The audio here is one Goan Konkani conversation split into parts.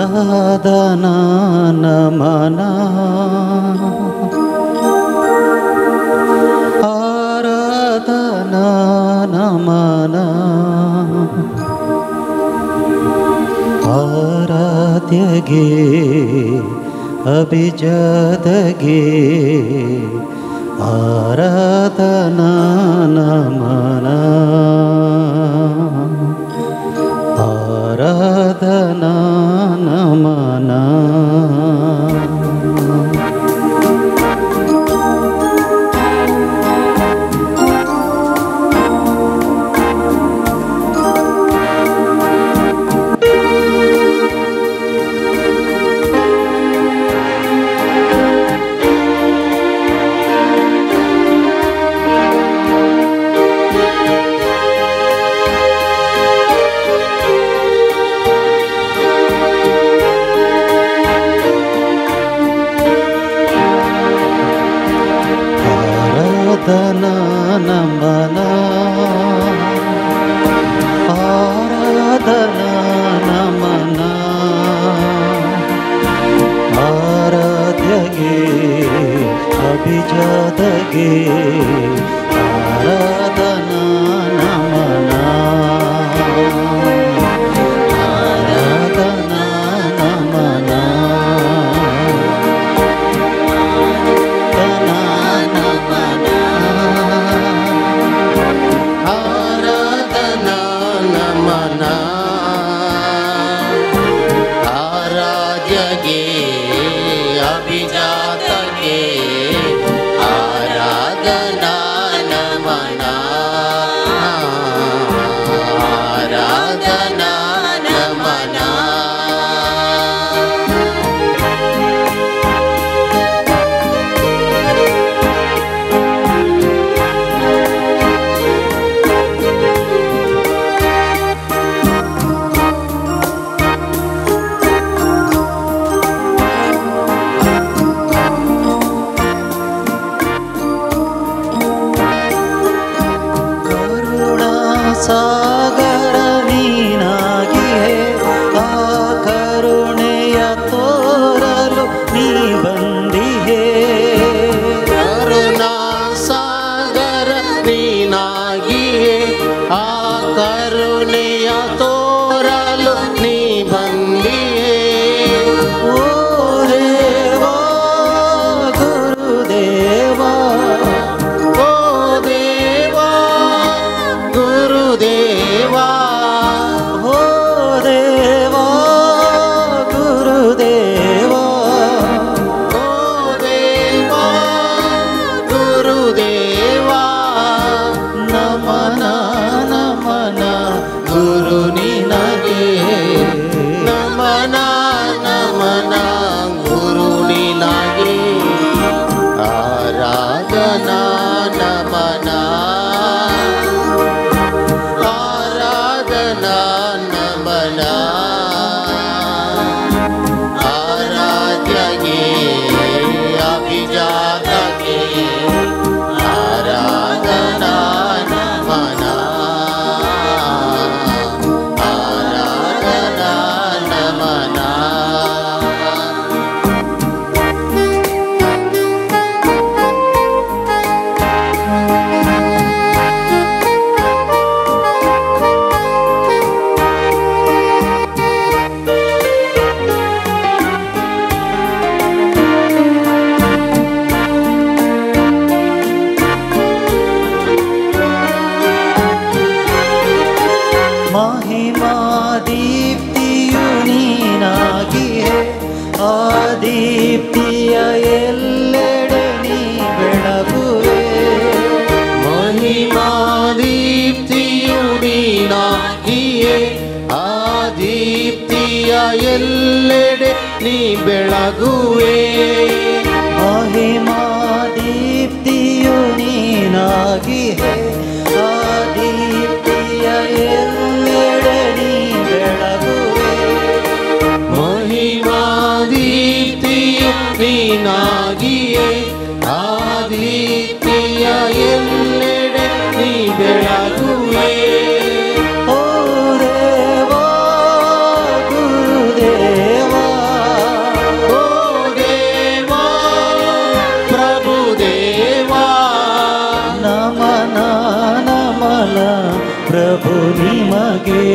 ಆರಾಧನಾ ನಮನ, ಆರಾಧನಾ ನಮನ, ಆರಾಧ್ಯಗೆ ಅಭಿಜಾತಗೆ ಆರಾಧನಾ ನಮನ, ಆರಾಧನಾ ನಮನ. ಆರಾಧನಾ ನಮನ, ಆರಾಧನಾ ನಮನ, ಆರಾಧ್ಯಗೆ ಅಭಿಜಾತಗೆ ಆರಾಧನಾ ನಮನ, ಆರಾಧನಾ ನಮನ. ಆರಾಧ್ಯಗೆ ಅಭಿಜಾತಗೆ ಆರಾಧನಾ ನಮನ, ಆರಾಧನಾ ನಮನ. ಸಾಗರ ನೀನಾಗಿಯೇ ಆ ಕರುಣೆಯ ತೋರಲು ನೀ ಬಂದಿಹೇ, ಕರುಣಾ ಸಾಗರ ನೀನಾಗಿಯೇ ಆ ಕರುಣೆಯ ತೋರಲು ನೀ ಬಂದಿಹೇ. ಓ ದೇವಾ ಗುರುದೇವಾ, ಓ ದೇವಾ ಗುರುದೇವಾ, ಓ ದೇವಾ ಗುರುದೇವಾ, ಓ ದೇವಾ ಗುರುದೇವಾ. ನಮನ ನಮನ ಗುರು ನಿನಗೆ, ನಮನ ನಮನ ಗುರು ನಿನಗೆ, ಆರಾಧನಾ ನಮನ, ಆರಾಧನಾ ನಮನ, ಆರಾಧ್ಯಗೆ ಅಭಿಜಾತಗೆ ಆರಾಧನಾ ನಮನ, ಆರಾಧನಾ ನಮನ. ಮಹಿಮಾ ದೀಪ್ತಿಯು ನೀನಾಗಿಯೇ ಆ ದೀಪ್ತಿಯ ಎಲ್ಲೆಡೆ ನೀ ಬೆಳಗುವೆ, ಮಹಿಮಾ ದೀಪ್ತಿಯು ನೀನಾಗಿಯೇ ಆ ದೀಪ್ತಿಯ ಎಲ್ಲೆಡೆ ನೀ ಬೆಳಗುವೆ, ಮಹಿಮಾ ದೀಪ್ತಿಯು ನೀನಾಗಿಯೇ ಆ ದೀಪ್ತಿಯ ಎಲ್ಲೆಡೆ ನೀ ಬೆಳಗುವೆ, ಮಹಿಮಾ ದೀಪ್ತಿಯು ನೀನಾಗಿಯೇ ಆ ದೀಪ್ತಿಯ ಎಲ್ಲೆಡೆ ನೀ ಬೆಳಗುವೆ. ಓ ದೇವಾ ಗುರುದೇವಾ, ನಮನ ಪ್ರಭು ನಿಮಗೆ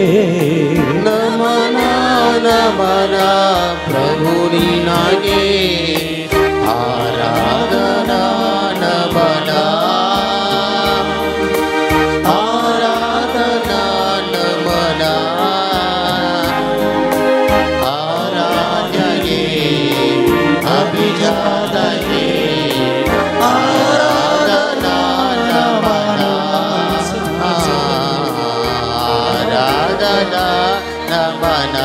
ನಮನ ನಮನ ಪ್ರಭು ನಿನಗೆ ಆರಾಧನಾ ನಮನ ಆರಾಧನಾ ನಮನ ಆರಾಧ್ಯಗೆ ಅಭಿಜಾತಗೆ ಆರಾಧನಾ ನಮನ ಆರಾಧನಾ ನಮನ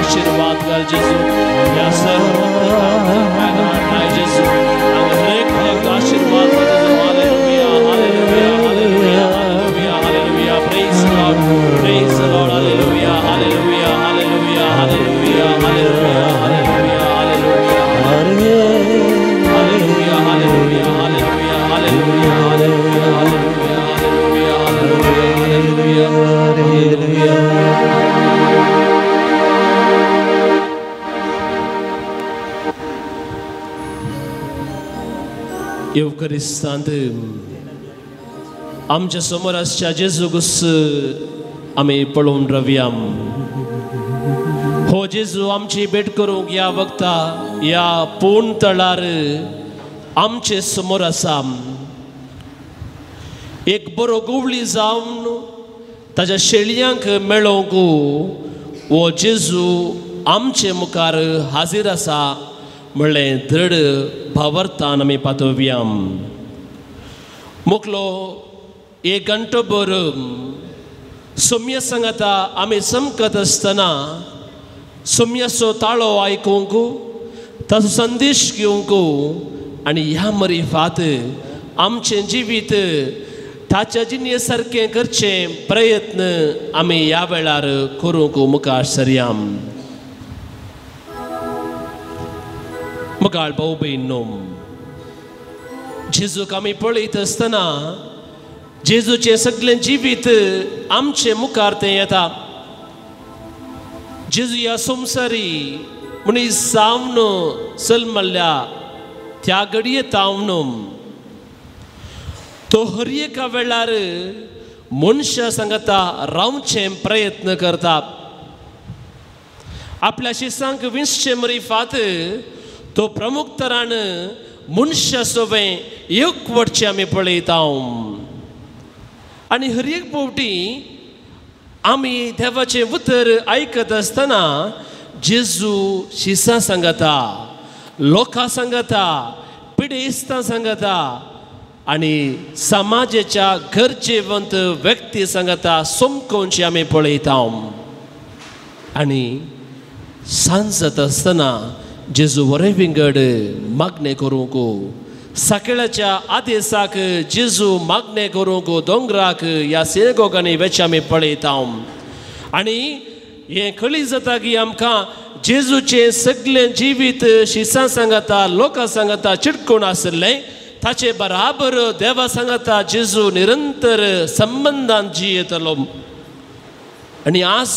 आशीर्वाद कर जेसू या सर्व जेसू हरेक आशीर्वाद कर जेसू। Hallelujah hallelujah hallelujah hallelujah hallelujah praise Lord praise Lord hallelujah hallelujah hallelujah hallelujah hallelujah hallelujah hallelujah hallelujah hallelujah hallelujah hallelujah hallelujah hallelujah hallelujah hallelujah. येवकरिस्तांत आमच्या समोर आसच्या जेजूक आमी पळोवन रावया। हो जेजू आमची भेट करूंक ह्या वक्ता ह्या पूर्ण तळार आमचे समोर आसा। एक बरो गुवळी जावन ताज्या शेळयांक मेळोवंक हो जेजू आमचे मुखार हाजीर आसा म्हणलें दृढ भावार्थान आमी पातोवया। मोकलो एक घंटो भर सोम्या सांगाता आमी चमकत आसतना सोम्याचो ताळो आयकूंक ताचो संदेश घेवंक आनी ह्या मरिफात आमचें जिवीत ताच्या जिणे सारकें करचें प्रयत्न आमी ह्या वेळार करूंक मुखार सरया। मुखार भाव भयणींनो, जेजूक आमी पळयत आसतना जेजूचें सगळें जिवीत आमचे मुखार तें येता। जेजू ह्या संवसारी मनीस जावन जल्मल्ल्या त्या घडये तावन तो हर एका वेळार मनशां सांगता रावचें प्रयत्न करता। आपल्या शिसांक विंचचे मरिफात तो प्रमुख तरान मनशा सोबें एकवटचें आमी पळयता। आनी हर एक फावटी आमी देवाचें उतर आयकत आसतना जेजू शिसां सांगता, लोकां सांगता, पिडेस्तां सांगता आनी समाजाच्या गरजेवंत व्यक्ती सांगता समकोनची आमी पळयता। आनी सांज जाता आसतना जेजू वरे विंगड मागणें करूंक सकाळच्या आदेसाक जेजू मागणें करूंक दोंगराक ह्या सिनेगोगांनी वेचे आमी पळयता। आनी हें कळी जाता की आमकां जेजूचें सगळें जिवीत शिसां सांगता, लोकां सांगता चिटकून आशिल्लें ताचे बराबर देवा सांगता जेजू निरंतर संबंदान जियेतलो। आनी आज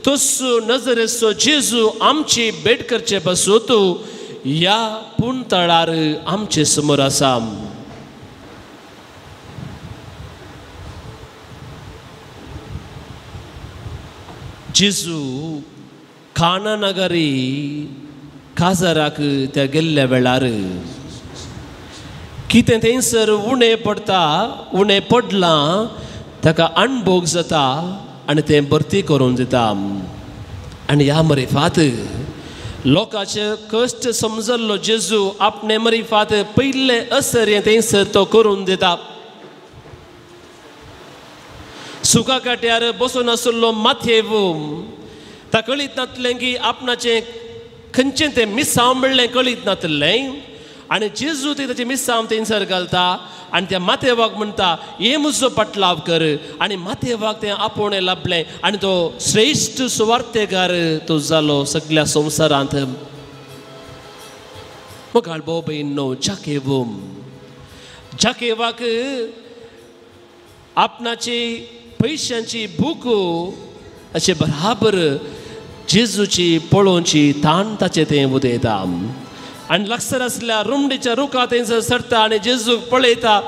तसो नजरेचो जेजू आमची भेट करचे पासून ह्या पुणतळार आमचे समोर आसा। जेजू काना नगरी काजाराक त्या गेल्ल्या वेळार कितें थंयसर उणें पडटा, उणें पडलां ताका अणभोग जाता आनी तें भरती करून दिता। आनी ह्या मरिफात लोकांचे कश्ट समजल्लो जेजू आपणे मरिफात पयलें असर हें थंयसर तो करून दिता। सुका काट्यार बसून आशिल्लो माथेव ता कळीत नातलें की आपणाचें खंयचें तें मिसांव म्हणलें कळीत नातलें. आनी जेजू ते ताचें मिसांव थंयसर घालता आनी त्या मातेवाक म्हणटा हे म्हजो पाटलाव कर. आनी मातेवाक तें आपोवणें लाभलें आनी तो श्रेश्ठ सुवार्तेकार तो जालो सगळ्या संवसारांत. मोगाळ भाव भयणींनो, जाकेव जाकेवाक आपणाची पयशांची भूक अशें बराबर जेजूची पळोवची ताण ताचें तें उदयता. आनी लागसर आसल्या रुमडीच्या रुखा थंयसर सरता आनी जेजूक पळयता.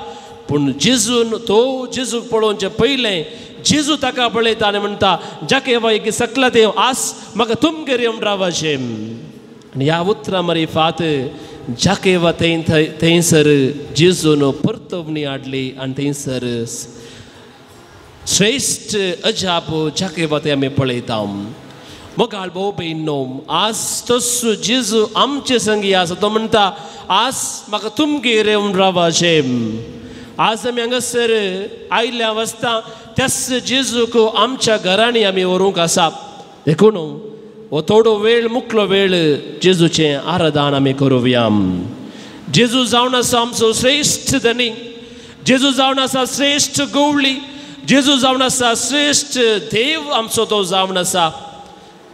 पूण जेजून तो जेजूक पळोवचें पयलें जेजू ताका पळयता आनी म्हणटा जाकेवा एक सकला तें आस म्हाका तुमगेर येवन रावाचें. आनी ह्या उतरां मारिफात जाकेवा थंय थंयसर जेजून परतवणी हाडली आनी थंयसर श्रेश्ठ अजाप जाकेवा थंय आमी पळयता. मोगाळ भाव भयणींनो, आज तसो जेजू आमचे संगी आसा. तो म्हणटा आज म्हाका तुमगेर येवन रावाचें. आज आमी हांगासर आयल्या वाचता त्याच जेजूक आमच्या घरांनी आमी व्हरूंक आसा. देखून हो थोडो वेळ मुकलो वेळ जेजूचें आराधन आमी करुया. जेजू जावन आसा आमचो श्रेश्ठ धनी, जेजू जावन आसा श्रेश्ठ गवळी, जेजू जावन आसा श्रेश्ठ देव आमचो तो जावन आसा.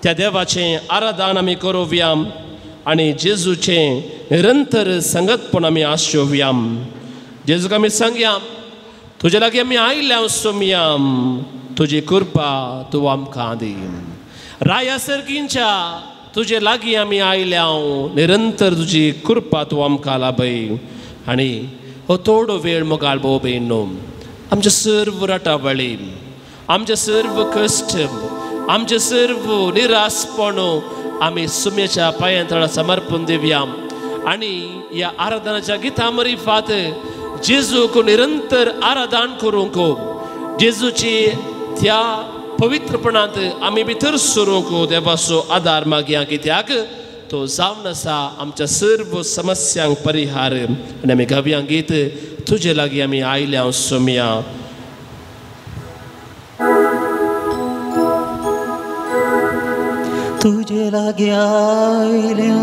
त्या देवाचें आराधन आमी करुया आनी जेजूचें निरंतर संगतपण आमी आशोवया. जेजूक आमी सांगया तुजे लागीं आमी आयल्या सोमया, तुजी कृपा तूं आमकां दी. राया सर्गींच्या तुजे लागीं आमी आयल्या, निरंतर तुजी कृपा तूं आमकां लाभय. आनी हो थोडो वेळ मोगाळ भाव भयणींनो, आमचे सर्व राटावळी, आमचे सर्व कश्ट, आमचे सर्व निरासपण आमी सुम्याच्या पांयां तळा समर्पण दिवया. आनी ह्या आराधनाच्या गितां मारिफात जेजूक निरंतर आराधन करूंक, जेजूची त्या पवित्रपणांत आमी भितर सरूंक देवाचो आदार मागया. कित्याक तो जावन आसा आमच्या सर्व समस्यांक परिहार. आनी आमी गावया गीत तुजे लागीं आमी आयल्या सोमया. तुझे लागीं आयल्या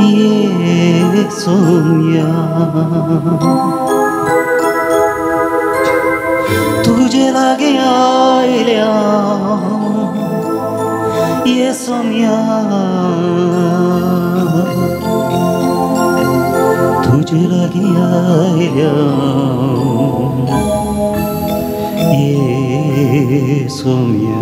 ये सोमया, तुझे लागीं आयल्या ये सोमया, तुझे लागीं आयल्या ये सोमया.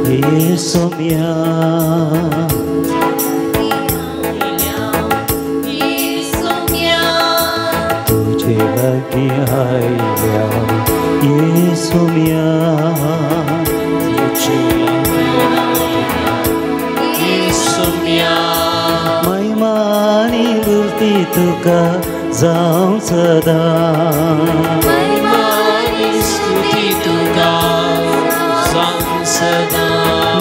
ये सोमया, तुझे लागीं आयल्या ये सोमया, ये सोमया. महिमा आनी मूर्ती तुका जावं सदां, महिमा आनी स्तुती तुका जावं सदां,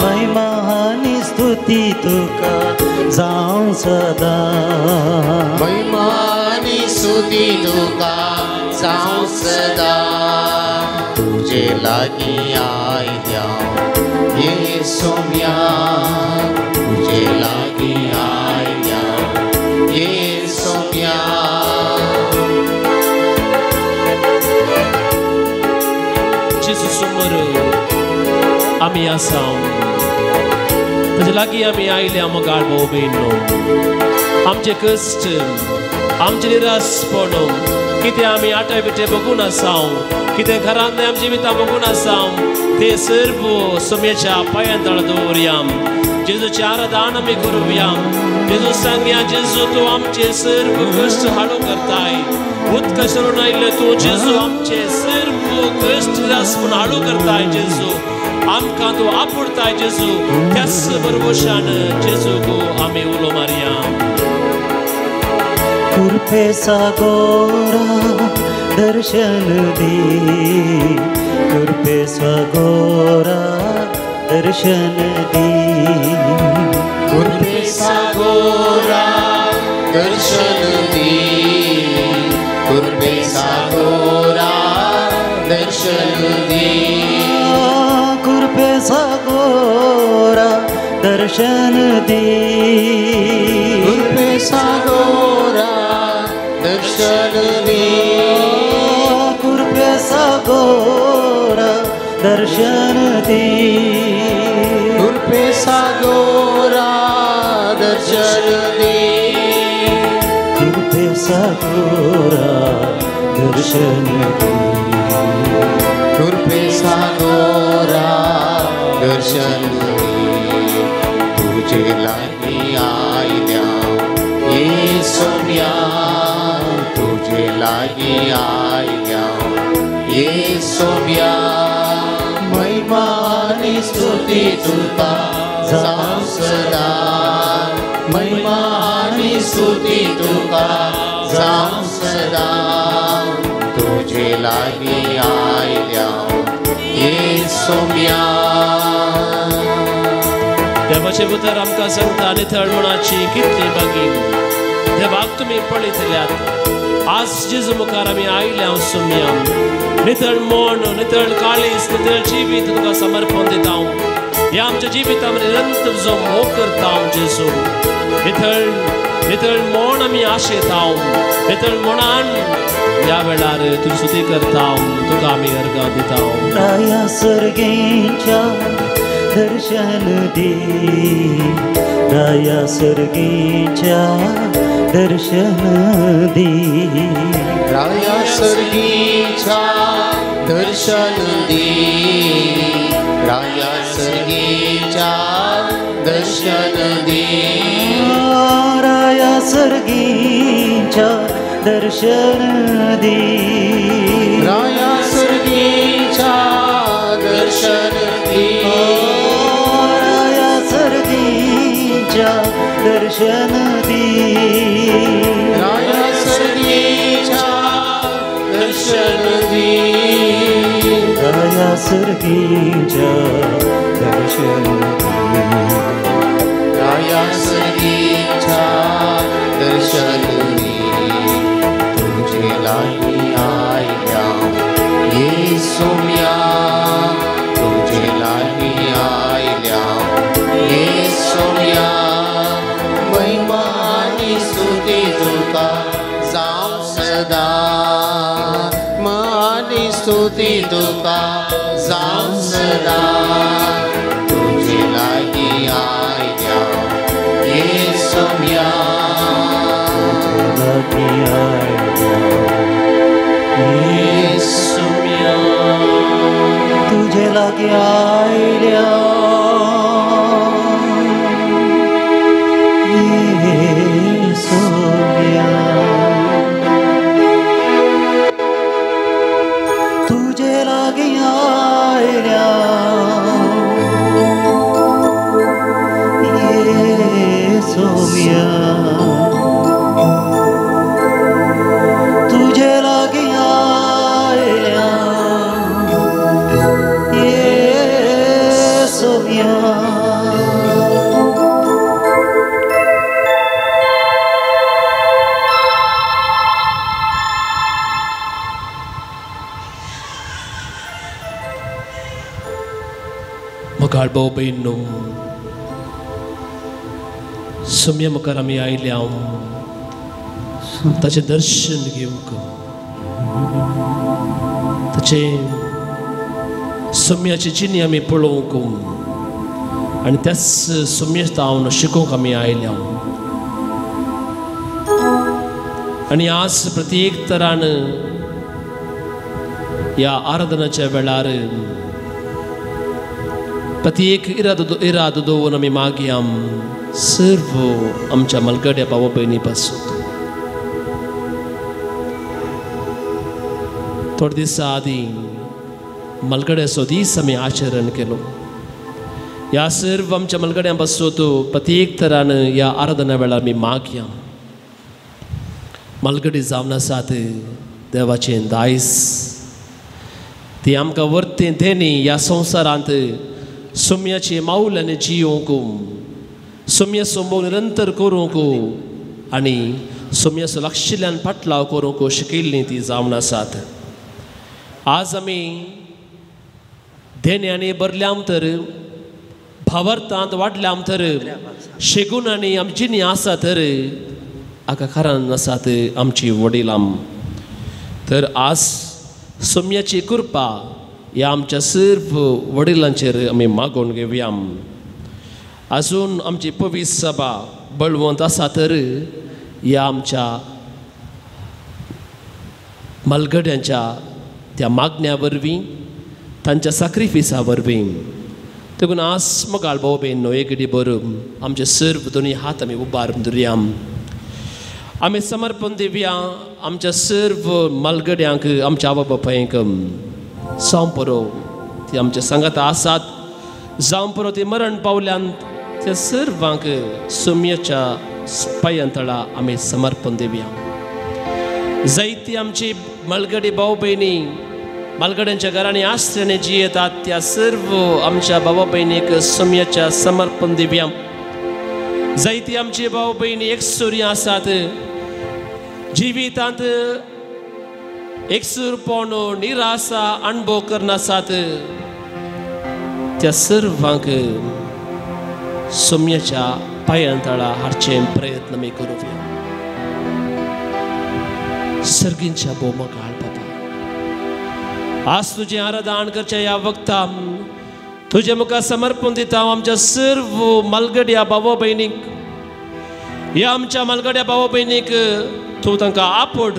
महिमा आनी स्तुती तुका जावं सदां, महिमा आनी स्तुती तुका जावं सदां. तुजे लागीं आयल्या ये सोमया, तुजे लागीं आयल्या ये सोमया. जेजू समोर आमी आसा, ताजे लागीं आमी आयल्या मोगाळ भाव भयणींनो. आमचे कश्ट, आमचें निरासपण, कितें आमी आटाय बिटे बघून आसा, कितें घरांत आमच्या जिवितां बघून आसा, ते सर्व सोम्याच्या पांयां तळा दवरया. जेजूचें आराधन आमी करुया. जेजू सांगया जेजू तूं आमचे सर्व कश्ट हाडू करताय, उदका सरून आयिल्ले तूं जेजू आमचे सर्व कश्ट म्हूण हाडू करताय जेजू, आमकां तूं आपुडताय जेजू, त्याच बरवशान जेजूक आमी उलो मारया. कृपे सागोरा दर्शन दी, कृपे सागोरा दर्शन दी, कृपे सागोरा दर्शन दी, कृपे सागोरा दर्शन दी, कृपे सागोरा दर्शन दी, कृपे सागोरा दर्शन दी, कृपे सागोरा दर्शन दी, कृपे सागोरा दर्शन दी, कृपे सागोरा दर्शन दी, कृपे सागोरा दर्शन दी, तुझे लागी आयल्या येसुम्या, तुझे लागी आयल्या येसुम्या, महिमा आनी स्तुती तुका जावं सदा, महिमा आनी स्तुती तुका जावं सदा, तुझे लागी आयल्या येसुम्या. देवाचें उतर आमकां सांगता नितळ मनाची कितली बागी देवाक तुमी पळयतल्यात. आज जेजू मुखार आमी आयल्या सुम्या, नितळ मन, नितळ काळीज, नितळ जिवीत तुका समर्पण दिता. ह्या आमच्या जिविता निरंतर तुजो मोग करता जेजू. नितळ नितळ मन आमी आशेता, नितळ मनान ह्या वेळार तुजी स्तुती करता, तुका आमी अर्गां दिता. राया सर्गेच्या दर्शन दी, राया सर्गेच्या दर्शन दी, राया सर्गेच्या दर्शन दी, राया सर्गेच्या दर्शन दी, राया सर्गेच्या दर्शन दी, राया सर्गेच्या दर्शन दी, राया सर्गेच्या दर्शन दी, राया सर्गेच्या दर्शन दी, राया सर्गेच्या दर्शन दी, राया सर्गेच्या दर्शन दी, तुझे लागी आयल्या येसुम्या, तुझे लागी आयल्या येसुम्या, महिमा आनी स्तुती तुका जावं सदा, आनी स्तुती तुका जावं सदा, तुझे लागी आयल्या येसुम्या, तुझे लागी आयल्या येसुम्या, तुझे लागी आयल्या येसुम्या, तुझे लागी आयल्या येसुम्या, तुझे लागी आयल्या येसुम्या. मुखार भाव भयणींनो, सुम्या मुखार आमी आयल्या ताचें दर्शन घेवंक, ताचें सुम्याची चिन्नी आमी पळोवंक आनी त्याच सुम्या जावन शिकोवंक आमी आयल्या. आनी आज प्रत्येक तरान ह्या आराधनाच्या वेळार प्रत्येक इरादो दवरून आमी मागया सर्व आमच्या मलगड्या भावा भयणी पासून. थोडे दिसा आदीं मलगड्याचो दीस आमी आचरण केलो. ह्या सर्व आमच्या मलगड्यां पासून प्रत्येक तरान ह्या आराधना वेळार आमी मागया. मलगडी जावन आसात देवाचें दायज, ती आमकां वर्तें देणी ह्या संवसारांत सोम्याचे मावल्यान जियोवंक, सोम्याचो मोग निरंतर करूंक आनी सोम्याचो लागशिल्ल्यान फाटलाव करूंक शिकयल्लीं ती जावन आसात. आज आमी देण्यांनी भरल्या तर, भावार्थांत वाडल्या तर, शेगुणांनी आमची न्ही आसा तर हाका कारण आसात आमची वडिलां. तर आज सोम्याची कृपा ह्या आमच्या सर्व वडिलांचेर आमी मागोवन घेवया. आजून आमची पवित्र सभा बळवंत आसा तर ह्या आमच्या मालगड्यांच्या त्या मागण्या वरवीं, तांच्या साक्रिफिसा वरवीं. देखून आज मोगाळ भाव भयण न्हय एकडी बरो आमचे सर्व दोनी हात आमी उबारून धरया. आमी समर्पण दिवया आमच्या सर्व मालगड्यांक, आमच्या आवय बापायंक. जावं पुरो ती आमच्या सांगाता आसात, जावं पुरो ती मरण पावल्यान त्या सर्वांक सोम्याच्या पांयां तळा आमी समर्पण दिवया. जायती आमची मालगडी भाव भयणी मालगड्यांच्या घरांनी आश्रयाने जी येतात त्या सर्व आमच्या भावा भयणीक सोम्याच्या समर्पण दिवया. जायती आमची भाव भयणी एकसुरी आसात, जिवितांत एकसूरपण निराशा अणभव करनासात, त्या सर्वांक सोम्याच्या पांयां तळा हाडचे प्रयत्न आमी करूया. सर्गींच्या भोवमकाळ बाबा, आज तुजें आराधन करच्या ह्या वक्ता तुजें मुखार समर्पण दिता आमच्या सर्व मालगड्या भावा भयणीक. ह्या आमच्या मालगड्या भावा भयणीक तूं तांकां आपोड.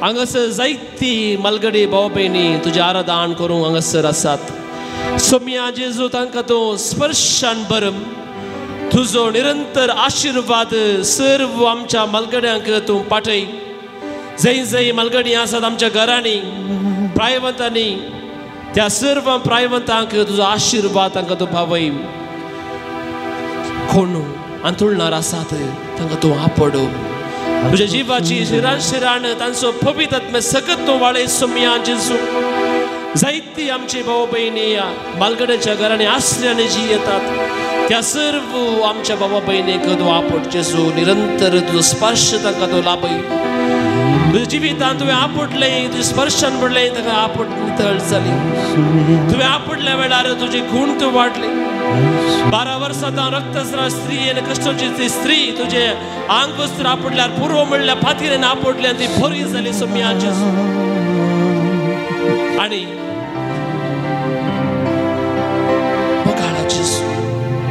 हांगासर जायती मालगडी भाव भयणी तुजें आराधन करूंक हांगासर आसात. सोम्या जेजू तांकां तूं स्पर्शान भर, तुजो निरंतर आशिर्वाद सर्व आमच्या मालगड्यांक तूं पाठय. जंय जंय मालगडी आसात आमच्या घरांनी प्रायवंतांनी, त्या सर्व प्रायवंतांक तुजो आशिर्वाद तांकां तूं पावय. कोण अंतुळणार आसात तांकां तूं आपड. तुज्या जिवाची शिरान शिरान तांचो पवित्र सगळं तूं वाळय सोम्या जेजू. जायती आमची भाव भयणी मालगड्याच्या घरांनी आश्रयाने जी येतात त्या सर्व आमच्या भावा भयणीक तूं आपड जेजू. निरंतर तुजो स्पर्श तांकां तूं लाभय. तुज्या जिवितांत तुवें आपडलें, तुजें स्पर्शान पडलें, ताका आपट नितळ जाली. तुवें आपडल्या वेळार तुजी खूण तूं वाडली. 12 वर्सां रक्तस्राव स्त्री आनी कश्टाची ती स्त्री तुजें आंग वस्त्र आपडल्यार पुरो म्हणल्यार फातीरेन आपडली आनी ती बरी जाली सोम्या जेजू. आनी मोगाळा जेजू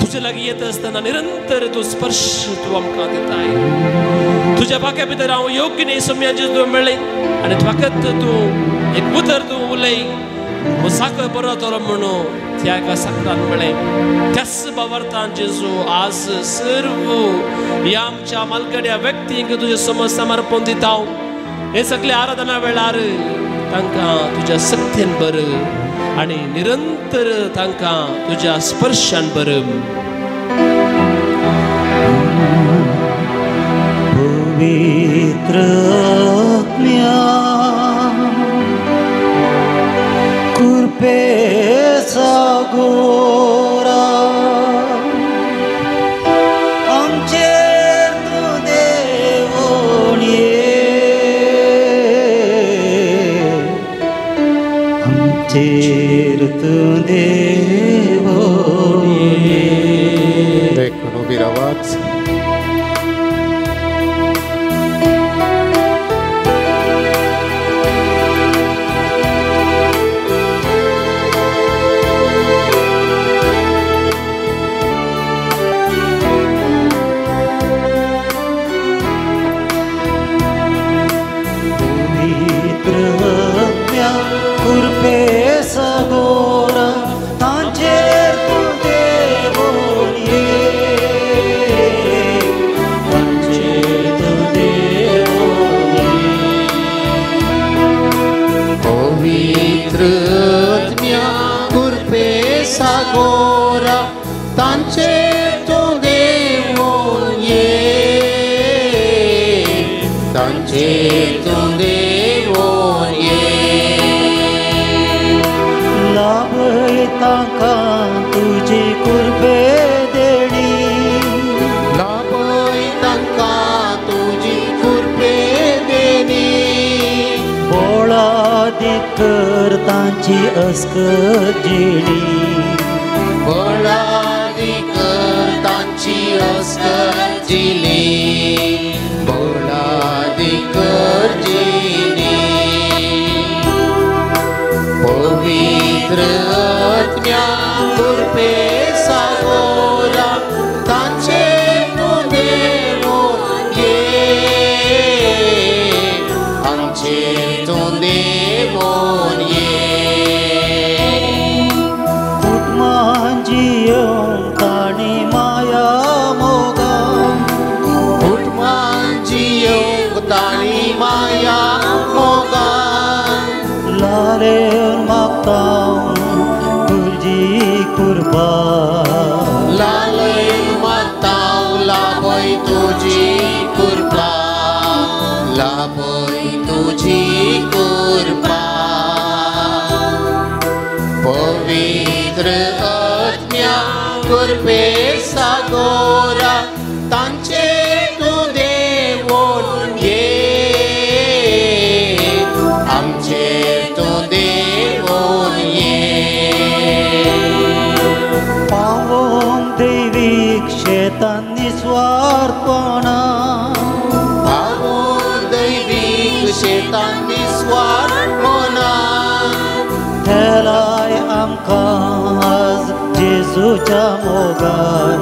तुजे लागीं येता आसतना निरंतर तूं स्पर्श तूं आमकां दिताय. तुज्या वाक्या भितर हांव योग्य न्ही सोम्या जेजू तुवें मेळ्ळें आनी फकत तूं एक उतर तूं उलय, साखर बरो जातलो म्हणून त्या एका साखरान मेळ्ळें. त्याच भावार्थान जेजू आज सर्व ह्या आमच्या मालगड्या व्यक्तींक तुजें समज समर्पण दिता. हे सगळे आराधना वेळार तांकां तुज्या शक्तीन भर आनी निरंतर तांकां तुज्या स्पर्शान भर. पवित्र आत्म्या कृपेचा गोरा आमचेर तूं देवोन ये, आमचेर तूं देवोन ये. देखून उबी रावात. पवित्र तांचेर तूं देवून ये, तांचेर तूं देवून ये. लाभय तांकां तुजी कृपे देणी, लाभय तांकां तुजी कृपे देणी. बोळादीक कर तांची अस्कत जिणी, बळादीक कर तांची अस्कत जिणी, बळादीक कर जिणी. पवित्र आत्म्या कृपे सागोरा तांचेर तूं देवून ये, आमचेर तूं देवून ये. कुटुंबान जियोवंक तांणी माया मोगान, कुटुंबान जियोवंक तांणी माया मोगान. लालेवन मागता तुजी कृपा, लालेवन मागता लाभय तुजी कृपा, लाभय तुजी कृपा. पवित्र आत्म्या कृपे सागोरा तांचेर तूं देवून ये, आमचेर तूं देवून ये. पावोवंक दैवीक शेतान निस्वार्थपणा, पावोवंक दैवीक शेतान निस्वार्थपणा. थेलाय आमकां आज जेजूच्या मोगान,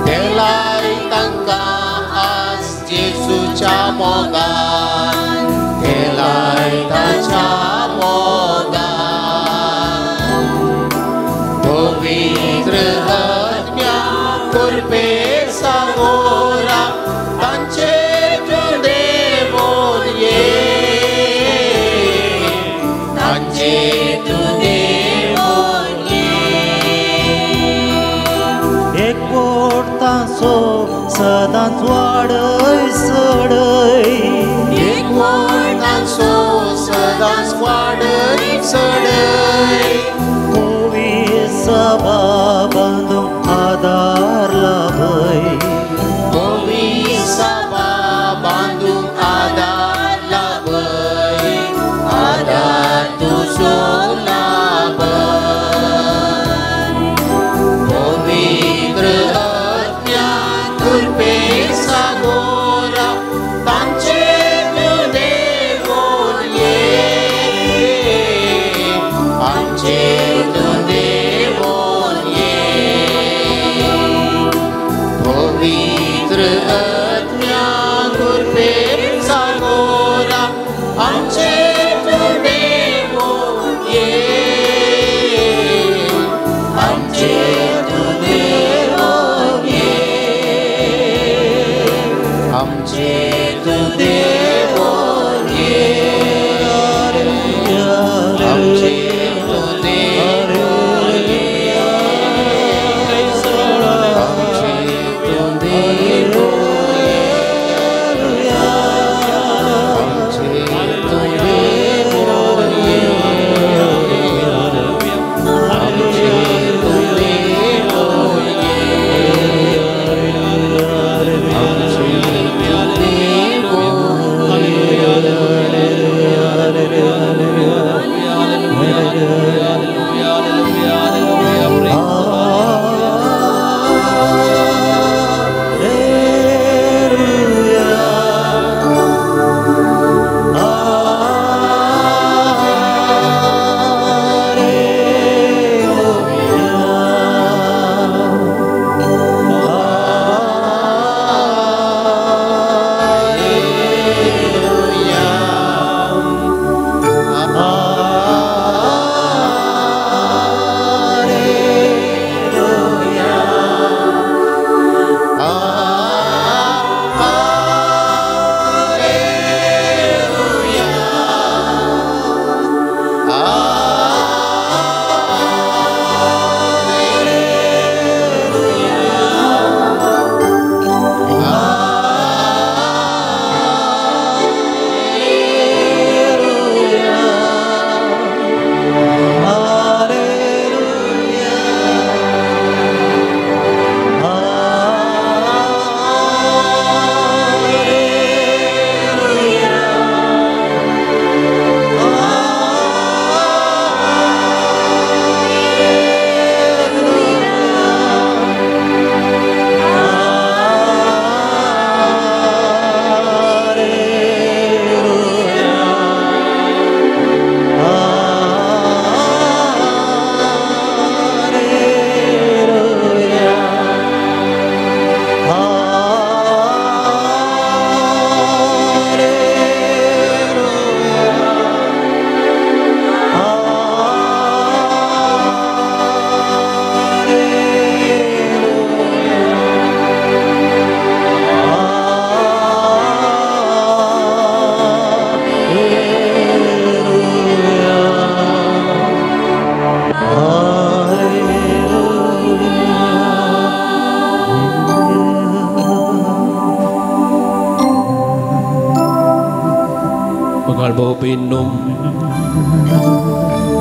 थेलाय तांकां आज जेजूच्या मोगान, थेलाय ताच्या मोगान. पवित्र आत्म्या कृपे सागोरा तांचेर तूं देवून ये, तांचेर तूं देवून ये. एकवट तांचो सदांच वाडय चडय, एकवट तांचो सदांच वाडय चडय. कोवी सभा बांदूंक आदार लाभय, कोवी सभा बांदूंक आदार लाभय, आदार तुजो लाभय. पवित्र आत्म्या कृपे सागोरा तांचेर तूं देवून ये,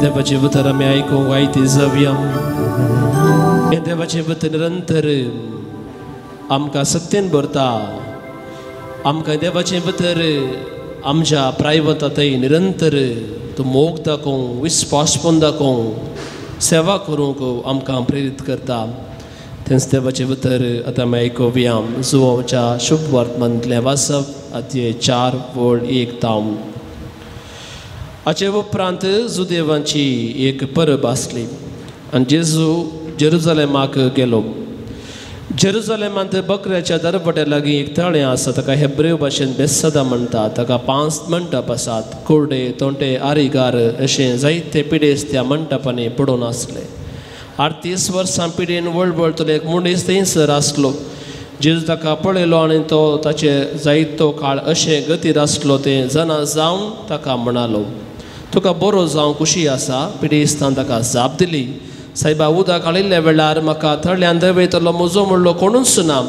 देवाचें उतर आमी आयकूंक आयती जावया. हें देवाचें उतर निरंतर आमकां सत्तेन भरता. आमकां देवाचें उतर आमच्या प्रायवतांतय निरंतर तो मोग दाखोवंक, विस्वासपण दाखोवंक, सेवा करूंक आमकां प्रेरीत करता. तेंच देवाचें उतर आतां आमी आयकुया. जुवाच्या शुभ वर्तमानांतलें वाचप अध्याय 4:1 तावन. हाचे उपरांत जुदेवांची एक परब आसली आनी जेजू जेरुजलेमाक गेलो. जेरुजलेमांत बकऱ्याच्या दरवट्या लागीं एक तळें आसा, ताका हेब्रेव भाशेन बेत्सदा म्हणटा. ताका 5 मंटप आसात. कुर्डे, तोंटे, आरिगार अशें जायते पिडेस्त त्या मंटपांनी पडून आसले. 38 वर्सां पिडेन वळवळतलो एक मनीस थंयसर आसलो. जेजू ताका पळयलो आनी तो ताचे जायतो काळ अशें गतीर आसलो तें जाणा जावन ताका म्हणालो, तुका बरो जावंक खुशी आसा? पिडेस्तान ताका जाप दिली, सायबा, उदक काडिल्ल्या वेळार म्हाका थळ्यान देंवयतलो म्हजो म्हणलो कोणूच ना.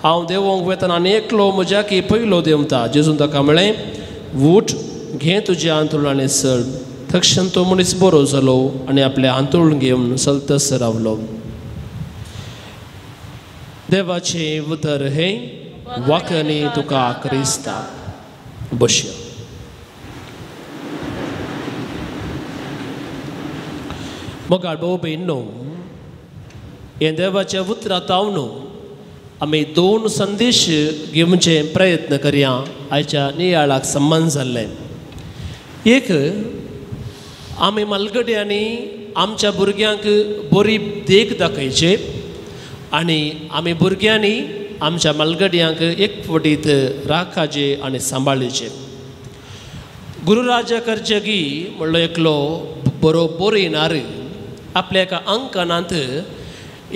हांव देंवोंक वेतना आनी एकलो म्हज्या की पयलो देंवता. जेजून ताका म्हळें, उठ, घे तुजें हांतरूण आनी चल. तक्षण तो मनीस बरो जालो आनी आपलें हांतरूण घेवन चलतच रावलो. देवाचें उतर हें वाक्यांनी तुका क्रिस्ता. बशया. मोगाळ भाव भयणींनो, हें देवाच्या उतरांत हांव आमी 2 संदेश घेवचे प्रयत्न करया आयच्या नियाळाक संबंद जाल्ले. एक, आमी मालगड्यांनी आमच्या भुरग्यांक बरी देख दाखयचे आनी आमी भुरग्यांनी आमच्या मालगड्यांक एकवटीत राखाचे आनी सांबाळचे. गुरुराजा करजगी म्हणलो एकलो बरो बरयणार आपल्या एका अंकनांत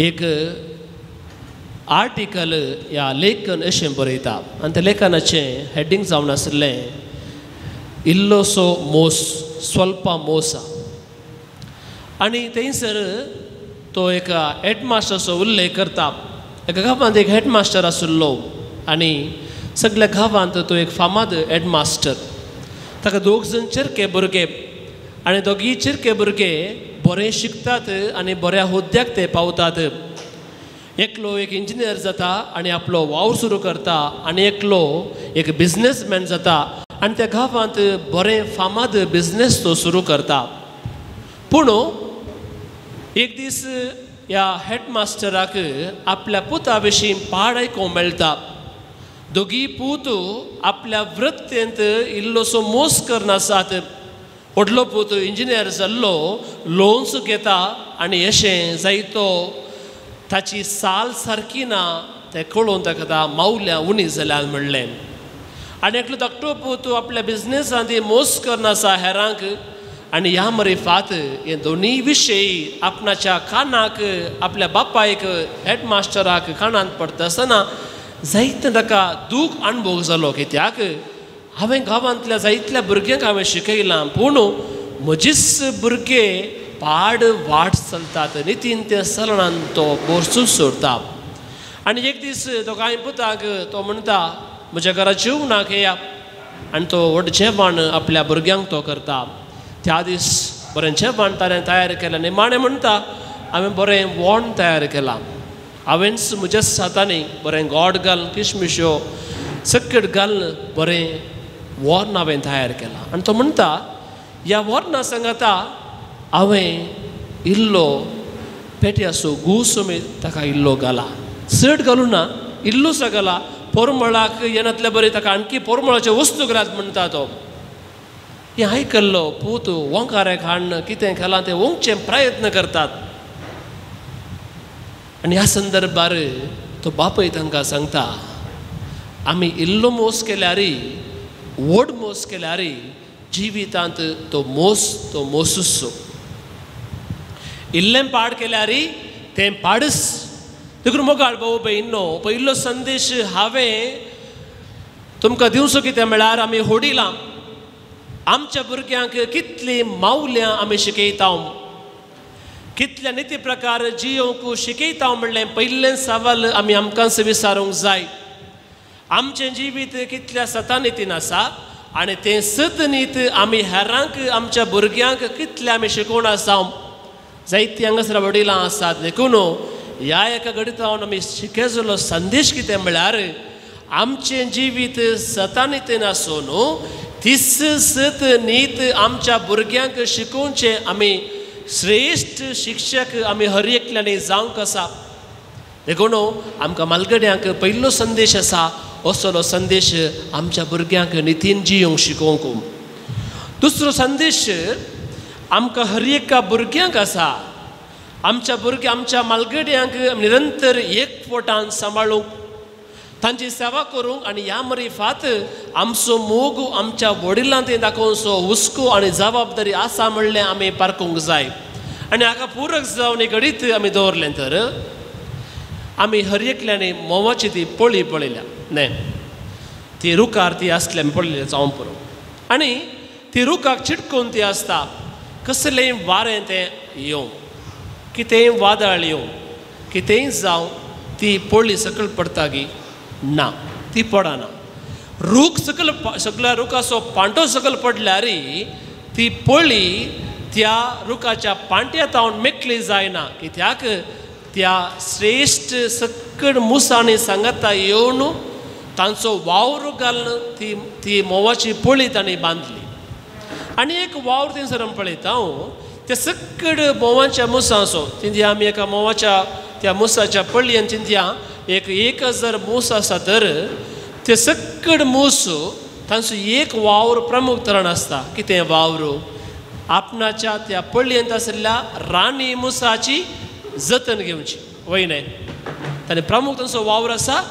एक आर्टिकल या लेखन अशें बरयता आनी त्या लेखनाचें हेडींग जावन आशिल्लें इल्लोसो मोस, स्वल्पा मोसा. आनी थंयसर तो एका हेडमास्टरचो उल्लेख करता. एका गांवांत एक हेडमास्टर आशिल्लो आनी सगल्या गांवांत तो एक फामाद हेडमास्टर. ताका 2 जाण चिरके भुरगे आनी दोगीय चिरके भुरगे बरें शिकतात आनी बऱ्या हुद्द्याक ते पावतात. एकलो एक इंजिनियर जाता आनी आपलो वावर सुरू करता आनी एकलो एक बिजनेसमॅन जाता आनी त्या गांवांत बरें फामाद बिजनेस तो सुरू करता. पूण एक दीस ह्या हेडमास्टराक आपल्या पुता विशीं पाड आयकूंक मेळटा. दोगीय पूत आपल्या वृत्तेंत इल्लोसो मोस करनासात. व्हडलो पूत इंजिनियर जाल्लो लोन्स घेता आनी अशें जायतो ताची साल सारकी ना तें कळोवन ताका आतां मावल्या उणी जाल्यार म्हणलें. आनी एकलो धाकटो पूत आपल्या बिजनेसांत मोस करनासा हेरांक आनी ह्या मरिफात हे दोनूय विशय आपणाच्या कानाक आपल्या बापायक हेडमास्टराक कानांत पडटा आसतना जायते ताका दूख अणभव जालो. कित्याक हांवें गांवांतल्या जायतल्या भुरग्यांक हांवें शिकयलां पूण म्हजीच भुरगे पाड वाट चलतात नितीन ते चलणान तो बोरसूच सोडता. आनी एक दीस तो कांय पुताक तो म्हणटा, म्हज्या घरा जेवणाक येया. आनी तो व्हड जेवण आपल्या भुरग्यांक तो करता. त्या दीस बरें जेवण ताणें तयार केलें. निमाणें म्हणटा, हांवें बरें वोण तयार केलां, हांवेंच म्हज्याच हातांनी बरें गोड घालून किशमिश्यो सकट घालून बरें वॉर्न हांवें तयार केलां. आनी तो म्हणटा, ह्या वॉर्ना सांगाता हांवें इल्लो पेट्याचो गूस ताका इल्लो घाला, चड घालूं ना, इल्लोसो घाला, पोरमळाक येनातले बरें ताका आणखी पोरमळाच्यो वस्तू घालात म्हणटा तो. हें आयकल्लो पूत ओंकाराक हाडून कितें घालां तें ओंकचे प्रयत्न करतात. आनी ह्या संदर्भार तो बापूय तांकां सांगता, आमी इल्लो मोस केल्यार, व्हड मोस केल्यार जिवितांत तो मोस तो मोसूचो. इल्लें पाड केल्यार तें पाडच. देखून मोगाळ भाव भयणींनो, पयलो संदेश हांवें तुमकां दिवचो कितें म्हळ्यार आमी होडिलां आमच्या भुरग्यांक कितलीं मावल्यां आमी शिकयता, कितल्या निती प्रकार जियोंक शिकयता म्हणलें पयलें सवाल आमी आमकांच विचारूंक जाय. आमचें जिवीत कितल्या सतानितीन आसा, आनी तें सतनीत आमी हेरांक आमच्या भुरग्यांक कितलें आमी शिकोवन आसा. जायतीं हांगासर वडिलां आसात. देखून ह्या एका घडितावन आमी शिकेजलो संदेश कितें म्हळ्यार आमचें जिवीत सतानितीन आसून तीस सत नीत आमच्या भुरग्यांक शिकोवचें आमी श्रेश्ठ शिक्षक आमी हर एकल्यांनी जावंक आसा. देखून आमकां मालगड्यांक पयलो संदेश आसा असलो संदेश आमच्या भुरग्यांक नितीन जियोंक शिकोवंक. दुसरो संदेश आमकां हर एका भुरग्यांक आसा आमच्या भुरग्यां आमच्या मालगड्यांक निरंतर एकवटान सांबाळूंक तांची सेवा करूंक आनी ह्या मरिफात आमचो मोग आमच्या वडिलां ते दाखोवचो हुस्को आनी जबाबदारी आसा म्हणलें आमी पारकूंक जाय. आनी हाका पूरक जावन एक घडीत आमी दवरलें तर आमी हर एकल्यांनी म्होंवाची ती पळी पळयल्या न्हय ती रुखार ती आसली आमी पळयली जावं पुरो आनी ती रुखाक चिटकून ती आसता. कसलेंय वारें तें येवं कितेंय वादळ येवं कितेंय जावं ती पळी सकयल पडटा गी ना ती पडना. रूख सकयल सगळ्या रुखाचो पांटो सकयल पडल्यार ती पळी त्या रुखाच्या पांट्या तावन मेकली जायना कित्याक त्या श्रेश्ठ सकड मुसांनी सांगाता येवन तांचो वावर घालून ती ती म्होंवाची पळी तांणी बांदली. आनी एक वावर थंयसर आमी पळयता त्या सकड म्होंवाच्या मुसांचो चिंतया आमी एका म्होंवाच्या त्या मुसाच्या पळयेन चिंतया एक 1000 मूस आसा तर ते सकड मूस तांचो एक वावर प्रमुख तरण आसता. कितें वावर आपणाच्या त्या पळयेंत आशिल्ल्या राणी मुसाची जतन घेवची वय न्हय ताणें प्रमुख तांचो वावर आसा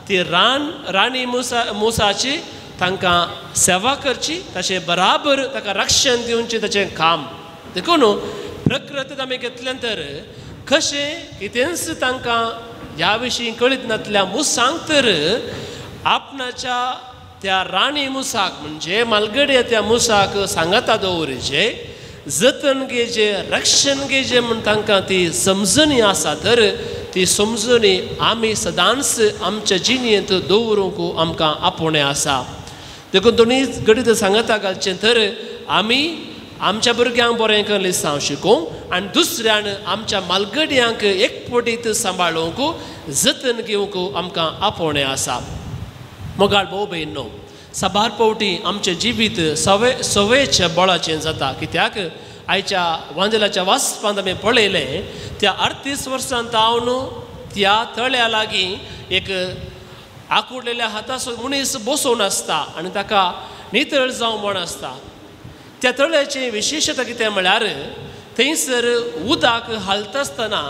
ती राणी मुसाची तांकां सेवा करची ताचे बराबर ताका रक्षण दिवचें ताचें काम. देखून प्रकृतींत आमी घेतलें तर कशें कितेंच तांकां ह्या विशीं कळीत नासल्या मुसांक तर आपणाच्या त्या राणी मुसाक म्हणजे मालगड्या त्या मुसाक सांगाता दवरिचें जतन घेवचें रक्षण घेवचें म्हूण तांकां ती समजणी आसा तर ती समजणी आमी सदांच आमच्या जिणेंत दवरूंक आमकां आपोवणें आसा. देखून दोनूय घडीत सांगाता घालचें तर आमी आमच्या भुरग्यांक बरें करून शिकोवंक आनी दुसऱ्यान आमच्या मालगड्यांक एकपटीत सांबाळूंक जतन घेवंक आमकां आपोवणें आसा. मोगाळ भोव भयणो साबार फावटी आमचें जिवीत सवयेच्या बळाचें जाता कित्याक आयच्या वांजेलाच्या वाचपांत आमी पळयलें त्या 38 वर्सां तावन त्या तळ्या लागीं एक आकुडलेल्या हाताचो मनीस बसोवन आसता आनी ताका नितळ जावं म्हण आसता. त्या तळ्याचें विशेशता कितें म्हळ्यार थंयसर उदक हालता आसतना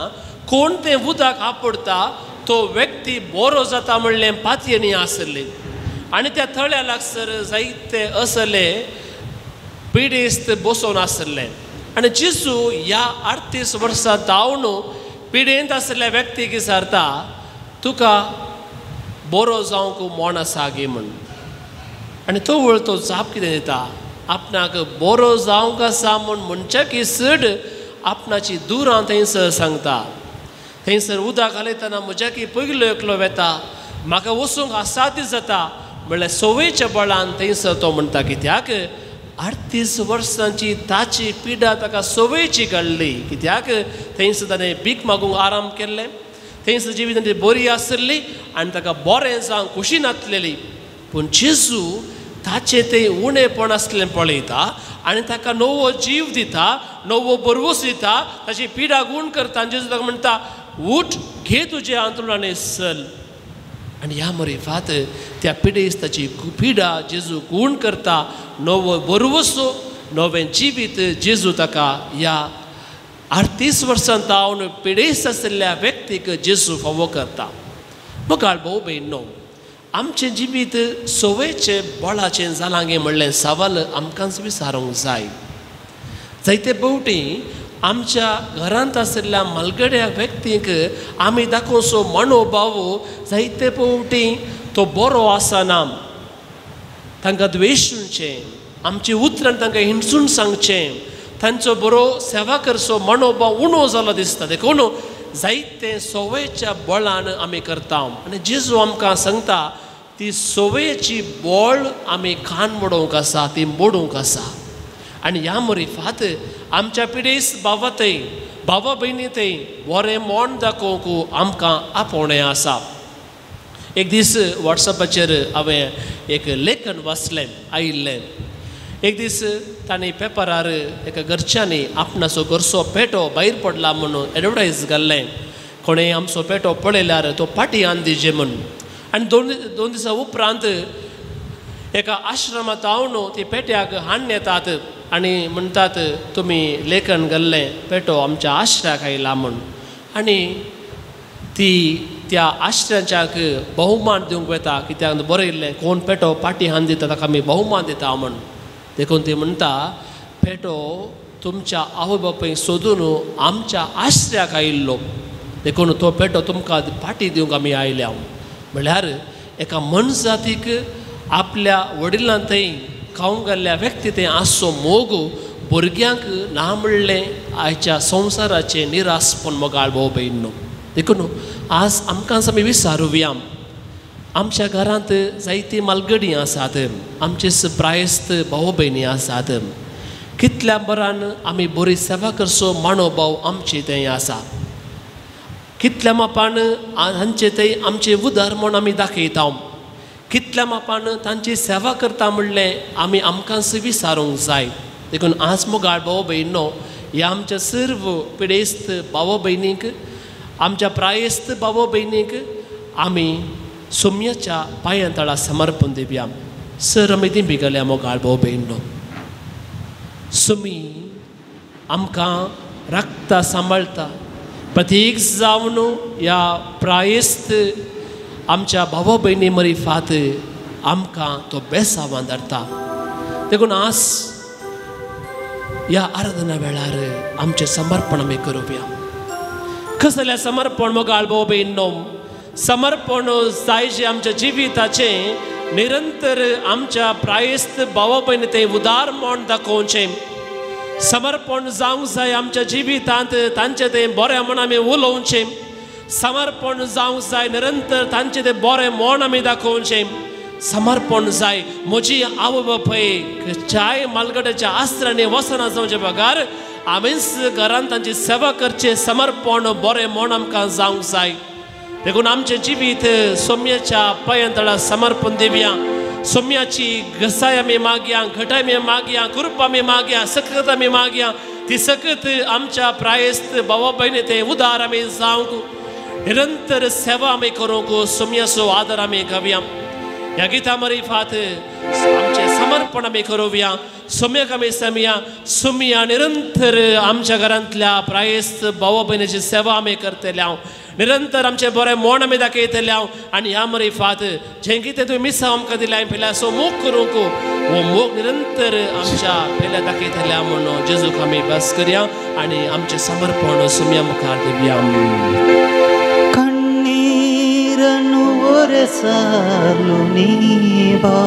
कोण तें उदक आपडटा तो व्यक्ती बरो जाता म्हणलें पातयेनी आसली आनी त्या तळ्या लागसर जायते असले पिडेस्त बसोवन आसले आनी जेजू ह्या 38 वर्सां धांवन पिडेंत आसल्या व्यक्तीक विचारता तुका बरो जावंक मोण आसा गे म्हूण आनी तो वळ तो जाप कितें दिता आपणाक बरो जावंक आसा म्हूण म्हणच्या की चड आपणाची दुरां थंयसर सांगता. थंयसर उदक घालयतना म्हज्या की पयलो एकलो वेता म्हाका वचूंक असाध्य जाता म्हणल्यार संवयेच्या बळान थंयसर तो म्हणटा कित्याक 38 वर्सांची ताची पिडा ताका संवयेची काडली कित्याक थंयसर ताणें भीक मागूंक आराम केल्लें थंयसर जिवीत बरी आसली आनी ताका बरें जावंक खुशी नासलेली. पूण जेजू ताचें तें उणेपण आसलें पळयता आनी ताका नवो जीव दिता नवो बरवस दिता ताची पिडा गूण करता आनी जेजू ताका म्हणटा उठ घे तुजें आंतरुण आनी चल. आनी ह्या मरिफात त्या पिडेस्ताची पिडा जेजू गूण करता नवो बरवसो नवें जिवीत जेजू ताका ह्या 38 वर्सां तावन पिडेस्त आशिल्ल्या व्यक्तीक जेजू फावो करता. मुखार भोव भयणो आमचें जिवीत संवयेचें बळाचें जालां गे म्हणलें सवाल आमकांच विचारूंक जाय. जायते फावटी आमच्या घरांत आशिल्ल्या मालगड्या व्यक्तींक आमी दाखोवचो मनोभाव जायते फावटी तो बरो आसना तांकां द्वेशुचें आमची उतरां तांकां हिणसून सांगचें तांचो बरो सेवा करचो मनोभाव उणो जालो दिसता. देखून जायते संवयेच्या बळान आमी करता आनी जेजू आमकां सांगता ती सवयेची बोळ आमी खान मोडोवंक आसा, ती मोडूंक आसा. आनी ह्या मरिफात आमच्या पिडेस भावा थंय भावा भयणी थंय बरें मोण दाखोवंक आमकां आपोवणें आसा. एक दीस वॉट्सएपाचेर हांवें एक लेखन वाचलें आयिल्लें. एक दीस तांणी पेपरार एका घरच्यांनी आपणाचो घरचो पेटो भायर पडला म्हणून एडवर्टायज घाल्लें, कोणें आमचो पेटो पळयल्यार तो पाटी आन दिजे म्हूण. आनी दोन दिसां उपरांत एका आश्रमांत हांव ती पेट्याक हाडून येतात आनी म्हणटात तुमी लेखन घाल्लें पेटो आमच्या आश्र्याक आयला म्हूण. आनी ती त्या आश्र्याच्याक बहुमान दिवंक वता कित्याक बरयल्लें कोण पेटो पाटी हाडून दिता ताका आमी बहुमान दिता म्हूण. देखून ती म्हणटा पेटो तुमच्या आवय बापायक सोदून आमच्या आश्र्याक आयिल्लो, देखून तो पेटो तुमकां पाटी दिवंक आमी आयल्या. म्हळ्यार एका मनजातीक आपल्या वडिलां थंय खावंक गेल्ल्या व्यक्ती थंय आसचो मोग भुरग्यांक ना म्हणलें आयच्या संवसाराचें निरासपण मोगाळ भोव भयण न्हू. देखून आज आमकां आमी विचारुया, आमच्या घरांत जायती मालगडी आसात, आमचे प्रायस्त भाव भयणी आसात, कितल्या बरान आमी बरी सेवा करचो मानोभाव आमचे थंय आसा, कितल्या मापान हांचे थंय आमचे उदार म्हूण आमी दाखयता, कितल्या मापान तांची सेवा करता म्हणलें आमी आमकांच विचारूंक जाय. देखून आज मोगाळ भाव भयणो ह्या आमच्या सर्व पिडेस्त भाव भयणीक आमच्या प्रायस्त भाव भयणीक आमी सोम्याच्या पांयां तळा समर्पण दिवया. सर आमी दिंबी गेल्या मोगाळ भाव भयणो, सुमी आमकां राखता सांबाळटा प्रतीक जावन ह्या प्रायस्त आमच्या भावा भयणी मरी फात आमकां तो बेसावान धरता. देखून आज ह्या आराधना वेळार आमचें समर्पण आमी करुया. कसलें समर्पण मोगाळ भाव भयणो? समर्पण जायचें आमच्या जिविताचें निरंतर आमच्या प्रायस्त भावा भयणी तें उदार म्हूण दाखोवचें. समर्पण जावंक जाय आमच्या जिवितांत तांचें तें बरें म्हूण आमी उलोवचें. समर्पण जावंक जाय निरंतर तांचें तें बरें म्हूण आमी दाखोवचें. समर्पण जाय म्हजी आवय बापूय खंयच्याय मालगड्याच्या आस्त्रांनी वसना जावचे बगर आमीच घरांत तांची सेवा करचें समर्पण बरें म्हूण आमकां जावंक जाय. देखून आमचें जिवीत सोम्याच्या पांयां तळा समर्पण दिवया. सोम्याची घसाय आमी मागया, घटाय आमी मागया, कृपा आमी मागया, सकत आमी मागया. ती सकत आमच्या प्रायस्त भावा भयणी ते उदार आमी जावंक निरंतर सेवा आमी करूंक सोम्याचो आदर आमी घेवया. ह्या गिता मरिफात आमचें समर्पण आमी करुया. सोम्याक आमी समिया सोम्या निरंतर आमच्या घरांतल्या प्रायस्त भावा भयणीची सेवा आमी करतले हांव, निरंतर आमचें बरें मोण आमी दाखयतले हांव. आनी ह्या मरिफात जें कितें तुवें मिसांव आमकां दिलें पेल्या सो मोग करूंक हो मोग निरंतर आमच्या पेल्या दाखयतल्या म्हणून जेजूक आमी बस करया आनी आमचें समर्पण सोम्या मुखार दिवया. ಕಣ್ಣೀರನ್ನು ಒರೆಸಲು ನೀ ಬಾ,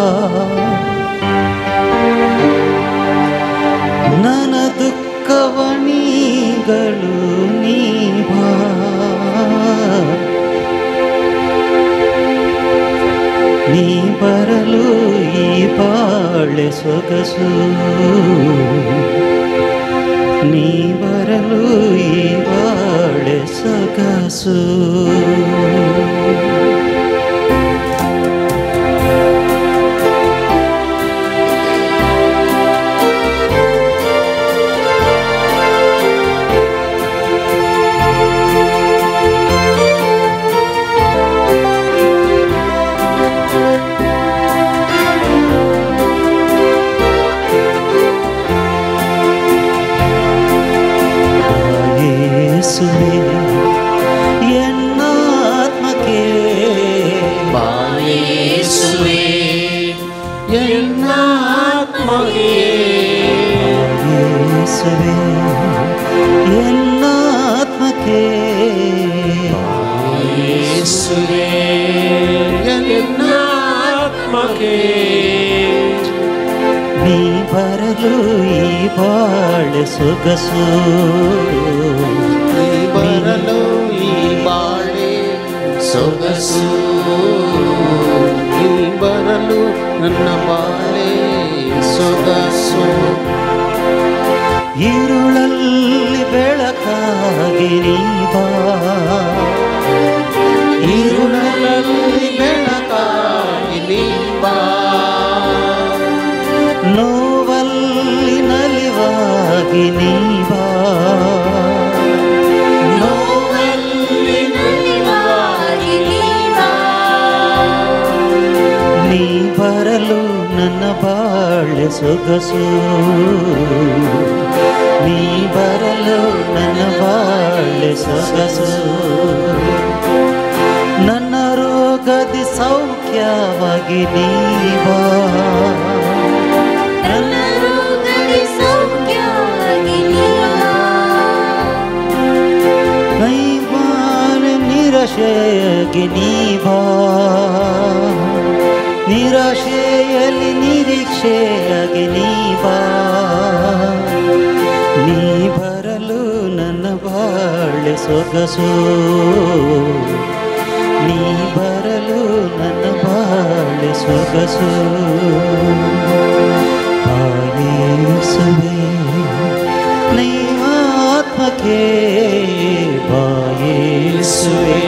ನನ್ನ ದುಃಖವಣಿಗಳು ನೀ ಬಾ, ನೀ ಬರಲು ಈ ಬಾಳೆ ಸೊಗಸು, ನೀ ಬರಲು ಈ ಬಾಳೆ ಸೊಗಸು. ನೀ ಬರಲು ಈ ಬಾಳೆ ಸೊಗಸು, ನೀ ಬರಲು ಈ ಬಾಳೆ ಸೊಗಸು, ನೀ ನನ್ನ ಬಾಳೆ ಸೊಗಸು. ಇರುಳಲ್ಲಿ ಬೆಳಕಾಗಿ ನೀ ಬಾ, ಇರುಳಲ್ಲಿ ಬೆಳಕಾಗಿ ನೀ ಬಾ, ನೋವಲ್ಲಿ ನಲಿವಾಗಿ ನೀ ಬಾ, ನೋವಲ್ಲಿ ನಲಿವಾಗಿ ನೀ ಬಾ. ನೀ ಬರಲು ನನ್ನ ಬಾಳೆ ಸೊಗಸು, ನೀ ಬರಲು ನನ್ನ ಬಾಳೆ ಸೊಗಸು. ನನ್ನ ರೋಗದಿ ಸೌಖ್ಯವಾಗಿ ನೀ ಬಾ, ನನ್ನ ರೋಗದಿ ಸೌಖ್ಯವಾಗಿ ನೀ ಬಾ. ನೈಮಾನ ನಿರಾಶೆಯಾಗಿ ನೀ ಬಾ, ನಿರಾಶೆಯಲ್ಲಿ ನಿರೀಕ್ಷೆಯಾಗಿ ನೀ ಬಾ. ನೀ ಬರಲು ನನ್ನ ಬಾಳೆ ಸೊಗಸು, ನೀ ಬರಲು ನನ್ನ ಬಾಳೆ ಸೊಗಸು. ಬಾಯೇಸುವೆ ನೈವಾತ್ಮಕ್ಕೆ, ಬಾಯೇಸುವೆ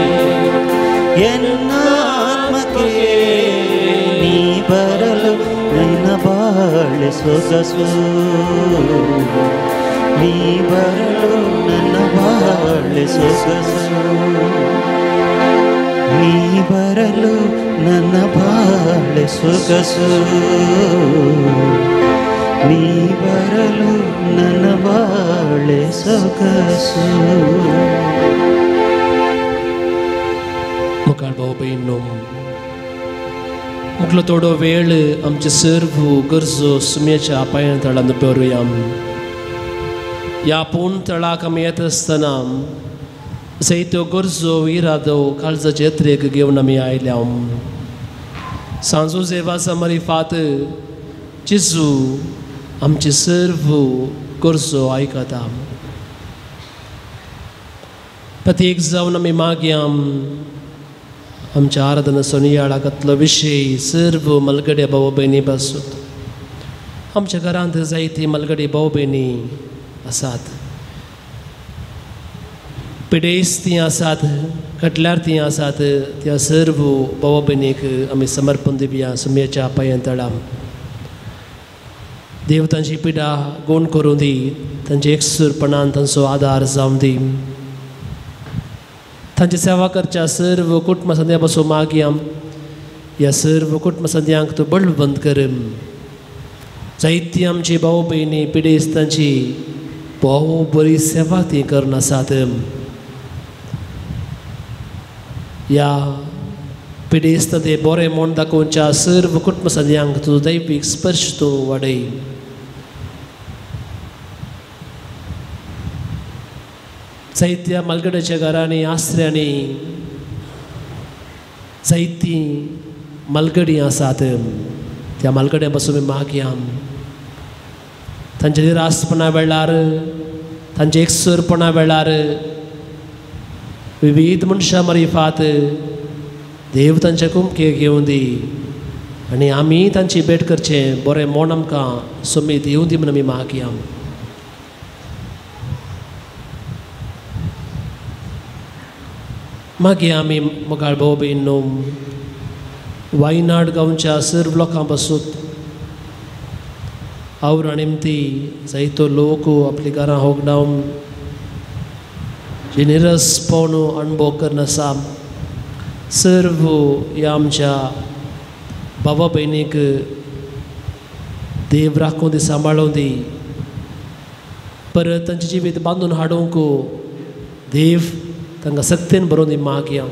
ಎನ್ನ ಆತ್ಮಕ್ಕೆ, ನೀ ಬರಲು ನನ್ನ ಬಾಳೆ ಸೊಗಸು, ನೀ ಬರಲು ನನ್ನ ಬಾಳೆ ಸೊಗಸು, ನೀ ಬರಲು ನನ್ನ ಬಾಳೆ ಸೊಗಸು, ನೀ ಬರಲು ನನ್ನ ಬಾಳೆ ಸೊಗಸು. मुखार भाव भयणींनो, मुखलो थोडो वेळ आमचे सर्व गरजो सुम्याच्या पांया तळान दवरुया. ह्या पूर्ण तळाक आमी येता आसतना जायत्यो गरजो इरादो काळजाचे यात्रेक घेवन आमी आयल्या. सांजो जेवासा मरिफात जेजू आमचे सर्व गरजो आयकता. प्रत्येक जावन आमी मागया आमच्या आराधना सोनियाळांतलो विशय सर्व मलगड्या भाव भयणी पासून. आमच्या घरांत जायती मलगडी भाव भयणी आसात, पिडेस्त ती आसात, कटल्यार ती आसात. त्या सर्व भाव भयणीक आमी समर्पण दिवया सुम्याच्या पांयां तळा. देव तांची पिडा गोण करूं दी, तांचे एकसूरपणान तांचो आदार जावं दी. तांची सेवा करच्या सर्व कुटुंब संद्या पासून मागया, ह्या सर्व कुटुंब संद्यांक तूं बळवंत कर. जायती आमची भाव भयणी पिडेस्तांची भोव बरी सेवा ती करून आसात. ह्या पिडेस्त ते बरें म्हूण दाखोवच्या सर्व कुटुंब संद्यांक तूं दैवीक स्पर्श तूं वाडय. जायत्या मालगड्याच्या घरांनी आसऱ्यांनी जायतीं मालगडी आसात. त्या मालगड्यां पासून आमी मागया तांच्या निरासपणा वेळार, तांच्या एकसुरपणा वेळार विविध मनशां मारिफात देव तांच्या कुमके घेवन दी आनी आमी तांची भेट करचें बरें म्हूण आमकां सुमेद दिवं दी म्हूण आमी मागया. मागीर आमी मोगाळ भाव भयणींनो, वायनाड गांवच्या सर्व लोकां पासून आवरा निमती जायतो लोक आपली घरां होगडावन जे निरसपण अणभव करून आसा सर्व ह्या आमच्या बाबा भयणीक देव राखूं दी, सांबाळूं दी, परत तांचें जिवीत बांदून हाडूंक देव तांकां सक्तेन बरोवन दी मागया.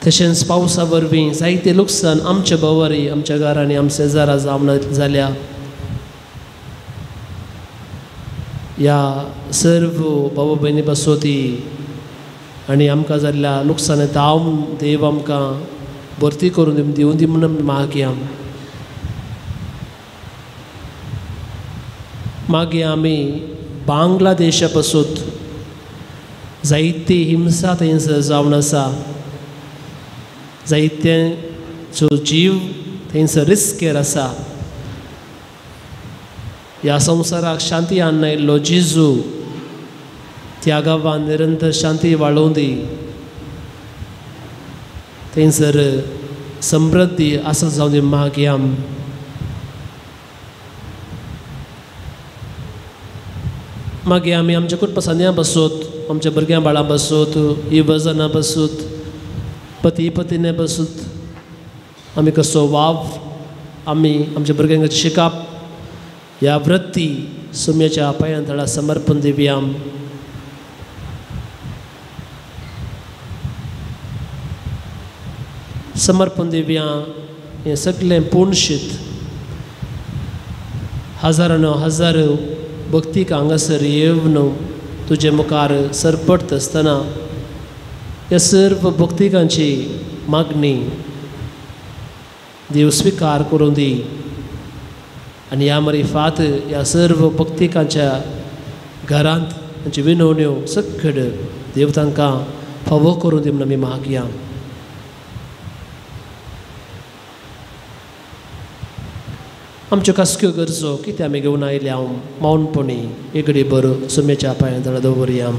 तशेंच पावसा वरवीं जायते लुकसाण आमच्या भोंवरी, आमच्या घरांनी, आमच्या शेजारा जावन जाल्या. ह्या सर्व बाबा भयणी बसोती आनी आमकां जाल्ल्या लुकसाण धांवन देव आमकां भरती करून दिवं दी म्हूण मागया. मागीर आमी बांगलादेशा पासून जायती हिंसा थंयसर जावन आसा, जायते जो जीव थंयसर रिस्केर आसा. ह्या संवसाराक शांती हाडून आयिल्लो जेजू त्या गांवान निरंतर शांती वाळोवं दी. थंयसर समृद्धी आसा जावं दी मागया. मागीर आमी आमच्या कुटुंब सांद्यां बसोत, आमच्या भुरग्यां बाळां बसोत, इवजनां बसूत, पती पतीने बसूत, आमी कसो वाव आमी आमच्या भुरग्यांक शिकप ह्या वृत्ती सुम्याच्या पांयां तळा समर्पण दिवया. समर्पण दिवया हें सगळें पूर्णशीत हजारानो हजार भक्तीक हांगासर येवन तुजे मुखार सरपटत आसतना ह्या सर्व भक्तिकांची मागणी देव स्विकार करूं दी आनी ह्या मरिफात ह्या सर्व भक्तिकांच्या घरांत तांच्यो विनवण्यो सकड देव तांकां फावो करूं दी म्हूण आमी मागया. आमच्यो कासक्यो गरजो कितें आमी घेवन आयल्या मौनपणी एकडे बरो सुम्याच्या पांयां तळा दवरया.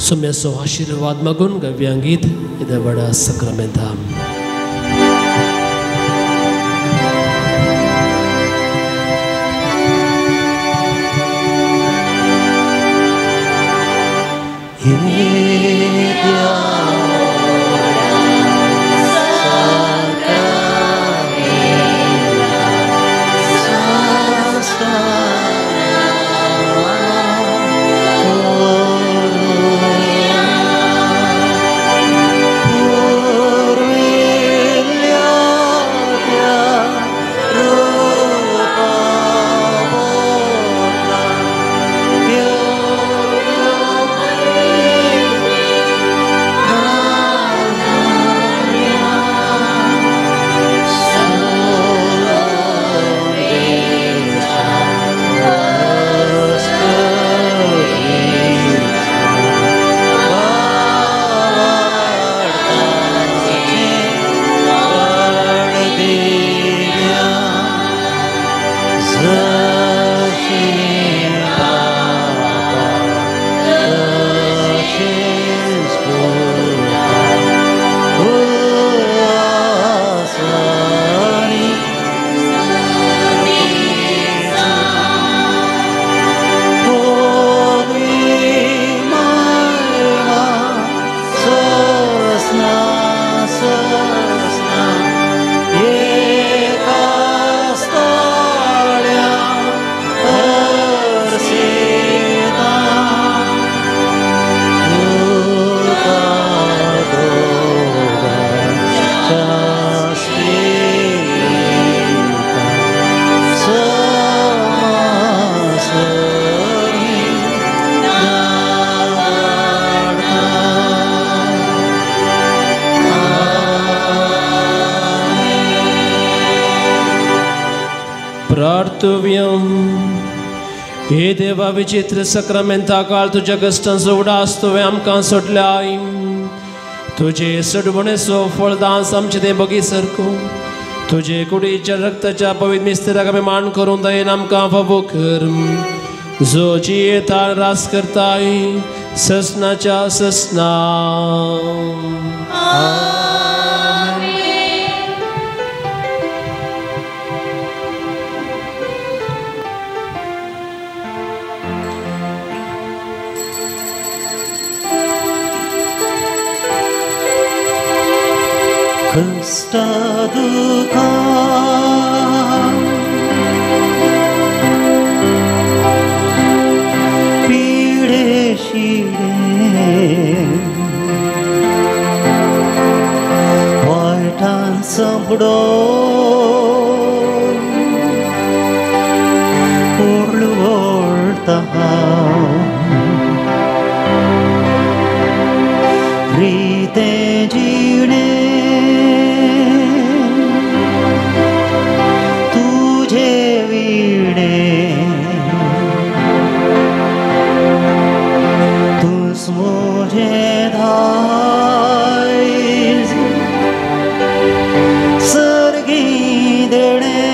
सुम्याचो आशिर्वाद मागून गव्या गीत येद्या व्हडा सक्रामेंता. हे देवा विचित्र सक्रामेंता काळ तुज्या कश्टांचो उडास तुवें आमकां सोडल्याय. तुजे सडवणेचो फळदांस आमचे ते बगी सारको तुजे कुडीच्या रक्ताच्या पवित्र मिस्तेराक आमी मान करूंक दयेन आमकां फावो कर. जो जियेता रास करताय ससनाच्या ससना. वायटान संपडो ओळवळता रितें जिणें तुझे दायज सर्गी देणे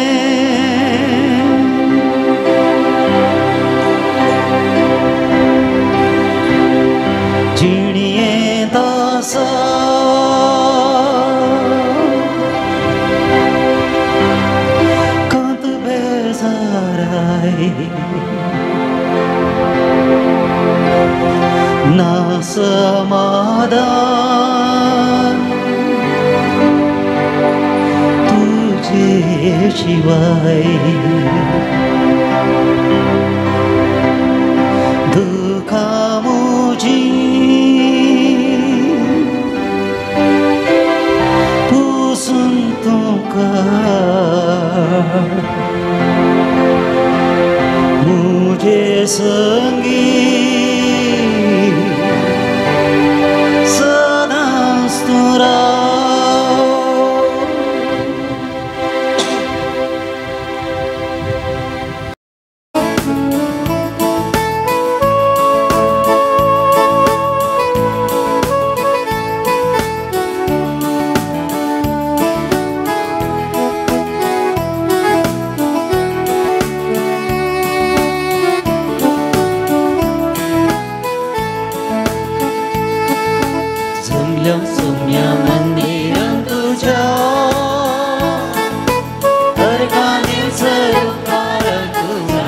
जिणये दासा कांत बेजाराय ना समाधान तुझे शिवाय दुःखा मुझी पुसून तुका मुझे संगी सदांच तूं राव. जमल्या सुम्या मंदिरां तुझ्या अर्घांनी सरकार तुझ्या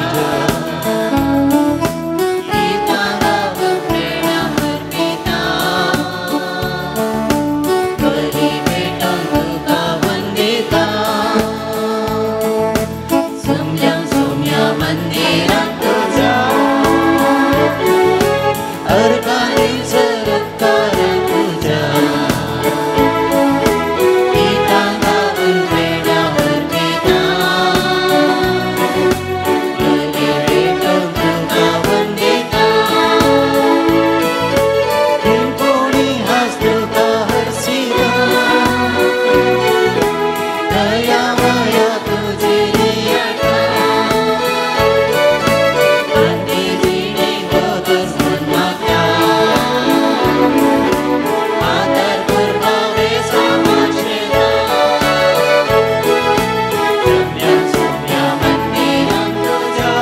प्रेरणा अर्पिता बली भेटोवन तुका वंदिता. जमल्या सुम्या मंदिरां तुझ्या अर्घांनी सरकार तुझ्या प्रेरणा अर्पिता बली भेटोवन तुका वंदिता. कोणी हास तुका हरसिता दया माया तुझी नियता आनी जिणे गोदस मागता आदर पुरवावे समाशेता. जमल्या सुम्या मंदिरां तुझ्या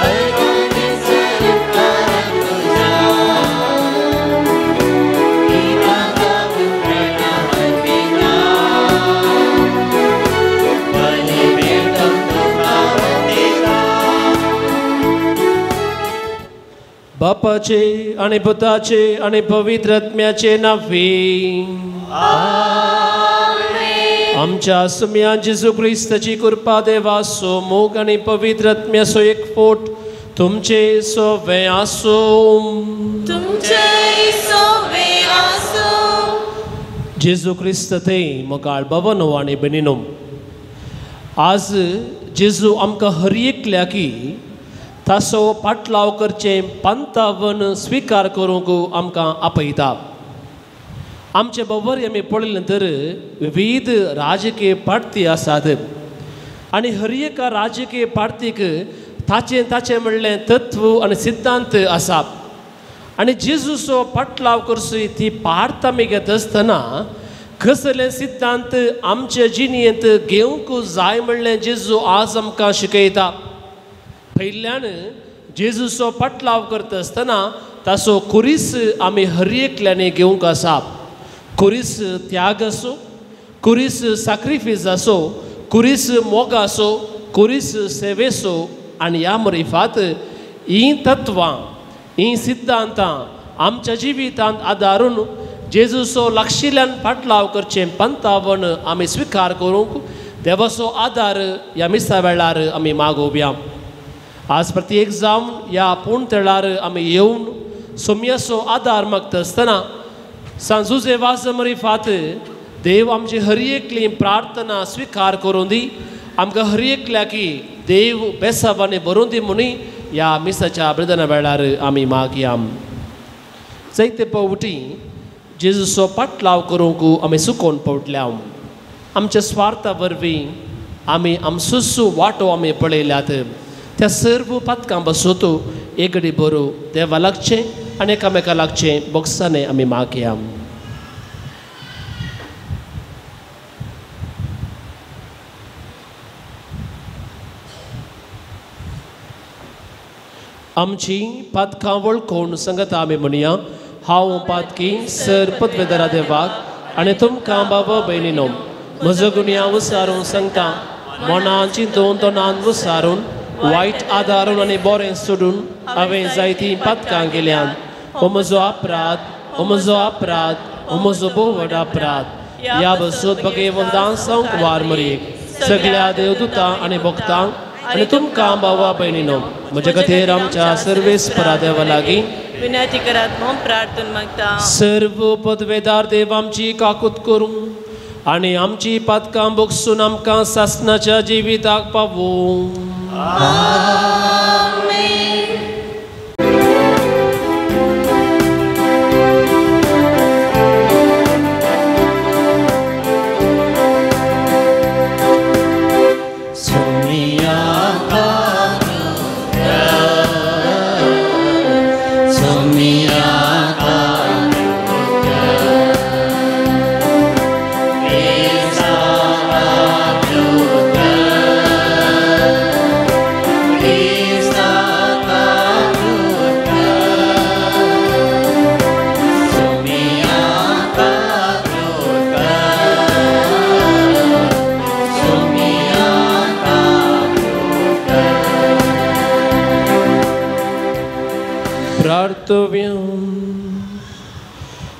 अर्घांनी सरकार तुझ्या गीतां गावन प्रेरणा अर्पिता बली भेटोवन तुका वंदिता. बापाचे आणि पुताचे आणि पवित्र आत्म्याचे नावे आमच्या सुम्या जेजू क्रिस्ताची कृपा देवासो मोग आणि पवित्र आत्म्याचो एकवट तुमचे सोवे आसूं. तुमचे सोवे आसूं. जेजू क्रिस्त ते मोगाळ बाबानो आनी भयणीनो, आज जेजू आमकां हर एकल्याकी तासो पाटलाव करचें पंतावन स्विकार करूंक आमकां आपयता. आमचे बबर आमी पळयलें तर विविध राजकीय पार्टी आसात आनी हर एका राजकीय पार्टीक ताचें ताचें म्हणलें तत्व आनी सिद्धांत आसा. आनी जेजूचो पाटलाव करचो ती पार्त आमी घेता आसतना कसले सिद्धांत आमचे जिणेंत घेवंक जाय म्हणलें जेजू आज आमकां शिकयता. पयल्यान जेजूचो पाटलाव करता आसतना ताचो खुरीस आमी हर एकल्यानी घेवंक आसा. खुरीस त्याग आसूं, खुरीस साक्रिफीस आसूं, खुरीस मोग आसूं, खुरीस सेवेचो आनी ह्या मरिफात हीं तत्वां हीं सिद्धांतां आमच्या जिवितांत आदारून जेजूचो लागशिल्ल्यान पाटलाव करचें पंतावन आमी स्विकार करूंक देवाचो आदार ह्या मिसा वेळार आमी मागोवया. आज प्रत्येक जावन ह्या पूण तेळार आमी येवन सोम्याचो आदार मागता आसतना सांजुजे वाज मरिफात देव आमची हर एकली प्रार्थना स्विकार करूं दी. आमकां हर एकल्याकी देव बेसावानी भरून दी म्हणून ह्या मिसाच्या ब्रदना वेळार आमी मागया. जायते पावटी जेजूचो पाटलाव करूंक आमी सुकोवन पडल्या. आमच्या स्वार्था वरवीं आमी आमचोच वांटो आमी पळयल्यात. त्या सर्व पातकां बसोत एगडी बरो देवा लागचें आनी एकामेका लागचें बोगसाने आमी मागया. आमची पातकां वळखून संगता आमी म्हणया, हांव पातकी सर पदवेदारा देवाक आनी तुमकां बाबा भयणीनो म्हजो गुन्यांव विसारून सांगता, मनान चिंतून तोंडान विसारून वायट आदारून आनी बरें सोडून हांवें जायतीं पातकां केल्यान. हो म्हजो अपराध, हो म्हजो अपराध, हो म्हजो भोव व्हड अपराध. ह्या बसूत बगे वंदां वार मरयेक सगळ्या देवदूतां आनी भक्तांक आनी तुमकां भावा भयणीनो म्हज्या खातीर आमच्या सर्वेस्परा देवा लागीं विनंती करात म्हूण प्रार्थना मागता. सर्व पदवेदार देव आमची काकूत करूं आनी आमची पातकां भोगसून आमकां सासणाच्या जिविताक पावूं.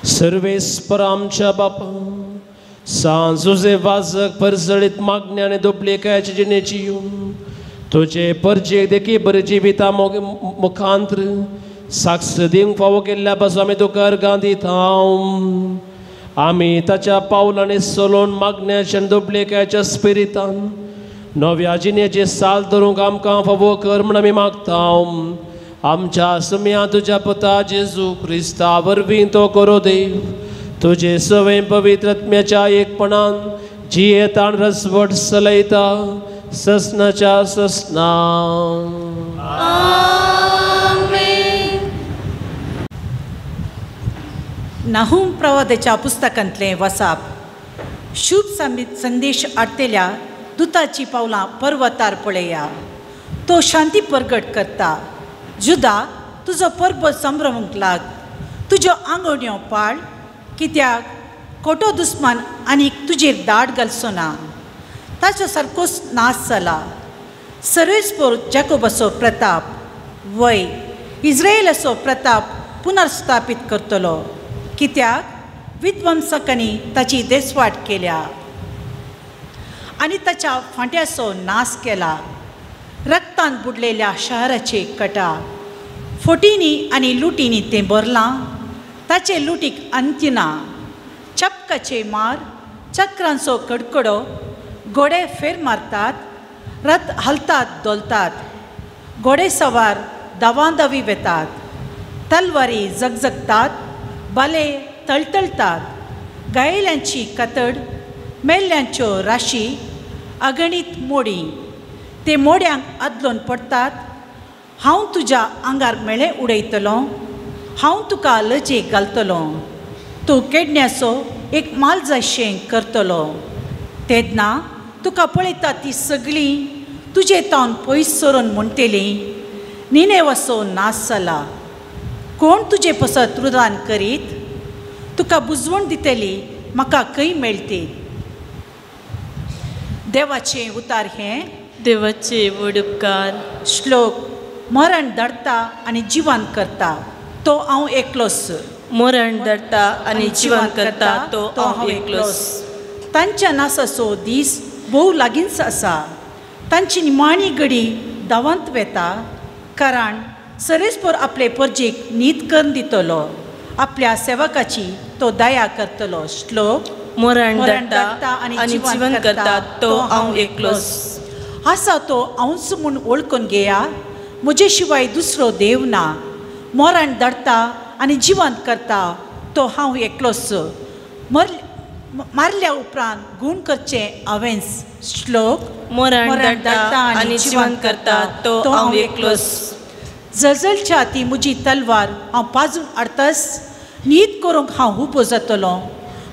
सर्वेस्पर आमच्या बापा सांजुजे वाजक परजळीत मागण्या आनी दुबलेकायाचे जिणेची येवन तुजे परजेक देखी बरें जिविता मुखांत्र साक्ष दिवंक फावो केल्ल्या पासून आमी तुका अर्गां दिता. आमी ताच्या पावलांनी चलोवन मागण्याच्या आनी दुबलेकायाच्या स्पिरितान नव्या जिणेचे साल धरूंक आमकां फावो कर म्हूण आमी मागता. आमच्या सुम्या तुज्या पुता जेजू क्रिस्ता वरवीं तो करो देव तुजे सवय पवित्र आत्म्याच्या एकपणान जियेतान रसवट चलयता ससनाच्या ससना. नाहूम प्रवादाच्या पुस्तकांतलें वसाप. शुभ संदेश हाडटल्या दुताची पावलां पर्वतार पळया, तो शांती परगट करता. जुदा तुजो परबो संभ्रमूंक लाग, तुज्यो आंगवण्यो पाळ, कित्याक खोटो दुस्मान आनीक तुजेर दाट घालचो ना, ताचो सारकोच नाश जाला. सर्वेस्पोर जॅकोबाचो प्रताप वय इस्रायलाचो प्रताप पुनर्स्थापीत करतलो, कित्याक विध्वंसकांनी ताची देसवाट केल्या आनी ताच्या फांट्याचो नाश केला. रक्तान बुडलेल्या शहराचे कटा फोटींनी आनी लुटींनी तें भरलां, ताचे लुटीक अंत्य ना. चपकाचे मार, चक्रांचो कडकडो, घोडे फेर मारतात, रथ हालतात धोलतात, घोडे सवार दावांदावी वेतात, तलवारी जगजगतात, बाले तळतळतात, गायल्यांची कतड, मेल्ल्यांच्यो राशी, अगणीत मोडी, ते मोड्यांक आदलोन पडटात. हांव तुज्या आंगार मेळे उडयतलो, हांव तुका लजेक घालतलो, तूं केडण्याचो एक मालजाशें करतलो. तेन्ना तुका पळयता ती सगळीं तुजे तावन पयस सरून म्हणटली, निनेवाचो नाश जाला. कोण तुजे पसत रुदान करीत? तुका बुजवण दितली म्हाका खंय मेळटी? देवाचें उतार हें. देवाचे व्हड उपकार. श्लोक. मरण धरता आनी जिवन करता तो हांव एकलोच. मरण धरता आनी जिवन करता तो हांव एकलोच. तांच्या नासाचो दीस भोव लागींच आसा, तांची निमाणी घडी दावांत वेता, कारण सरेस्पोर आपले परजेक न्हीद करून दितलो, आपल्या सेवकाची तो दया करतलो. श्लोक. मरण धरता आनी जिवन करता तो हांव एकलोच. आसा तो हांवच म्हूण वळखून घेया, म्हजे शिवाय दुसरो देव ना. मरण धरता आनी जिवंत करता तो हांव एकलोच. मारल्या उपरांत गूण करचें हांवेंच. श्लोक. मरण धरता आनी जिवंत करता तो हांव एकलोच. जळजळच्या ती म्हजी तलवार हांव पाजून हाडतस न्हीद करूंक हांव उबो जातलो.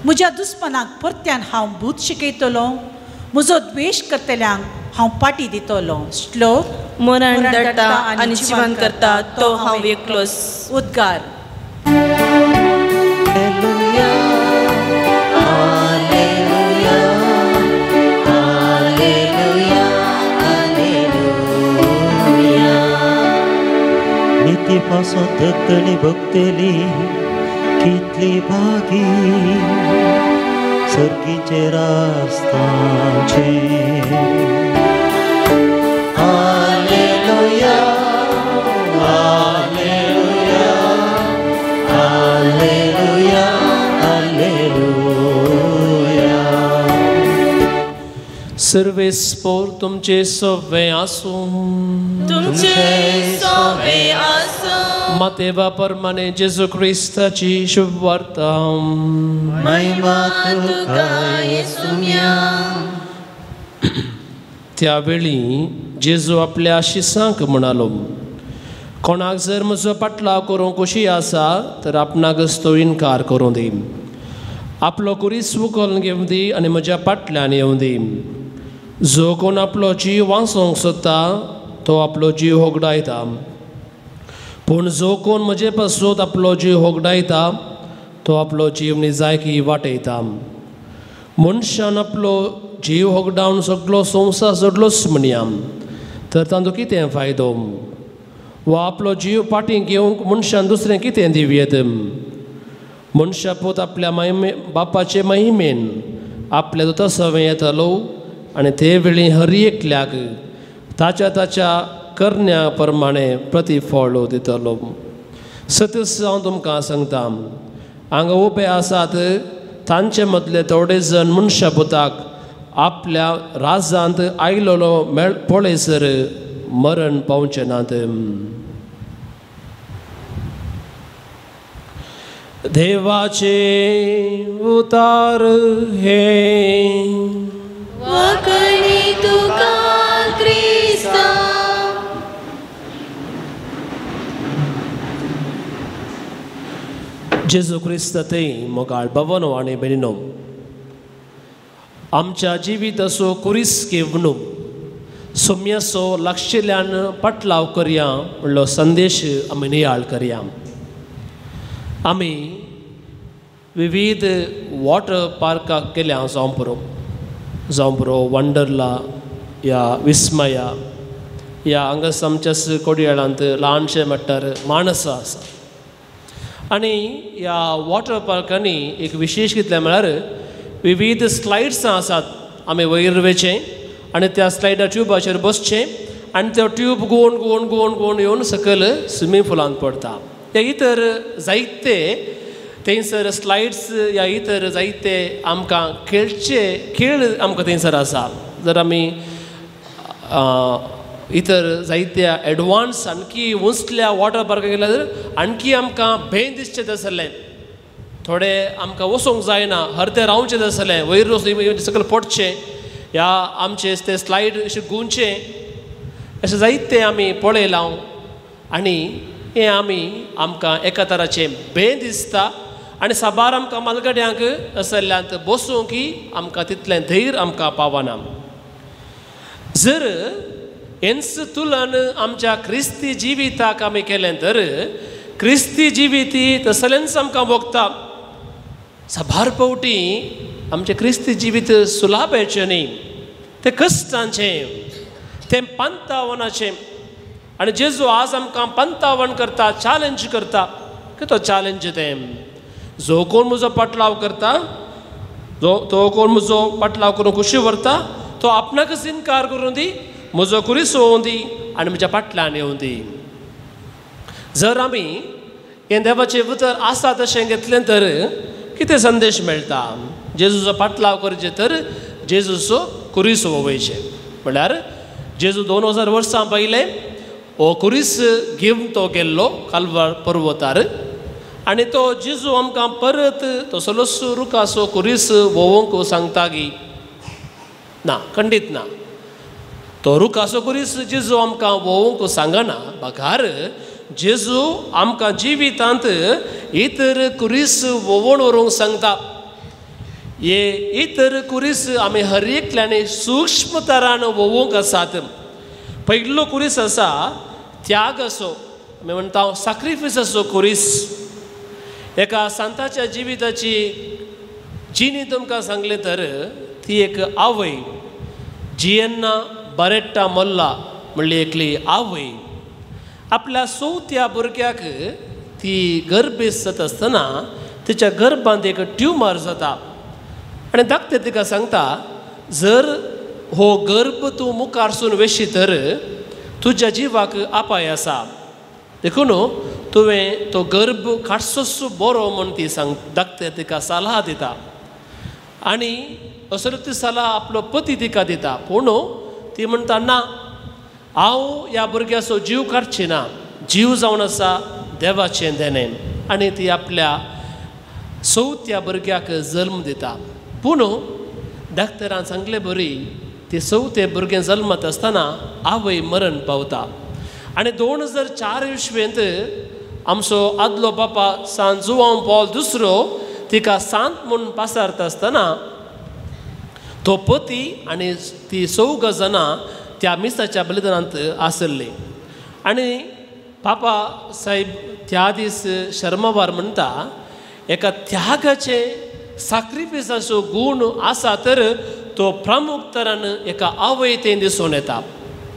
म्हज्या दुस्मानाक परत्यान हांव भूत शिकयतलो. म्हजो द्वेश करतल्यांक हांव पाटी दितलो. श्लोक. मरण धाडटा आनी जिवन करता तो हांव एकलोच. उद्गार. निती पासून धकतली भोगतली कितली भागी सर्गीचे रास्तांचे. Hallelujah hallelujah hallelujah hallelujah. सर्वेस्पोर तुमचे सवे आसूं. तुमचे सवे आसूं. मातेवा परमाने जेजू क्रिस्ताची शुभवार्ता. महिमा तुका येसुम्या. त्यावेळी जेजू आपल्या शिसांक म्हणालो, कोणाक जर म्हजो पाटलाव करूंक खोशी आसा तर आपणाकच तो इनकार करूं दी. आपलो कुरीस उखलून घेवं दी आनी म्हज्या पाटल्यान येवं दी. जो कोण आपलो जीव वाचोवंक सोदता तो आपलो जीव होगडायता, पूण जो कोण म्हजे पासून आपलो जीव होगडायता तो आपलो जीव निजायकी वाटयता. मनशान आपलो जीव होगडावन सगलो संवसार जोडलोच म्हणया तर तांचो कितें फायदो? वा आपलो जीव फाटीं घेवंक मनशान दुसरें कितें दिवयेत? मनशा पूत आपल्या महिमे बापाचे महिमेन आपल्या दुता सवें येतलो आनी ते वेळी हर एकल्याक ताच्या ताच्या करण्या प्रमाणे प्रतिफळ दितलो. सतच हांव तुमकां सांगता, हांगा उबे आसात तांचे मदले थोडे जण मनशा पुताक आपल्या राजांत आयलेलो मेळ पळयसर मरण पावचे नात. देवाचे उतार हे वाकणी तुका क्रिस्ता. जेजू क्रिस्त ते मोगाळ भवनो आनी भयणीनो, आमच्या जिविताचो कुरीस घेवन सोम्याचो लागशिल्ल्यान पाटलाव करया म्हणलो संदेश आमी नियाळ करया. आमी विविध वॉटर पार्काक गेल्या, जावं पुरो जावं पुरो वंडरला या विस्मया या हांगास आमच्याच कोडयाळांत ल्हानशें म्हणटार मानसा आसा. आनी ह्या वॉटर पार्कांनी एक विशेश कितलें म्हळ्यार विविध स्लायड्सां आसात. आमी वयर वयचें आनी त्या स्लायडा ट्युबाचेर बसचें आनी तो tube Goan Goan Goan Goan येवन सकयल स्विमींग पुलांत पडटा. या इतर जायते थंयसर स्लायड्स या इतर जायते आमकां खेळचे खेळ आमकां थंयसर आसा. जर आमी इतर जायत्या एडवान्स आणखी उंचल्या वॉटर पार्काक गेल्यार तर आणखी आमकां भंय दिसचें आसलें, थोडे आमकां वचूंक जायना, हरतें रावचें आसलें, वयर सकयल पडचें ह्या आमचे ते स्लायड अशें गुंवचें, अशें जायते आमी पळयलां. आनी हें आमी आमकां एका तराचें भंय दिसता आनी साबार आमकां मालगड्यांक आसल्ल्यांत बसूंक आमकां तितलें धैर्य आमकां पावना. जर हेंच तुलन आमच्या क्रिस्ती जिविताक आमी केलें तर क्रिस्ती जिवीत तसलेंच आमकां भोगता. साबार फावटी आमचें क्रिस्ती जिवीत सुलाभेचें न्ही, तें कश्टांचें, तें पंतावनाचें. आनी जेजू आज आमकां पंतावन करता, चॅलेंज करता. कितें चॅलेंज तें? जो कोण म्हजो पाटलाव करता, जो तो कोण म्हजो पाटलाव करून खुशी व्हरता तो आपणाकच इनकार करून दी, म्हजो कुरीस येवं दी आनी म्हज्या पाटल्यान येवं दी. जर आमी हें देवाचें उतर आसा तशें घेतलें तर कितें संदेश मेळटा? जेजूचो पाटलाव करचें तर जेजूचो कुरीस वयचें. म्हणल्यार जेजू 2000 वर्सां पयलें हो कुरीस घेवन तो गेल्लो कालवार पर्वतार आनी तो जेजू आमकां परत तसलोच रुखाचो कुरीस वोवंक सांगता की ना, खंडीत ना. तो रुखाचो खुरीस जेजू आमकां वोवंक सांगना, बगार जेजू आमकां जिवितांत इतर खुरीस वोवण व्हरूंक सांगता. हे इतर खुरीस आमी हर एकल्यानी सूक्ष्म तरान वोवूंक आसात. पयलो खुरीस आसा त्याग असो, आमी म्हणटा साक्रिफिसाचो खुरीस. एका सांताच्या जिविताची जिणी तुमकां सांगलें तर ती एक आवय जियन्ना बरेट्टा मोल्ला म्हणली एकली आवय आपल्या चवथ्या भुरग्याक ती गर्भेस्त जाता आसतना तिच्या गर्भांत एक ट्युमर जाता आनी धाकटे तिका सांगता, जर हो गर्भ तूं मुखारसून वेशी तर तुज्या जिवाक अपाय आसा, देखून तुवें तो गर्भ काडचोच बरो म्हूण ती सांग धाकटे तिका सलाह दिता. आनी असलो ती सलाह आपलो पती तिका दिता, पूण ती म्हणटा ना, हांव ह्या भुरग्याचो जीव काडची ना, जीव जावन आसा देवाचें देणें. आनी ती आपल्या चवथ्या भुरग्याक जल्म दिता. पूण डॉक्टरान सांगले बरी ती चवथे भुरगें जल्मत आसतना आवय मरण पावता. आनी 2004 इसवेंत आमचो आदलो बापा सांत जुवांव पॉल दुसरो तिका सांत म्हूण पासारता आसतना तो पती आनी ती चौग जाणां त्या मिसाच्या बलिदानांत आसली. आनी पापा साहेब त्या दीस शर्मावार म्हणटा, एका त्यागाचे साक्रिफिसाचो गूण आसा तर तो प्रमुख तरान एका आवय तें दिसून येता.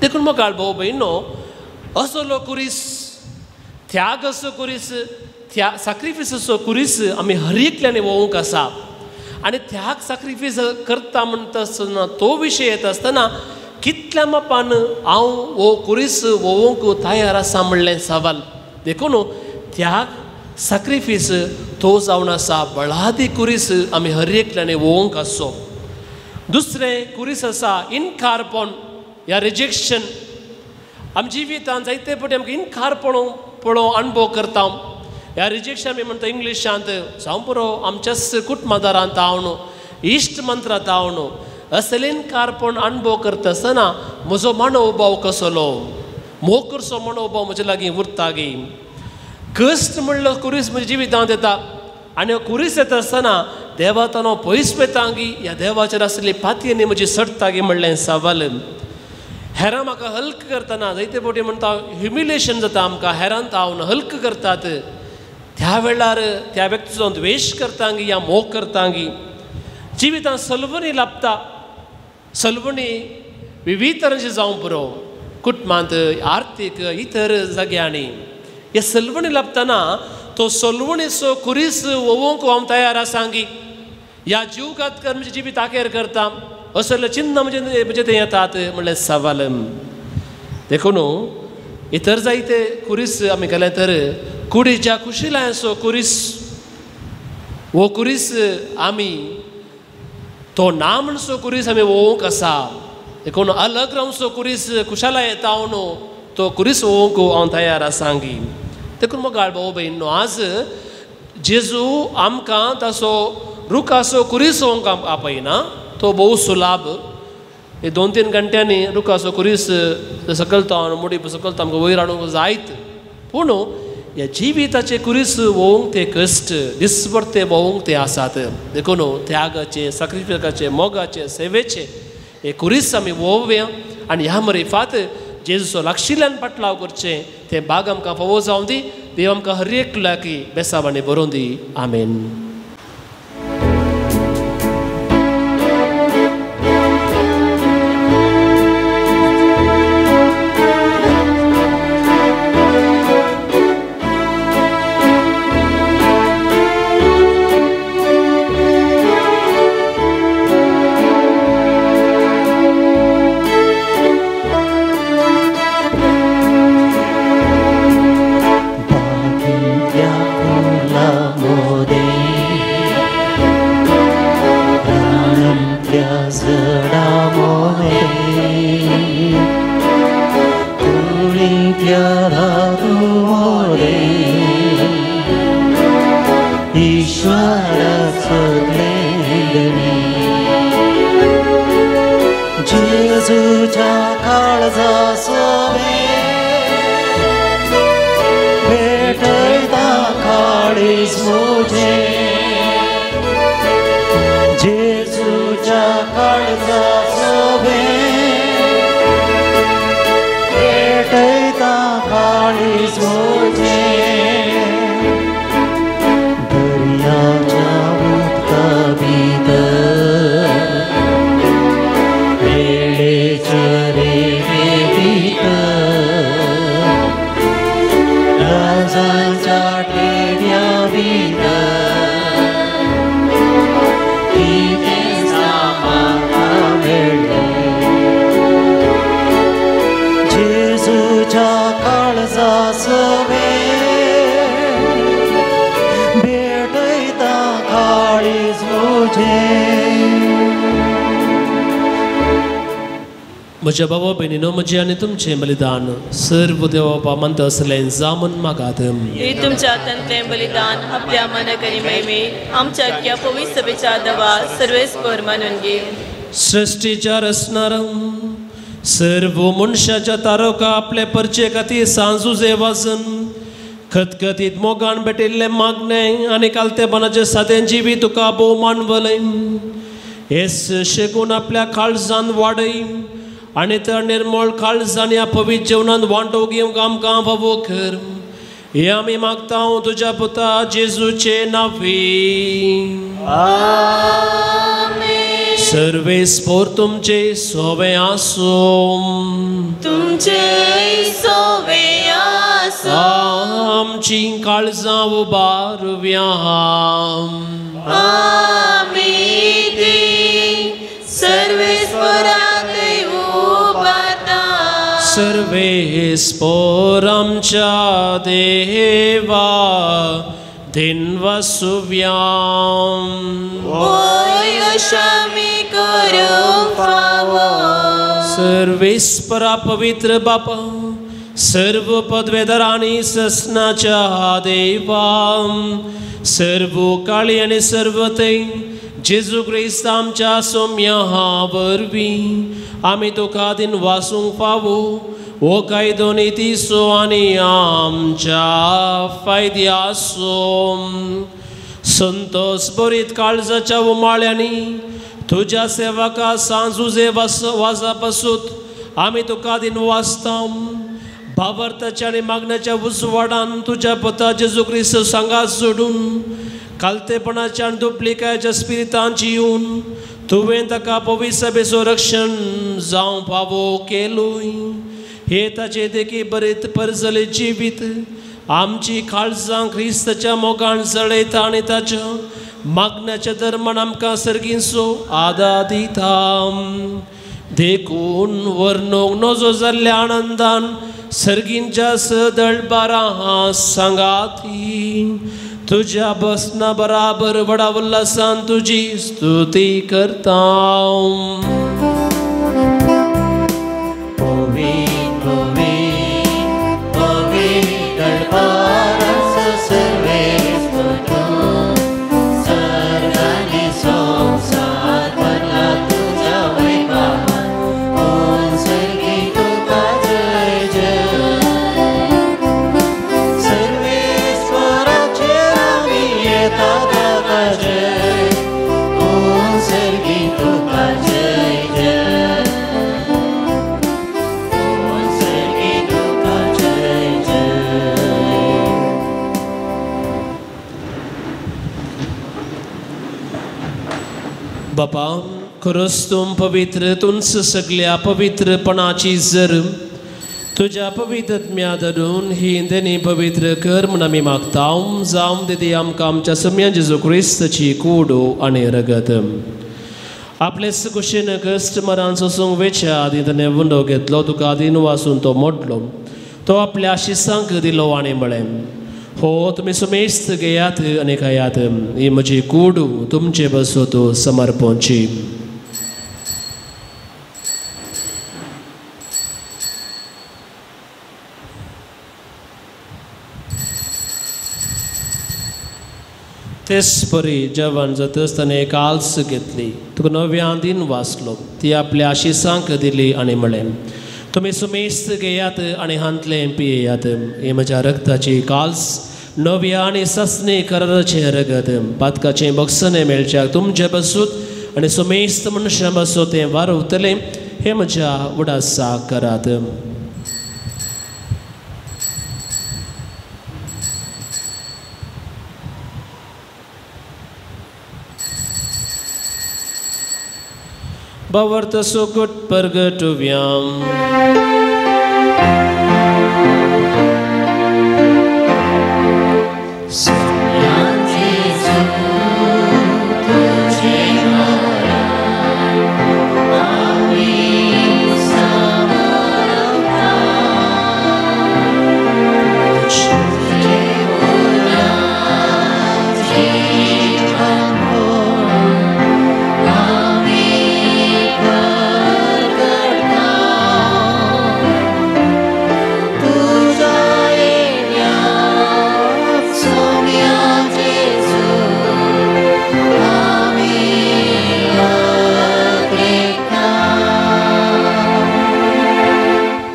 देखून मोगाळ भाव भयणो, असलो खुरीस, त्यागाचो खुरीस, त्या साक्रिफिसाचो खुरीस आमी हर एकल्यानी वोवंक आसा. आनी त्याग साक्रिफीस करता म्हणटा आसतना तो विशय येता आसतना कितल्या मापान हांव हो खुरीस वोवंक तयार आसा म्हणलें सवाल. देखून त्याग साक्रिफीस तो जावन आसा बळादी खुरीस आमी हर एकल्यानी वोवंक आसचो. दुसरें खुरीस आसा इनकारपण या रिजेक्शन. आमच्या जिवितांत जायते फावटी आमकां इनकार पळोवंक अणभव करता. ह्या रिजेक्शन आमी म्हणटा इंग्लिशांत, जावं पुरो आमच्याच कुटुंबादारांत हांव इश्ट मंत्रांत हांव असले इनकारपण अणभव करता आसतना म्हजो मनोभाव कसलो, मोग करचो मनोभाव म्हजे लागीं उरता गी. कश्ट म्हणलो खुरीस म्हज्या जिवितांत येता आनी हो खुरीस येता आसतना देवा हांव पयस वयता गी, ह्या देवाचेर आसली पातयेनी म्हजी सडटा गी म्हणलें सवाल. हेरां म्हाका हल्क करतना जायते फावटी म्हणटा ह्युमिलेशन जाता आमकां, हेरांत हांव हल्क करतात त्या वेळार त्या व्यक्तीचो द्वेश करतांगी या मोग करतांगी. जिवितांत सलवणी लाभता, सलवणी विविध तरांची जावं पुरो, कुटुंबांत, आर्थीक, इतर जाग्यांनी. हे सलवणी लाभतना तो सलवणीचो खुरीस वोवंक हांव तयार आसांगी, ह्या जीवघात कर म्हणजे जिवीत आखेर करता असले चिन्न म्हणजे म्हणजे ते येतात म्हणलें सवाल. देखून इतर जायते खुरीस आमी केले तर कुडीच्या कुशिलांचो खुरीस, हो खुरीस आमी तो ना म्हणचो खुरीस आमी वोवंक आसा. देखून अलग रावचो खुरीस कुशाला येता न्हू तो खुरीस वोवंक हांव तयार आसांगी. देखून मोगाळ भाव भयणो, आज जेजू आमकां ताचो रुखाचो खुरीस वोवंक आपयना, तो भोव सुलाभ. हे 2-3 घंट्यांनी रुखाचो खुरीस सकलता मुडी सकलता आमकां वयर हाडूंक जायत, पूण ह्या जिविताचे खुरीस वोवंक ते कश्ट दिसभर ते वोवंक ते आसात. देखून त्यागाचे, साक्रिफिसाचे, मोगाचे, सेवेचे हे खुरीस आमी वोवया आनी ह्या मरिफात जेजूचो लागशिल्ल्यान पाटलाव करचें तें बाग आमकां फावो जावं दी. देव आमकां हर एकल्याक बेसावांनी बरोवं दी. आमेन. जेजूच्या काळीज म्हजें जेजूच्या काळजा सवें भेटयता काळीज म्हजें दर्याच्या उदका भितर वेळेच्या रेवे भितर राजाच्या टेव्या भितर कितें म्हाका मेळ्ळें जेजूच्या काळजा सवें भेटयता काळीज म्हजें. म्हज्या बाबा भयणीनो म्हजें आनी तुमचें बलिदान सर्व देवा मानता आसलें जामून मागात. हे तुमच्या हातांतलें बलिदान आपल्या मनाक आनी महिमे आमच्या आख्या पवित्र सभेच्या दवा सर्वेस्पर मानून घे. सृश्टीच्या रचणार सर्व मनशाच्या तारका आपले परचे खातीर सांजुजे वाजन खतखतीत मोगान भेटिल्लें मागणें आनी कालतेपणाचें सादें जिवीत तुका भोव मानवलें हेस शेकून आपल्या काळजान वाडय आनी त्या निर्मळ काळजान ह्या पवित्र जेवणान वांटो घेवंक आमकां फावो कर. हें आमी मागता तुज्या पुता जेजूचे नांवी. सर्वेस्पोर तुमचे सोवे आसूं. तुमचे सोवे आसूं. आमची काळजां उबारुया. आमी ती सर्वेस्पराक उबारता. सर्वेस्पोर आमच्या देवा दिनवसुव्याम. वय अशामी करूंक फावो. सर्वेस्परा पवित्र बापा सर्व पदवेदारांनी ससनाच्या देवा सर्व काळी आनी सर्व ते जेजू क्रिस्त आमच्या सोम्या वरवीं आमी तुका दिन वासूंक फावो हो कायदो नितीचो आनी आमच्या फायद्याचो. संतोस बरीत काळजाच्या उमाळ्यांनी तुज्या सेवका सांजुजे वाजा पासूत आमी तुका दिन वाचता. भावार्थाच्या आनी मागण्याच्या उजवाडान तुज्या पुता जेजू क्रिस्त सांगात सोडून कालतेपणाच्या आनी दुप्लिकायेच्या स्पिरितान जिवन तुवें ताका पवित्र सभेचो रक्षण जावं फावो केलोय. हे ताचे देखी बरें परजले जिवीत आमची काळजां क्रिस्ताच्या मोगान जळयता आनी ताच्या मागण्याच्या धर्मान आमकां सर्गींचो आदार दिता. देखून वर्णूंक नजो जाल्ल्या आनंदान सर्गींच्या सदळबारां सांगाती तुज्या बसना बराबर व्हडा उल्हासान तुजी स्तुती करता. बापा खरोच तूं पवित्र तुंच सगल्या पवित्रपणाची जर तुज्या पवित्रत्म्या धरून ही देणी पवित्र कर म्हूण आमी मागता. जावं दिदी आमकां आमच्या सम्या जेजू क्रिस्ताची कूड आनी रगत. आपले कुशीन कश्ट मरान सोसूंक वेच्या आदीं ताणें उंडो घेतलो तुका आदीन वासून तो मोडलो तो आपल्या आशिसांक दिलो आनी म्हळें हो तुमी सुमेस्त घेयात आनी खायात ही म्हजी कूड तुमचे बसोत समर्पणची. तेच परी जेवण जातच ताणें एक आल्स घेतली तुका नव्या दिन वाचलो ती आपल्या आशिसांक दिली आनी म्हळें तुमी सुमेस्त घेयात आनी हांतलें पियेयात ही म्हज्या रक्ताची काल्स नव्या आनी सासणी कराराचें रगत पातकाचें बक्षणें मेळच्याक तुमचे बसूत आनी सुमेस्त मनशां बसूत तें वारवतलें हें म्हज्या उडासाक करात. भावार्थ सुगूट परगटुव्यां.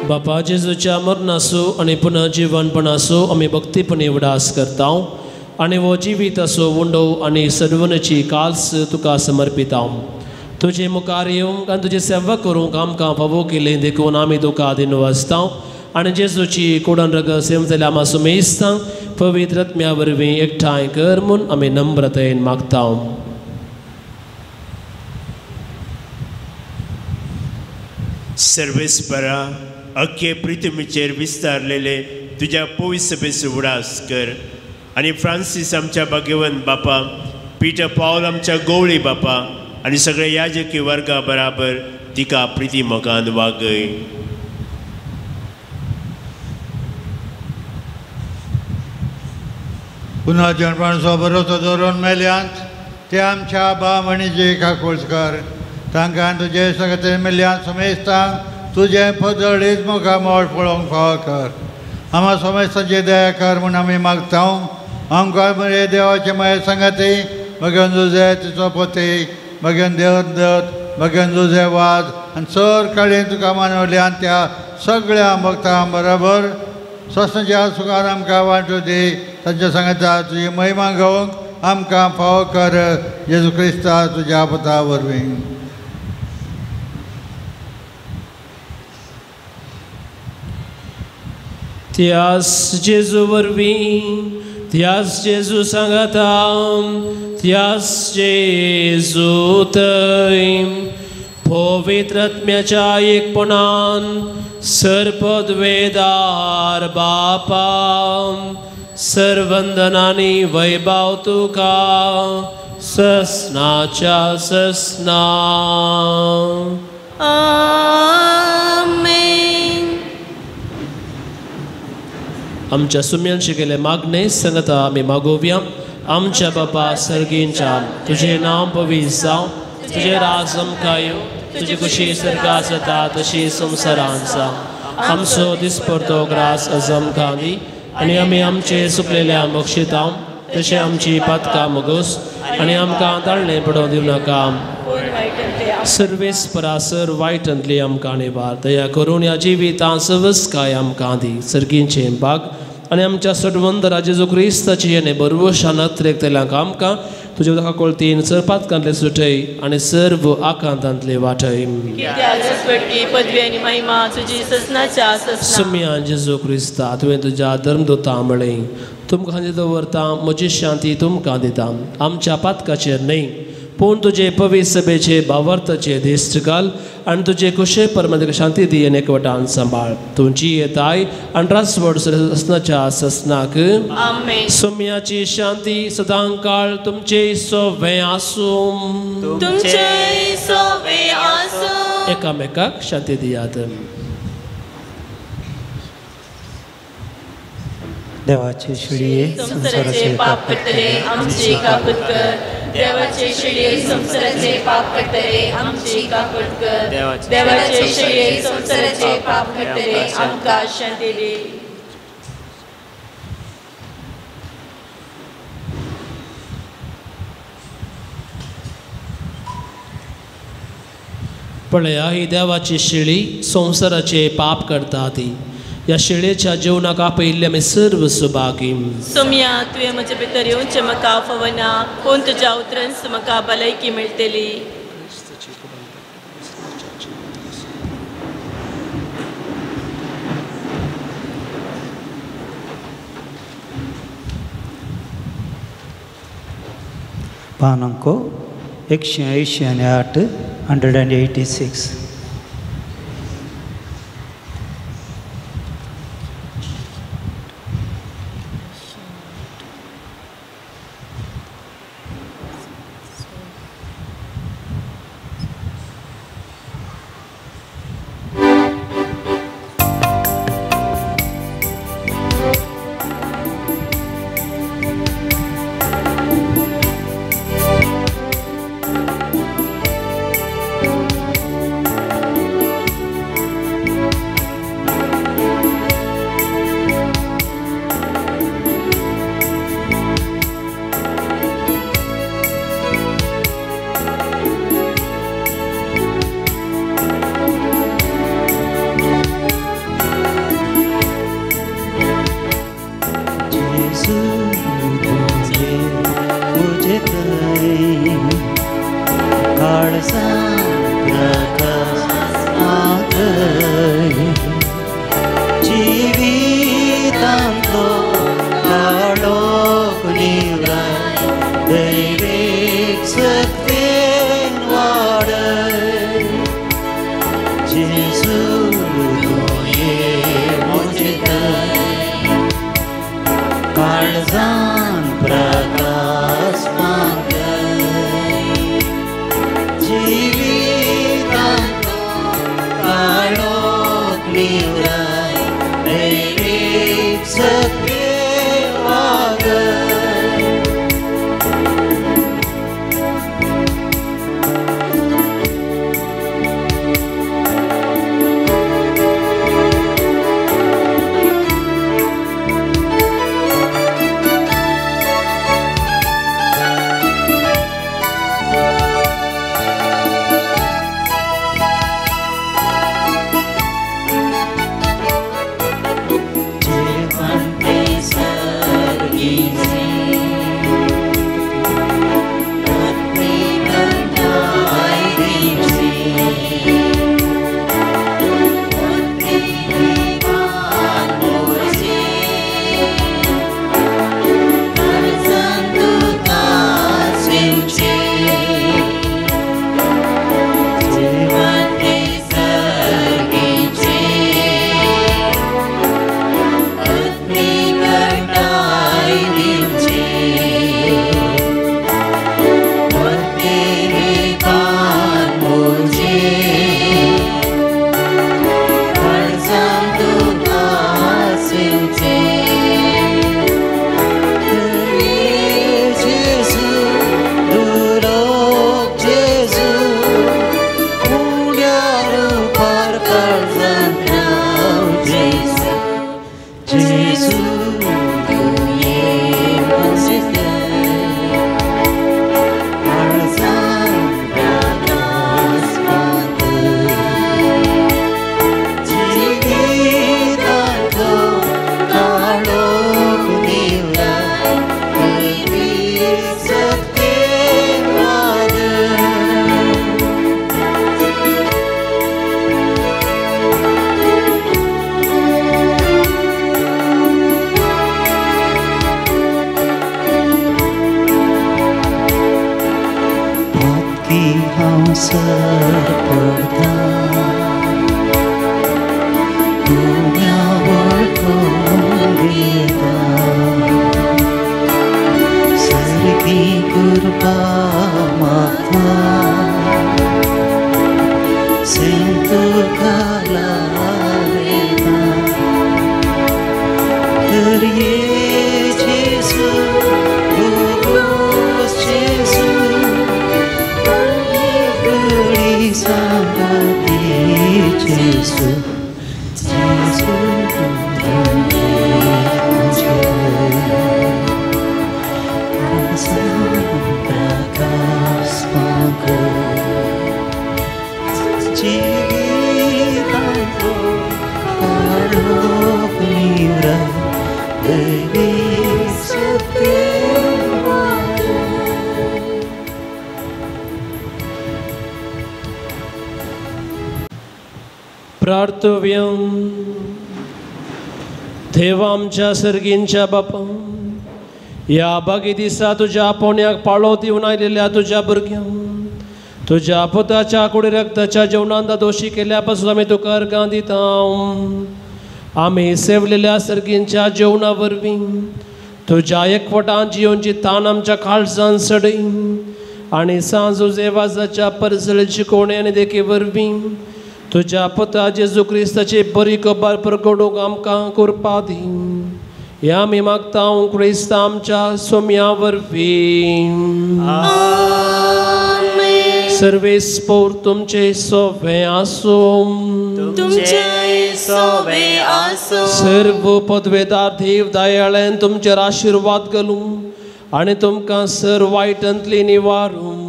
बापा जेजूच्या मरणासो आनी पुनर्जीवनपणासो आमी भक्तीपणी उडास करता आनी हो जिवीत असो उंडो आनी सर्वनाची काल्स तुका समर्पिता. तुजे मुखार येवंक आनी तुजी सेवा करूंक आमकां फावो केली देखून आमी तुका दिनवासता आनी जेजूची कुडन रगत सेवतल्या आमा सुमेस्तां पवित्र आत्म्या वरवीं एकठांय कर म्हूण आमी नम्रतेन मागता. सर्वेस्परा अख्खे पृथ्वीचेर विस्तारलेले तुज्या पवित्र सभेचो उडास कर आनी फ्रांसीस आमच्या भाग्यवंत बापा, पीटर पावल आमच्या गोवळी बापा आनी सगळे याजकी वर्गा बराबर तिका प्रिती मोगान वागय. पुन्हा जनपणचो बरोसो दवरून मेल्यांत ते आमच्या बाम आनी जे काकोळकर तांकां तुजे सगळे मेल्यांत समेस्तांक तुजें पदळीत मुखामळ पळोवंक फावो कर. आमा समेस्तांची दया कर म्हूण आमी मागता. आमकां मरे देवाचे माये सांगाती मगन जुजे तिचो पती मगन देवदत्त मगन जुजे वाज आनी सर काळीन तुका मानवल्यान त्या सगळ्या भक्तां बराबर स्वस्ताच्या सुखान आमकां वांटू दी. तांच्या सांगाता तुजी महिमा गावंक आमकां फावो कर जेजू क्रिस्ता तुज्या पता वरवीं. त्यास जेजू वरवीं, त्यास जेजू सांगाता, त्यास जेजू थंय पवित्र आत्म्याच्या एकपणान सर्पद्वेदार बापा सर्वंदनानी वैभाव तुका ससनाच्या ससना. आमेन. आमच्या सुम्यांशी केले मागणे संगता आमी मागोवया. आमच्या बापा सर्गींच्या तुझे नांव पवित्र जावं, तुझे राज आमकां येवं, तुजी खुशी स्वर्गांत जाता तशी संवसारांत जावं. आमचो दिसपडतो ग्रास आज आमकां दी आनी आमी आमचे सुकलेल्या बक्षिता तशें आमची पातकां मोगोस आनी आमकां ताळणें पडोवंक दिवं नाका. सर्वेस परासर वायटांतली आमकां निवार दया करून ह्या जिवितांत सवस्काय आमकां दी. सर्गींचें भाग आनी आमच्या सटवंदरा जेजू क्रिस्ताची आनी बरवशान अत्रेकतल्यांक आमकां तुज्या उदका कोळतीन सरपातकांतले सुटय आनी सर्व आकांतांतले वाटय. सुम्या जेजू क्रिस्ता तुवें तुज्या धर्मदुता म्हळें तुमकां दवरता म्हजी शांती तुमकां दिता आमच्या पातकाचेर न्हय पूण तुजे पवित्र सभेचे भावार्थाचे दिश्ट घाल आनी तुजे कुशे परमात्म्याक शांती दी आनी एकवटान सांबाळ. तुमची येताय आनी रासवड ससनाच्या ससनाक. सोम्याची शांती सदां काळ तुमचे सोवे आसूं. तुमचे सोवे आसूं. एकामेकाक शांती दियात. देवाचे शिळये संसाराचे पाप करतले आमची काकूत कर. देवाचे शिळये संसाराचे पाप करतले आमची काकूत कर. देवाचे शिळये संसाराचे पाप करतले आमकां शांती दी. पळया ही देवाची शिळी संसाराचे पाप करता ती. ह्या शेळेच्या जेवणाक आपयिल्ले आमी सर्व सुभागी. सोमया तुवें म्हजे भितर येवचें म्हाका फावना, पूण तुज्या उतरांच म्हाका भलायकी मेळटली. पान अंको 188, 186. Prakash प्रार्थव्यम देवा आमच्या सर्गींच्या बापा, ह्या बागी दिसा तुज्या पोण्याक पाळो दिवन आयिल्ल्या तुज्या भुरग्यांक तुज्या पुताच्या कुडी रक्ताच्या जेवणांत दोशी केल्या पासून आमी तुका अर्गां दिता. आमी सेवलेल्या सर्गींच्या जेवणा वरवीं तुज्या एकवटान जियोनची तान आमच्या काळजान सडय आनी सांजो वाजाच्या परजळेची कोणे आनी देखी वरवीं तुज्या पुता जेजू क्रिस्ताची बरी खबर परगडूंक आमकां कृपा दी. ह्या आमी मागता क्रिस्ता आमच्या सोम्या वरवीं. सर्वेस्पोर तुमचे सोवे आसूं, तुमचे सोवे आसूं. सर्व पदवेदार देव दयाळ्यान तुमचेर आशिर्वाद घालूं आनी तुमकां सर वायटांतली निवारूं.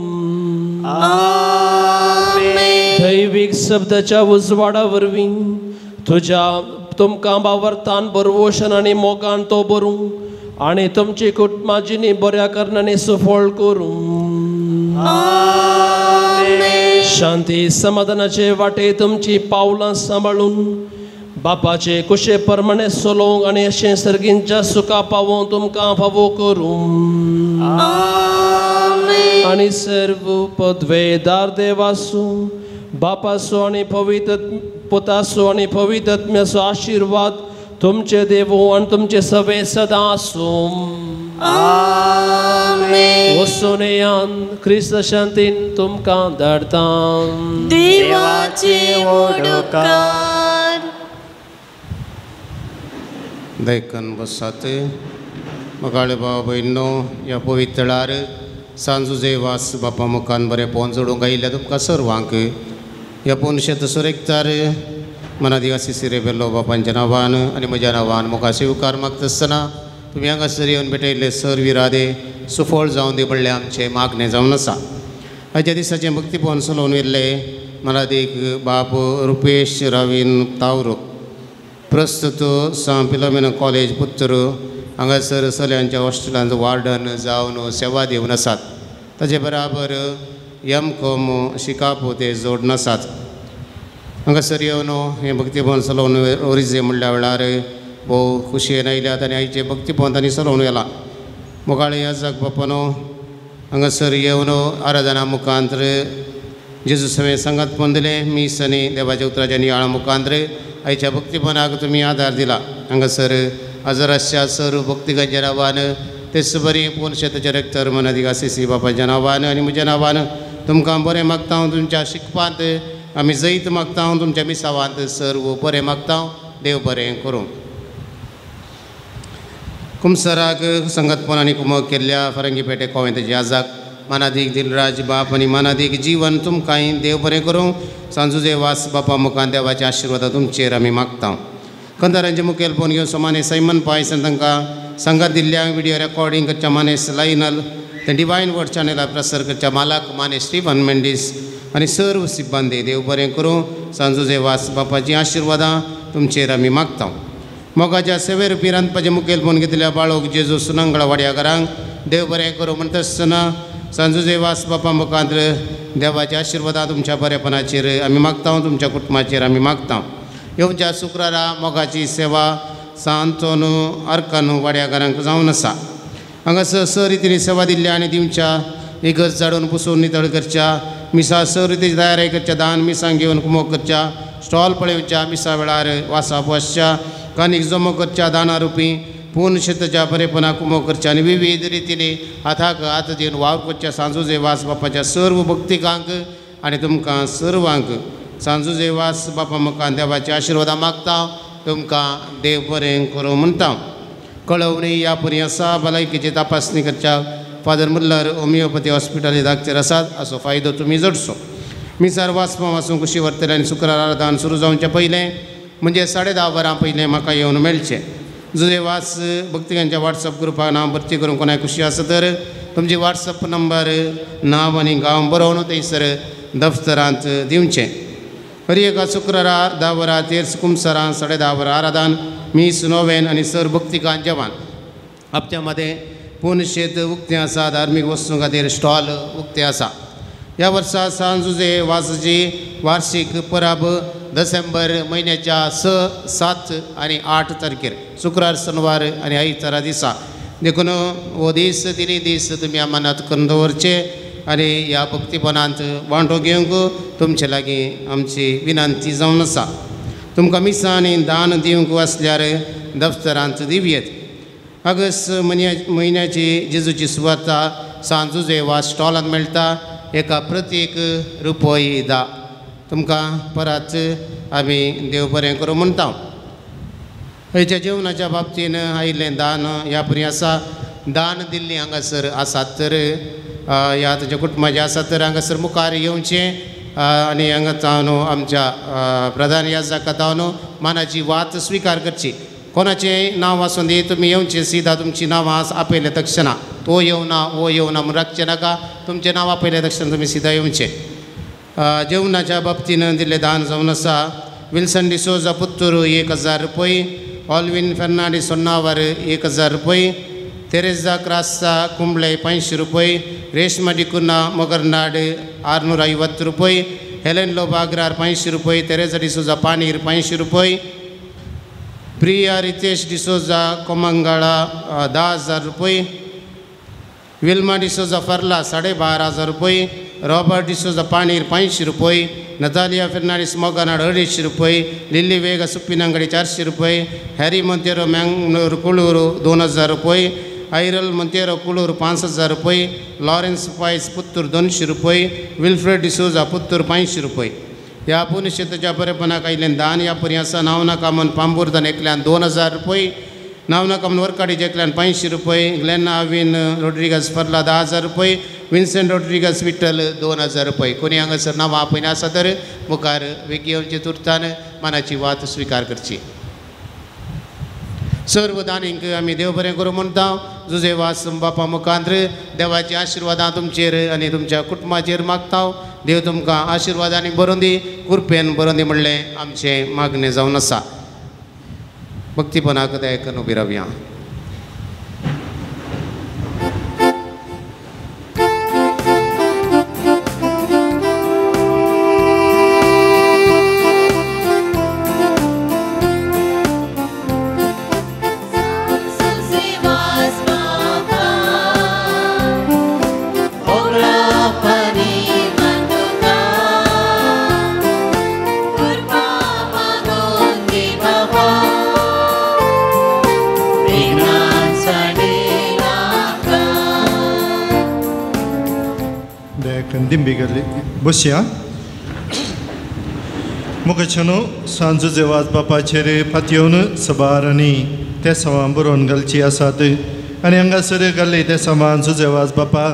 दैवीक शब्दाच्या उजवाडा वरवीं तुज्या तुमकां बावरतान बरवोशन आनी मोगान तो बरूं आनी तुमची कुटुंबा जिणी बऱ्या कारणांनी सुफळ करूं. शांती समाधानाचे वाटे तुमची पावलां सांबाळून बापाचे कुशे प्रमाणे चलोवंक आनी अशें सर्गींच्या सुखा पावोवंक तुमकां फावो करूं. आनी सर्व पदवेदार देवासूं बापासो आनी पवित्र पुतासो आनी पवित्र आत्म्याचो आशिर्वाद तुमचे देवो आनी तुमचे सवे सदां आसूं. वसोनेयान क्रिस्त शांतीन तुमकां धाडता. देवाचे उपकार. देखन बसात मगाळे भाव भयणो, ह्या पवित्र वेळार सांजुजे वास बापा मुखान बरें पोवन जोडूंक आयिल्ल्या तुमकां सर्वांक ह्या पोनशेत सुरेकतार मनादिवासी सिरे बेल्लो बापांच्या नांवान आनी म्हज्या नांवान मुखार स्विकार मागता आसतना तुमी हांगासर येवन भेटयल्ले सर विरादे सुफळ जावन दी म्हणलें आमचें मागणें जावन आसा. आयच्या दिसाचें भक्ती पोवन चलोवन येयल्ले मनादीक बाप रुपेश रावीन तावरो, प्रस्तुत सांत फिलोमेना कॉलेज पुत्तूर हांगासर चल्यांच्या हॉस्टेलांत वार्डन जावन सेवा दिवन आसात. ताजे बराबर एम कॉम शिकाप ते जोडून आसात. हांगासर येवन हें भक्तीभवन चलोवन ओरिजे म्हणल्या वेळार भोव खुशयेन आयल्यात आनी आयचें भक्तीभवन तांणी चलोवन व्हेलां. मोगाळे याजक बापानो हांगासर येवन आराधना मुखांत जेजू सवें सांगात पोवन दिलें मीस आनी देवाच्या उतराच्या नियाळा मुखांत आयच्या भक्तीपणाक तुमी आदार दिला. हांगासर हजर सर भक्तिकांच्या नांवान तेच बरी पोनशेताच्या रेक्टर मनादिक आसिसी बापाच्या नांवान आनी म्हज्या नांवान तुमकां बरें मागता हांव. तुमच्या शिकपांत आमी जैत मागता हांव, तुमच्या मिसावांत सर्व बरें मागता हांव. देव बरें करूं. कुमसराक संगतपण आनी कुमक केल्ल्या फरंगीपेटे कोवेंताच्या आजाक मानादीक दिलराज बाप आनी मानादीक जीवन तुमकांय देव बरें करूं. सांजुजे वास बापा मुखान देवाच्या आशिर्वादा तुमचेर आमी मागता. कंदारांचे मुखेलपण घेवन सोमाने सैमन पायस आनी तांकां सांगात दिल्ल्या विडियो रेकॉर्डिंग करच्या मानेस लायनल ते डिवायन वर्ड चॅनलार प्रसार करच्या मालक मानेस स्टीफन मेंडीस आनी सर्व सिब्बंदी देव बरें करूं. सांजुजे वास बापाचीं आशिर्वादां तुमचेर आमी मागता. मोगाच्या सेवे रुपी रांदपाचें मुखेलपण घेतल्या बाळोक जेजू सुनंगळा वाड्याकारांक देव बरें करूं म्हणटा आसतना सांजुजे वास बापा मुखांत देवाच्या आशिर्वादां तुमच्या बरेपणाचेर आमी मागता, तुमच्या कुटुंबाचेर आमी मागता. येवच्या शुक्रारा मोगाची सेवा सांतोन अर्कान वाड्याकारांक जावन आसा. हांगासर स रितीन सेवा दिल्ल्या आनी दिवच्या इगर्ज झाडून पुसून नितळ करच्या, मिसा स रितीची तयारी करच्या, दान मिसांक घेवन कुमोक करच्या, स्टॉल पळोवच्या, मिसा वेळार वासा बसच्या, कानीक जमो करच्या, दाना रुपी पूर्ण शेताच्या बरेपणा कुमो करच्या आनी विविध रितीने हाताक हात दिवन वावर करच्या सांजुजे वास बापाच्या सर्व भक्तिकांक आनी तुमकां सर्वांक सांजुजे वास बापा मुखान देवाच्या आशिर्वादां मागता. तुमकां देव बरें करूं म्हणटा. कळवणी ह्या परी आसा. भलायकेची तपासणी करच्या फादर मुल्लर होमिओपॅथी हॉस्पिटल धाकचेर आसात असो फायदो तुमी जोडचो. मिसार वाचपा वाचूंक कुशी व्हरतले आनी शुक्रार आराधन सुरू जावचें पयलें म्हणजे 10:30 वरां पयलें म्हाका येवन मेळचें. जुजे वास भक्तिकांच्या वॉट्सअप ग्रुपाक नांव भरती करूंक कोणाक खुशी आसा तर तुमची वॉट्सअप नंबर नांव आनी गांव बरोवन थंयसर दफ्तरांत दिवचें. हर एका शुक्रारा 10 वरां तेर्स कुमसरां 10:30 वरां आराधन मीस नोवेन आनी सर भक्तिकान जेवण. हप्त्यामध्ये पूर्ण शेत उक्तें आसा. धार्मीक वस्तूं खातीर स्टॉल उक्तें आसा. ह्या वर्सा सांजुजे वासाची वार्षिक परब डिसेंबर म्हयन्याच्या 6, 7 आनी 8 तारखेर शुक्रार, शनिवार आनी आयतारा दिसा. देखून हो दीस तिनूय दीस तुमी अमानत करून दवरचे आनी ह्या भक्तीपणांत वांटो घेवंक तुमचे लागीं आमची विनंती जावन आसा. तुमकां मिसां आनी दान दिवंक आसल्यार दफ्तरांत दिवयेत. ऑगस्ट म्हयन्याची जेजूची सुवार्ता सांजुजे वा स्टॉलांत मेळटा. एका प्रत्येक रुपय 10. तुमकां परत आमी देव बरें करूं म्हणटा. हयच्या जेवणाच्या बाबतीन आयिल्लें दान ह्या परी आसा. दान दिल्ली हांगासर आसात तर ह्या तुज्या कुटुंबाचें आसा तर हांगासर मुखार येवचें आनी हांगा जावन आमच्या प्रधान याजका जावन मानाची वात स्विकार करची. कोणाचें नांव आसूं दी, तुमी येवचें सीधा तुमचीं नांवां आपयलें तक्षणा. तो येवना वो येवना म्हूण राखचें नाका. तुमचें नांव आपयलें तक्षणा तुमी सीधा येवचें. जेवणाच्या बाबतीन दिल्लें दान जावन आसा. विल्सन डिसोजा पुत्तूर 1000 रुपये, ऑलविन फेर्नांडीस सोन्नावर 1000 रुपये, तेरेजा क्रासा कुंबळे 500 रुपये, रेश्मा डिकुन्हा मोगरनाड 650 रुपये, हेलेन लोबाग्रार 500 रुपये, तेरेजा डिसोजा पानीर 500 रुपये, प्रिया रितेश डिसोजा कोमंगाळा 10,000 रुपये, विल्मा डिसोजा फर्ला 12,500 रुपये, रॉबर्ट डिसोजा पानीर 500 रुपये, नतालिया फेर्नांडीस मोगनाड 250 रुपये, लिल्ली वेगा सुप्पिनंगडी 400 रुपये, हॅरी मोंतेरो मँगलोर कुळूर 2000 रुपये, ऐरल मोंतेरो कुळूर 5000 रुपये, लॉरेन्स पायस पुत्तूर 200 रुपये, विल्फ्रेड डिसोजा पुत्तूर 500 रुपये. ह्या पुण्यक्षेत्राच्या बरेपणाक आयिल्लें दान ह्या परी आसा. नावना कामन पांबुर्दान एकल्यान 2000 रुपये, नावना कामन वर्काडीचे एकल्यान 500 रुपये, ग्लेन आविन रोड्रिगस फर्ला 10,000 रुपये, विन्सेंट रोड्रिगस विठ्ठल 2000 रुपये. कोणी हांगासर नांवां आपयना आसा तर मुखार वेगीं येवचें तुर्तान मानाची वात स्विकार करची. सर्व दानींक आमी देव बरें करूं म्हणटा. जुजे वास बापा मुखांत देवाची आशिर्वादां तुमचेर आनी तुमच्या कुटुंबाचेर मागता. देव तुमकां आशिर्वादांनी बरोवन दी, कृपेन बरोवन दी म्हणलें आमचें मागणें जावन आसा. भक्तीपणाक दया उबी रावया. बसया मुखाच्यानो सांजुजे वाज बापाचेर फातयेवन सबार आनी ते सवां बरोवन घालची आसात आनी हांगासर घाल्ले ते सवां जुजे वाज बापा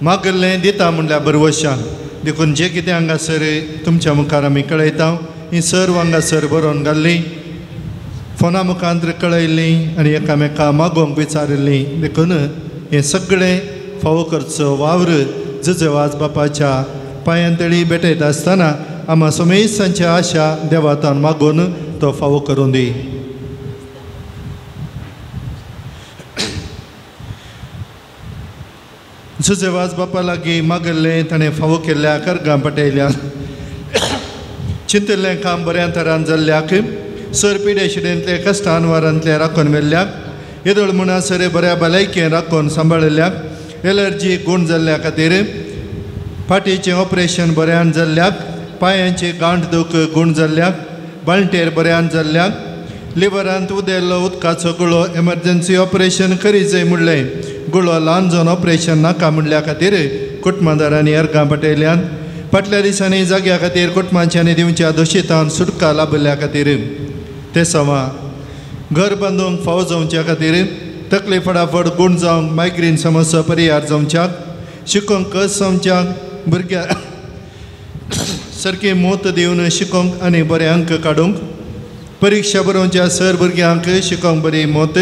मागल्लें दिता म्हणल्यार बरवशान. देखून जें कितें हांगासर तुमच्या मुखार आमी कळयता ही सर्व हांगासर बरोवन घाल्ली, फोना मुखांत कळयल्ली आनी एकामेका मागोवंक विचारिल्ली. देखून हें सगळें फावो करचो वावर जुजे वाज बापाच्या पांयांतळी भेटयता आसतना आमा समेस्तांची आशा देवातान मागून तो फावो करून दी. जुजे वाज बापा लागीं मागिल्लें ताणें फावो केल्ल्या कर्गां पटयल्या. चिंतिल्लें काम बऱ्या तरान जाल्ल्याक, सर पिडेशिडेंतले कश्टान वारांतले राखून व्हेल्ल्याक, येदोळ म्हणसर बऱ्या भलायकेन राखून सांबाळिल्ल्याक, एलर्जी गूण जाल्ल्या खातीर, फाटीचें ऑपरेशन बऱ्यान जाल्ल्याक, पांयांची गांठ दूख गूण जाल्ल्याक, बाळंटेर बऱ्यान जाल्ल्याक, लिवरांत उदेल्लो उदकाचो गुळो एमर्जन्सी ऑपरेशन करीत म्हणलें, गुळो ल्हान जावन ऑपरेशन नाका म्हणल्या खातीर कुटुंबादारांनी अर्गां पटयल्यान. फाटल्या दिसांनी जाग्या खातीर कुटुंबांच्यांनी दिवच्या दोशितान सुटका लाभिल्ल्या खातीर, ते सवा घर बांदूंक फावो जावच्या खातीर, तकली फटाफट गूण जावंक मायग्रेन समस्या परिहार जावच्याक, शिकोवंक कस जावच्याक, भुरग्या सारकी मोत दिवन शिकोवंक आनी बरे अंक काडूंक, परिक्षा बरोवच्या सर भुरग्यांक शिकोवंक बरी मोत,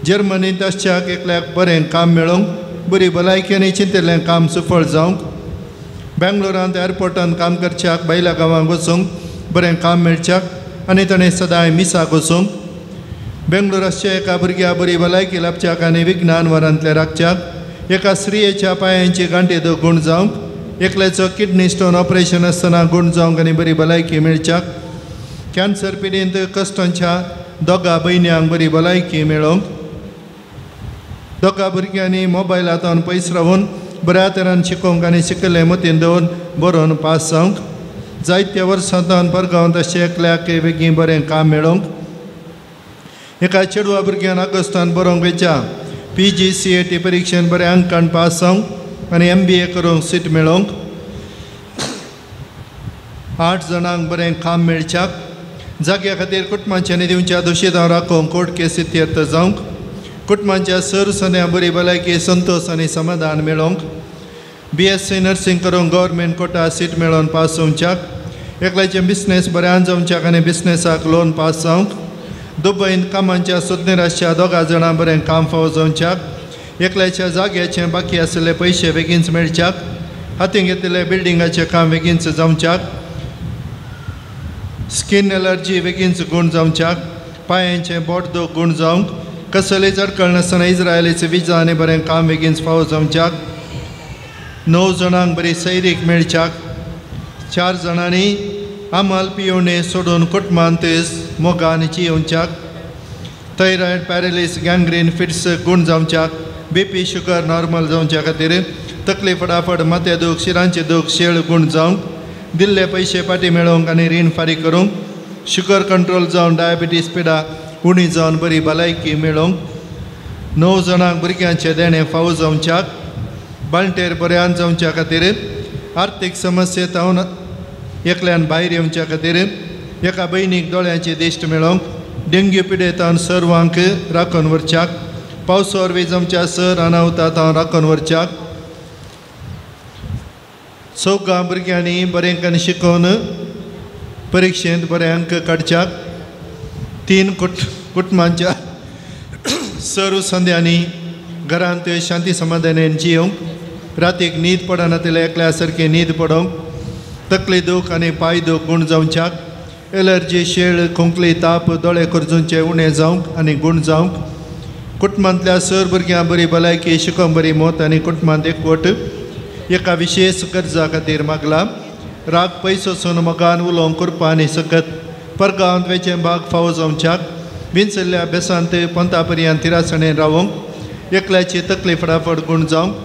जर्मनींत आसच्याक एकल्याक बरें काम मेळोवंक, बरी भलायकी आनी चिंतिल्लें काम सुफळ जावंक, बेंगलोरांत एअरपोर्टांत काम करच्याक बायल्या गांवांक वचूंक बरें काम मेळच्याक आनी ताणें सदांय मिसाक वचूंक, बेंगलोर आसच्या एका भुरग्या बरी भलायकी लाभच्याक आनी विज्ञान वरांतले राखच्याक एका स्त्रियेच्या पांयांची गांठी दूख गूण जावंक एकल्याचो किडनी स्टोन ऑपरेशन आसतना गूण जावंक आनी बरी भलायकी मेळच्याक कॅन्सर पिडेंत कश्टांच्या दोगा भयण्यांक बरी भलायकी मेळोवंक दोगा भुरग्यांनी मोबायलांतल्यान पयस रावून बऱ्या तरान शिकोवंक आनी शिकल्लें मतीन दवरून बरोवन पास जावंक जायत्या वर्सांतल्यान परगांवांत अशें एकल्याक बेगीन बरें काम मेळोवंक एका चेडवा भुरग्यान ऑगस्टान बरोवंक वयच्या PGCAT परिक्षेन बऱ्या अंकान पास जावंक आनी MBA करूंक सीट मेळोवंक 8 जाणांक बरें काम मेळच्याक जाग्या खातीर कुटुंबाच्या आनी दिवच्या दोशीदां राखोवंक कोर्ट केस इत्यर्थ जावंक कुटुंबाच्या सर संद्या बरी भलायकी संतोश आनी समाधान मेळोवंक BSc nursing करूंक गव्हर्मेंट कोटा सीट मेळोवन पास जावच्याक एकल्याचें बिजनेस बऱ्यान जावच्याक आनी बिजनेसाक लोन पास जावंक दुबयन कामांच्या सोदनेर आसच्या दोगा जाणां बरें काम फावो जावच्याक एकल्याच्या जाग्याचें बाकी आशिल्ले पयशे बेगीनच मेळच्याक हातीन घेतिल्ले बिल्डिंगाचें काम बेगीनच जावच्याक स्कीन एलर्जी बेगीनच गूण जावच्याक पांयांचें बोट दूख गूण जावंक कसलेच अडकळ नासतना इस्रायलीचे विजा आनी बरें काम बेगीनच फावो जावच्याक 9 जाणांक बरी सैरीक मेळच्याक 4 जाणांनी आमाल पियोवणे सोडून कुटुंबांत मोगान जियोवच्याक थायरॉयड पॅरलिस गँग्रीन फिट्स गूण जावच्याक BP sugar normal जावच्या खातीर तकली फटाफट माथ्या दूख शिरांचे दूख शेळ गूण जावंक दिल्ले पयशे फाटीं मेळोवंक आनी रीण फारीक करूंक शुगर कंट्रोल जावन डायबिटीस पिडा उणी जावन बरी भलायकी मेळोवंक 9 जाणांक भुरग्यांचें देणें फावो जावच्याक बाळंटेर बऱ्यान जावच्या खातीर आर्थीक समस्येतावन एकल्यान भायर येवच्या खातीर एका भयणीक दोळ्यांची दिश्ट मेळोवंक डेंग्यू पिडेतावन सर्वांक राखून व्हरच्याक पावसा वरवीं जावच्या सर अनावतांत राखून व्हरच्याक चौगां भुरग्यांनी बरें करून शिकोवन परिक्षेंत बरे अंक काडच्याक 3 कुटुंबांच्या सर्व संद्यांनी घरांत शांती समाधानान जियोवंक रातीक न्हीद पडनातिल्ल्या एकल्या सारकी न्हीद पडोवंक तकली दूख आनी पांय दूख गूण जावच्याक एलर्जी शेळ खोंकली ताप दोळे करजूंचे उणें जावंक आनी गूण जावंक कुटुंबांतल्या सर भुरग्यां बरी भलायकी शिकोवंक बरी मत आनी कुटुंबांत एकवट एका विशेश गरजा खातीर मागला राग पयस वचून मोगान उलोवंक करपा आनी सकत परगांवांत वेचें भाग फावो जावच्याक विंचल्ल्या अभ्यासांत पंता पर्यंत थिरासणेन रावोवंक एकल्याची तकली फटाफट गूण जावंक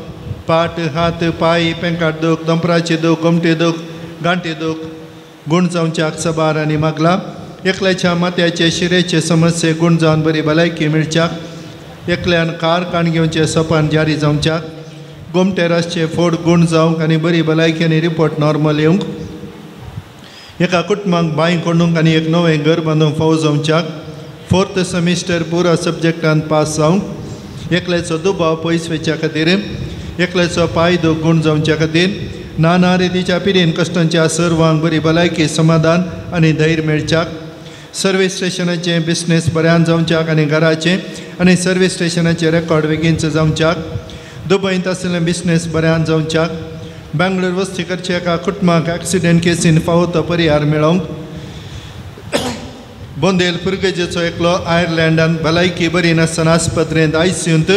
पाट हात पांय पेंकाट दूख दोंपराची दूख गोमटी दूख गांठी दूख गूण जावच्याक सबार आनी मागला एकल्याच्या माथ्याचे शिरेचे समस्ये गूण जावन बरी भलायकी मेळच्याक एकल्यान कार काण घेवचें सपान जारी जावच्याक गोमटेर आसचे फोड गूण जावंक आनी बरी भलायकी आनी रिपोर्ट नॉर्मल येवंक एका कुटुंबाक बांय कोंडूंक आनी एक नवें घर बांदूंक फावो जावच्याक 4th semester पुरा सब्जेक्टान पास जावंक एकल्याचो दुबाव पयस वयच्या खातीर एकल्याचो पांय दूख गूण जावच्या खातीर नाना रितीच्या पिडेन कश्टांच्या सर्वांक बरी भलायकी समाधान आनी धैर्य मेळच्याक सर्वीस स्टेशनाचें बिजनेस बऱ्यान जावच्याक आनी घराचें आनी सर्वीस स्टेशनाचें रेकॉर्ड बेगीनच जावच्याक दुबयंत आशिल्लें बिजनेस बऱ्यान जावच्याक बेंगलोर वस्ती करच्या एका कुटुंबाक एक्सिडेंट केसीन फावो तो परिहार मेळोवंक बोंदेल पुर्गेजेचो एकलो आयर्लंडान भलायकी बरी नासतना आस्पत्रेंत आयसीयूंत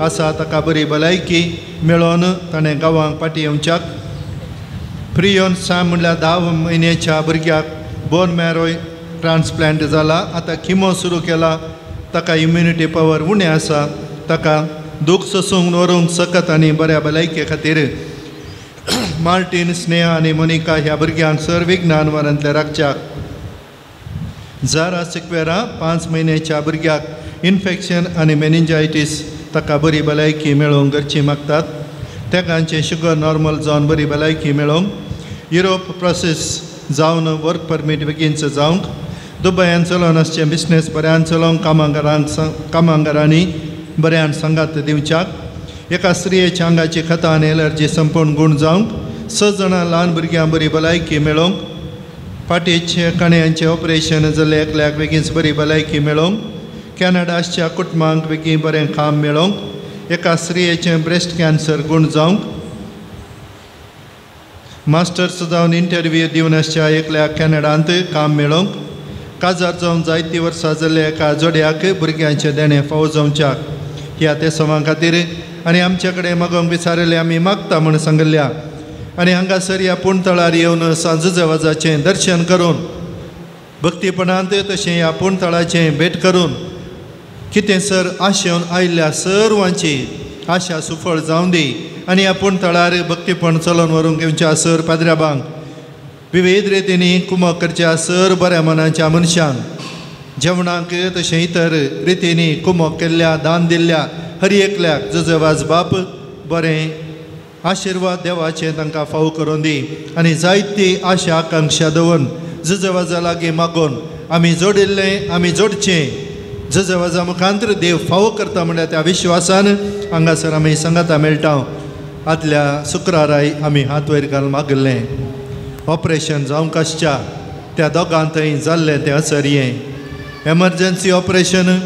आसा ताका बरी भलायकी मेळोवन ताणें गांवांक फाटीं येवच्याक प्रियोन सॅम म्हणल्यार 10 म्हयन्याच्या भुरग्याक बोन मॅरो ट्रान्सप्लांट जाला आतां किमो सुरू केला ताका इम्युनिटी पावर उणें आसा ताका दूख सोसूंक व्हरूंक सकत आनी बऱ्या भलायके खातीर मार्टीन स्नेहा आनी मोनिका ह्या भुरग्यांक सर विज्ञान वरांतल्या राखच्याक जारा सिक्वेरा 5 म्हयन्याच्या भुरग्याक इन्फेक्शन आनी मेनिंजायटीस ताका बरी भलायकी मेळोवंक गरजी मागतात तेगांचें शुगर नॉर्मल जावन बरी भलायकी मेळोवंक युरोप प्रोसेस जावन वर्क परमीट बेगीनच जावंक दुबयान चलोवन आसचें बिजनेस बऱ्यान चलोवंक कामांगारांनी बऱ्यान सांगात दिवच्याक एका स्त्रियेच्या आंगाची खतां आनी एलर्जी संपूर्ण गूण जावंक 6 जाणां ल्हान भुरग्यां बरी भलायकी मेळोवंक फाटीचे कण्यांचें ऑपरेशन जाल्लें एकल्याक बेगीनच बरी भलायकी मेळोवंक कॅनडा आसच्या कुटुंबांक बेगीन बरें काम मेळोवंक एका स्त्रियेचें ब्रेस्ट कॅन्सर गूण जावंक मास्टर्स जावन इंटरव्यू दिवन आसच्या एकल्याक कॅनडांत काम मेळोवंक काजार जावन जायतीं वर्सां जाल्ल्या एका जोड्याक भुरग्यांचें देणें फावो जावच्याक ह्या तेसवां खातीर आनी आमचे कडेन मागोवंक विचारिल्लें आमी मागता म्हूण सांगिल्ल्या आनी हांगासर ह्या पूणतळार येवन सांजुजेवाजाचें दर्शन करून भक्तीपणांत तशें ह्या पूणतळाचें भेट करून कितें सर आशेवन आयिल्ल्या सर्वांची आशा सुफळ जावं दी आनी ह्या पूणतळार भक्तीपण चलोवन व्हरूंक घेवच्या सर पाद्र्याबांक विविध रितींनी कुमक करच्या सर बऱ्या मनाच्या मनशांक जेवणाक तशें इतर रितींनी कुमक केल्ल्या दान दिल्ल्या हर एकल्याक जुजेवाज बाप बरें आशिर्वाद देवाचें तांकां फावो करून दी आनी जायती आशा आकांक्षा दवरून जुजेवाजा लागीं मागून आमी जोडिल्लें आमी जोडचें जुजेवाजा मुखांतर देव फावो करता म्हणल्यार त्या विश्वासान हांगासर आमी सांगाता मेळटा. आदल्या शुक्राराय आमी हात वयर घालून मागिल्लें ऑपरेशन जावंक आसच्या त्या दोगां थंय जाल्लें तें असरयें एमर्जन्सी ऑपरेशन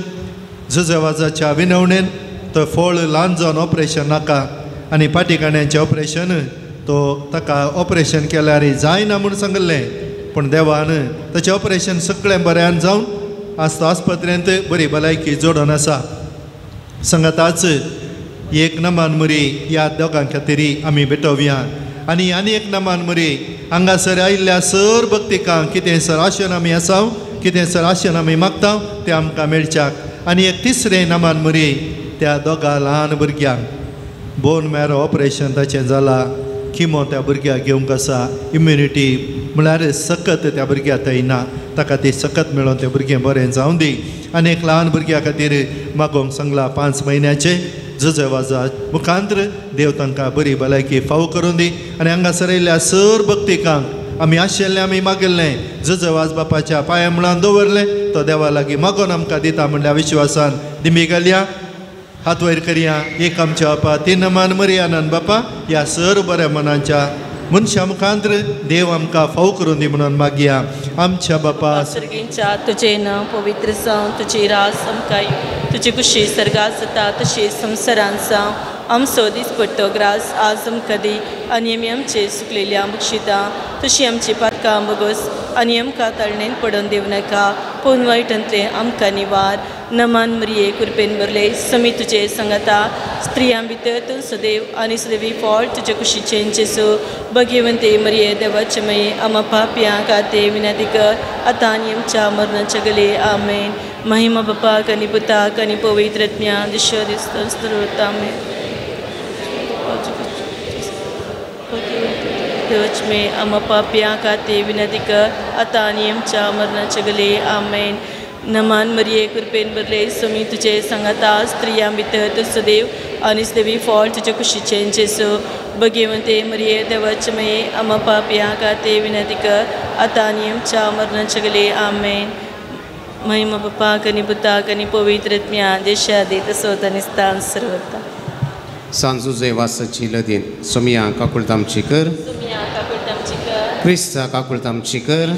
जुजेवाजाच्या विनवणेन तो फळ ल्हान जावन ऑपरेशन नाका आनी पाटीकाण्याचें ऑपरेशन तो ताका ऑपरेशन केल्यार जायना म्हूण सांगिल्लें पूण देवान ताचें ऑपरेशन सगळें बऱ्यान जावन आज तो आस्पत्रेंत बरी भलायकी जोडून आसा. सांगाताच एक नमान मुरी ह्या दोगां खातीर आमी भेटोवया आनी आनी एक नमान मुरी हांगासर आयिल्ल्या सर भक्तिकांक कितें सर आशेन आमी आसा कितें सर आशेन आमी मागता तें आमकां मेळच्याक आनी एक तिसरें नमान मुरी त्या दोगां ल्हान भुरग्यांक बोन मॅरो ऑपरेशन ताचें जालां किमो त्या भुरग्याक घेवंक आसा इम्युनिटी म्हळ्यार सकत त्या भुरग्याक थंय ना ताका ती सकत मेळोन तें भुरगें बरें जावं दी आनी एक ल्हान भुरग्या खातीर मागोवंक सांगलां 5 म्हयन्याचें जुजेवाजा मुखांतर देव तांकां बरी भलायकी फावो करून दी आनी हांगासर आयिल्ल्या सर भक्तिकांक आमी आशिल्लें आमी मागिल्लें जुजेवाज बापाच्या पांया मुळान दवरलें तो देवा लागीं मागोवन आमकां दिता म्हणल्या विश्वासान दिमी घालया हात वयर करया एक आमच्या बापा तीन मान मरियानंद बापा ह्या सर बऱ्या मनाच्या मनशा मुखांतर देव आमकां फावो करून दी म्हणून मागया. आमच्या बापा सर्गींच्या तुजें नांव पवित्र जावं तुजी रास आमकां येवं तुजी कुशी सर्गात जाता तशी संवसारांत जावं आमचो दिसपट्टो ग्रास आज आमकां दी आनी आमी आमचे सुकलेल्या बक्षिता तशी आमची पातकां बगस आनी आमकां ताळणेन पडोवन दिवं नाका पूण वायटांतलें आमकां निवार. नमान मरिये कृपेन भरले समी तुजे सांगाता स्त्रियां भितर तूं सदैव आनी सदैवी फळ तुजे कुशीचें जेजू भगवंते मरिये देवाचे मये आमा पापयां खातीर विनंती कर आतां आनी आमच्या मरणाच्या गले. आमेन. महिमा बापाक आनी पुताक आनी पवित्र आत्म्या दिश्य दिसता. आमेन. देवाचे मये आमा पापयां खातीर विनंती कर आतां आनी आमच्या मरणाच्या गले. आमेन. नमान मरिये कृपेन भरले समी तुजे सांगाता स्त्रियां भितर तूं सदैव आनी सदैवी फळ तुजे कुशीचें जेजू भगवंते मरिये देवाचे मये आमा पापयां खातीर विनंती कर आतां आनी आमच्या मरणाच्या गले. आमेन. महिमा बापाक आनी पुताक आनी पवित्र आत्म्या देशा दी तसोत आनी स्थान सर्वता. सांजुजेवासाची लदीन सोमिया काकुळत आमची कर क्रिस्ता काकुळत आमची कर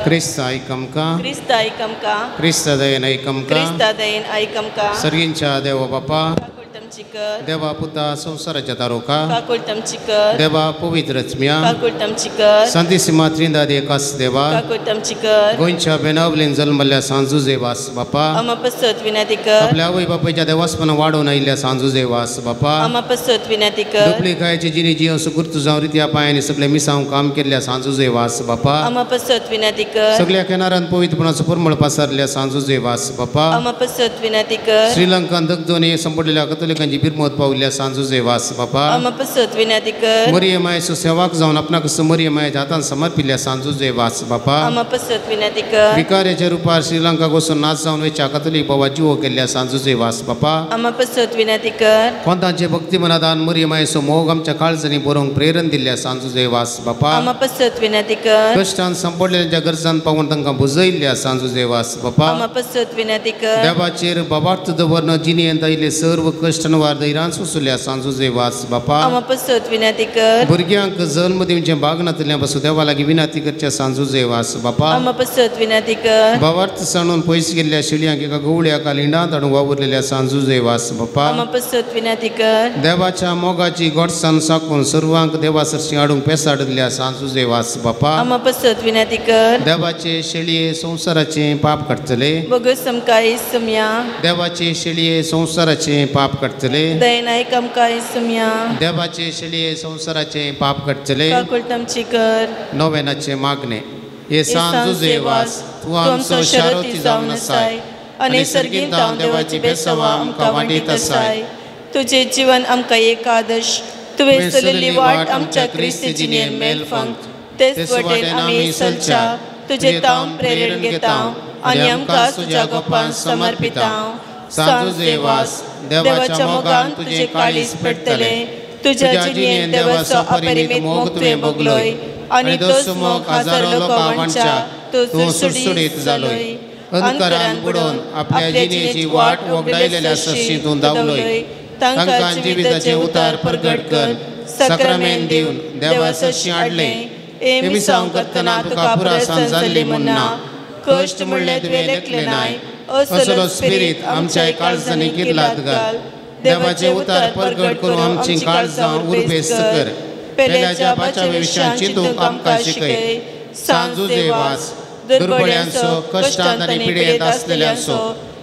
क्रिस्ता आयक आमकां क्रिस्ता आयक आमकां क्रिस्ता दयेन आयक आमकां क्रिस्ता दयेन आयक आमकां सर्गींच्या देवा बापा काकुळत आमची कर देवा पुता संवसाराच्या तारोका काकुळत आमची कर देवा पवित्र आत्म्या काकुळत आमची कर सांतिसिमा त्रिंदाद एकास देवा काकुळत आमची कर गोंयच्या बेनावलेन जल्मल्ल्या सांजुजेवास बापा आमा पसत विनंती कर आपल्या आवय बापायच्या देवासपना वाडोवन आयिल्ल्या सांजुजेवास बापा आमा पसत विनंती कर दुपली खायची जिनी जियो सुकुर्त जावं रित्या पांयांनी सगळे मिसांव काम केल्ल्या सांजुजेवास बापा आमा पसत विनंती कर सगळ्या किनारान पवित्रपणाचो परमळ पसरल्या सांजुजेवास बापा आमा पसत विनंती कर श्रीलंकान दगदोनी संपडलेल्या कथोलिकांची बिरमत पावल्या सांजुजेवास बापा आमा पसत विनंती कर मरिये मायेचो सेवाक जावन आपणाक मरिये मायेच्या हातान समर्पिल्ल्या सांजुजेवास बापा आमा पसत विनंती कर विकार्याच्या रुपार श्रीलंकाक वचून नाच जावन वयच्या कथोलीक बाबा जिवो केल्ल्या सांजुजेवास बापा आमा पसत विनंती कर कोंतांचे भक्ती मनादान मरिये मायेचो मोग आमच्या काळजांनी बरोवंक प्रेरण दिल्ल्या सांजुजेवास बापा आमा पसत विनंती कर कश्टान संपडलेल्यांच्या गरजान पावून तांकां बुजयल्ल्या सांजुजेवास बापा आमा पसत विनंती कर देवाचेर बाबार्थ दवरन जिणेंत आयिल्ले सर्व कश्ट शेनवार दैरान सोसुल्या सांजुजे वास बापा आमा पसत विनंती कर. भुरग्यांक जल्म दिवचें भाग नातल्या बसो देवा लागीं विनंती करच्या सांजुजे वास बापा आमा पसत विनंती कर. भावार्थ सांडून पयस गेल्ल्या शिळयांक एका गवळ्याक लिंडांत हाडून वावुरलेल्या सांजुजे वास बापा आमा पसत विनंती कर. देवाच्या मोगाची गोडसाण साकून सर्वांक देवा सरशी हाडूंक पेसाडिल्ल्या सांजुजे वास बापा आमा पसत विनंती कर. देवाचे शेळये संवसाराचे पाप काडटले बगस आमकां सुमया. देवाचे शेळये संवसाराचे पाप काडटले दयनायक आमकां सुमया. देवाचे शेळये संवसाराचे पाप काडटले काकुळट आमची कर. नोवेनाचे मागणे. हे सांजुजे वास तूं आमचो शारोती जावन आसाय आनी सर्गींत देवाची बेसवा आमकां वांटीत आसाय. तुझे जीवन आमकां एक आदर्श, तुवें चलयल्ली वाट आमच्या क्रिस्ती जिणेन मेलफंक, तेच वटेन आमी चलच्या तुजे तावन प्रेरण घेता आनी आमकां तुज्या गोपान समर्पिता. सांजुजे वास देवाच्या मोगान तुजें काळीज पेटतलें, तुज्या जिणेन देवाचो अपरिमीत मोग तुवें भोगलोय आनी तोच मोग हजारो लोकां वांटच्या तूं सुडसुडीत जालोय. अंधकारान बुडोवन आपल्या जिणेची वाट वगडायलेल्या सरशी तूं धांवलोय. तांकां जिविताचें उतार परगट कर, साक्रामेंत दिवन देवा सरशी हाडलें. हे मिसांव करतना तुका पुरासान जाल्ली म्हूण ना, कश्ट म्हणलें तुवें लेखलें नाय, असलो स्पिरीत आमच्या काळजांनी किर्लात घाल. देवाचें उतार परगट करून आमची काळजां उर्बेस्त कर. पेल्याच्या बाच्या विशयान चिंतूंक आमकां शिकय. सांजुजे वास दुर्बळ्यांचो, कश्टांत आनी पिडेंत आसलेल्यांचो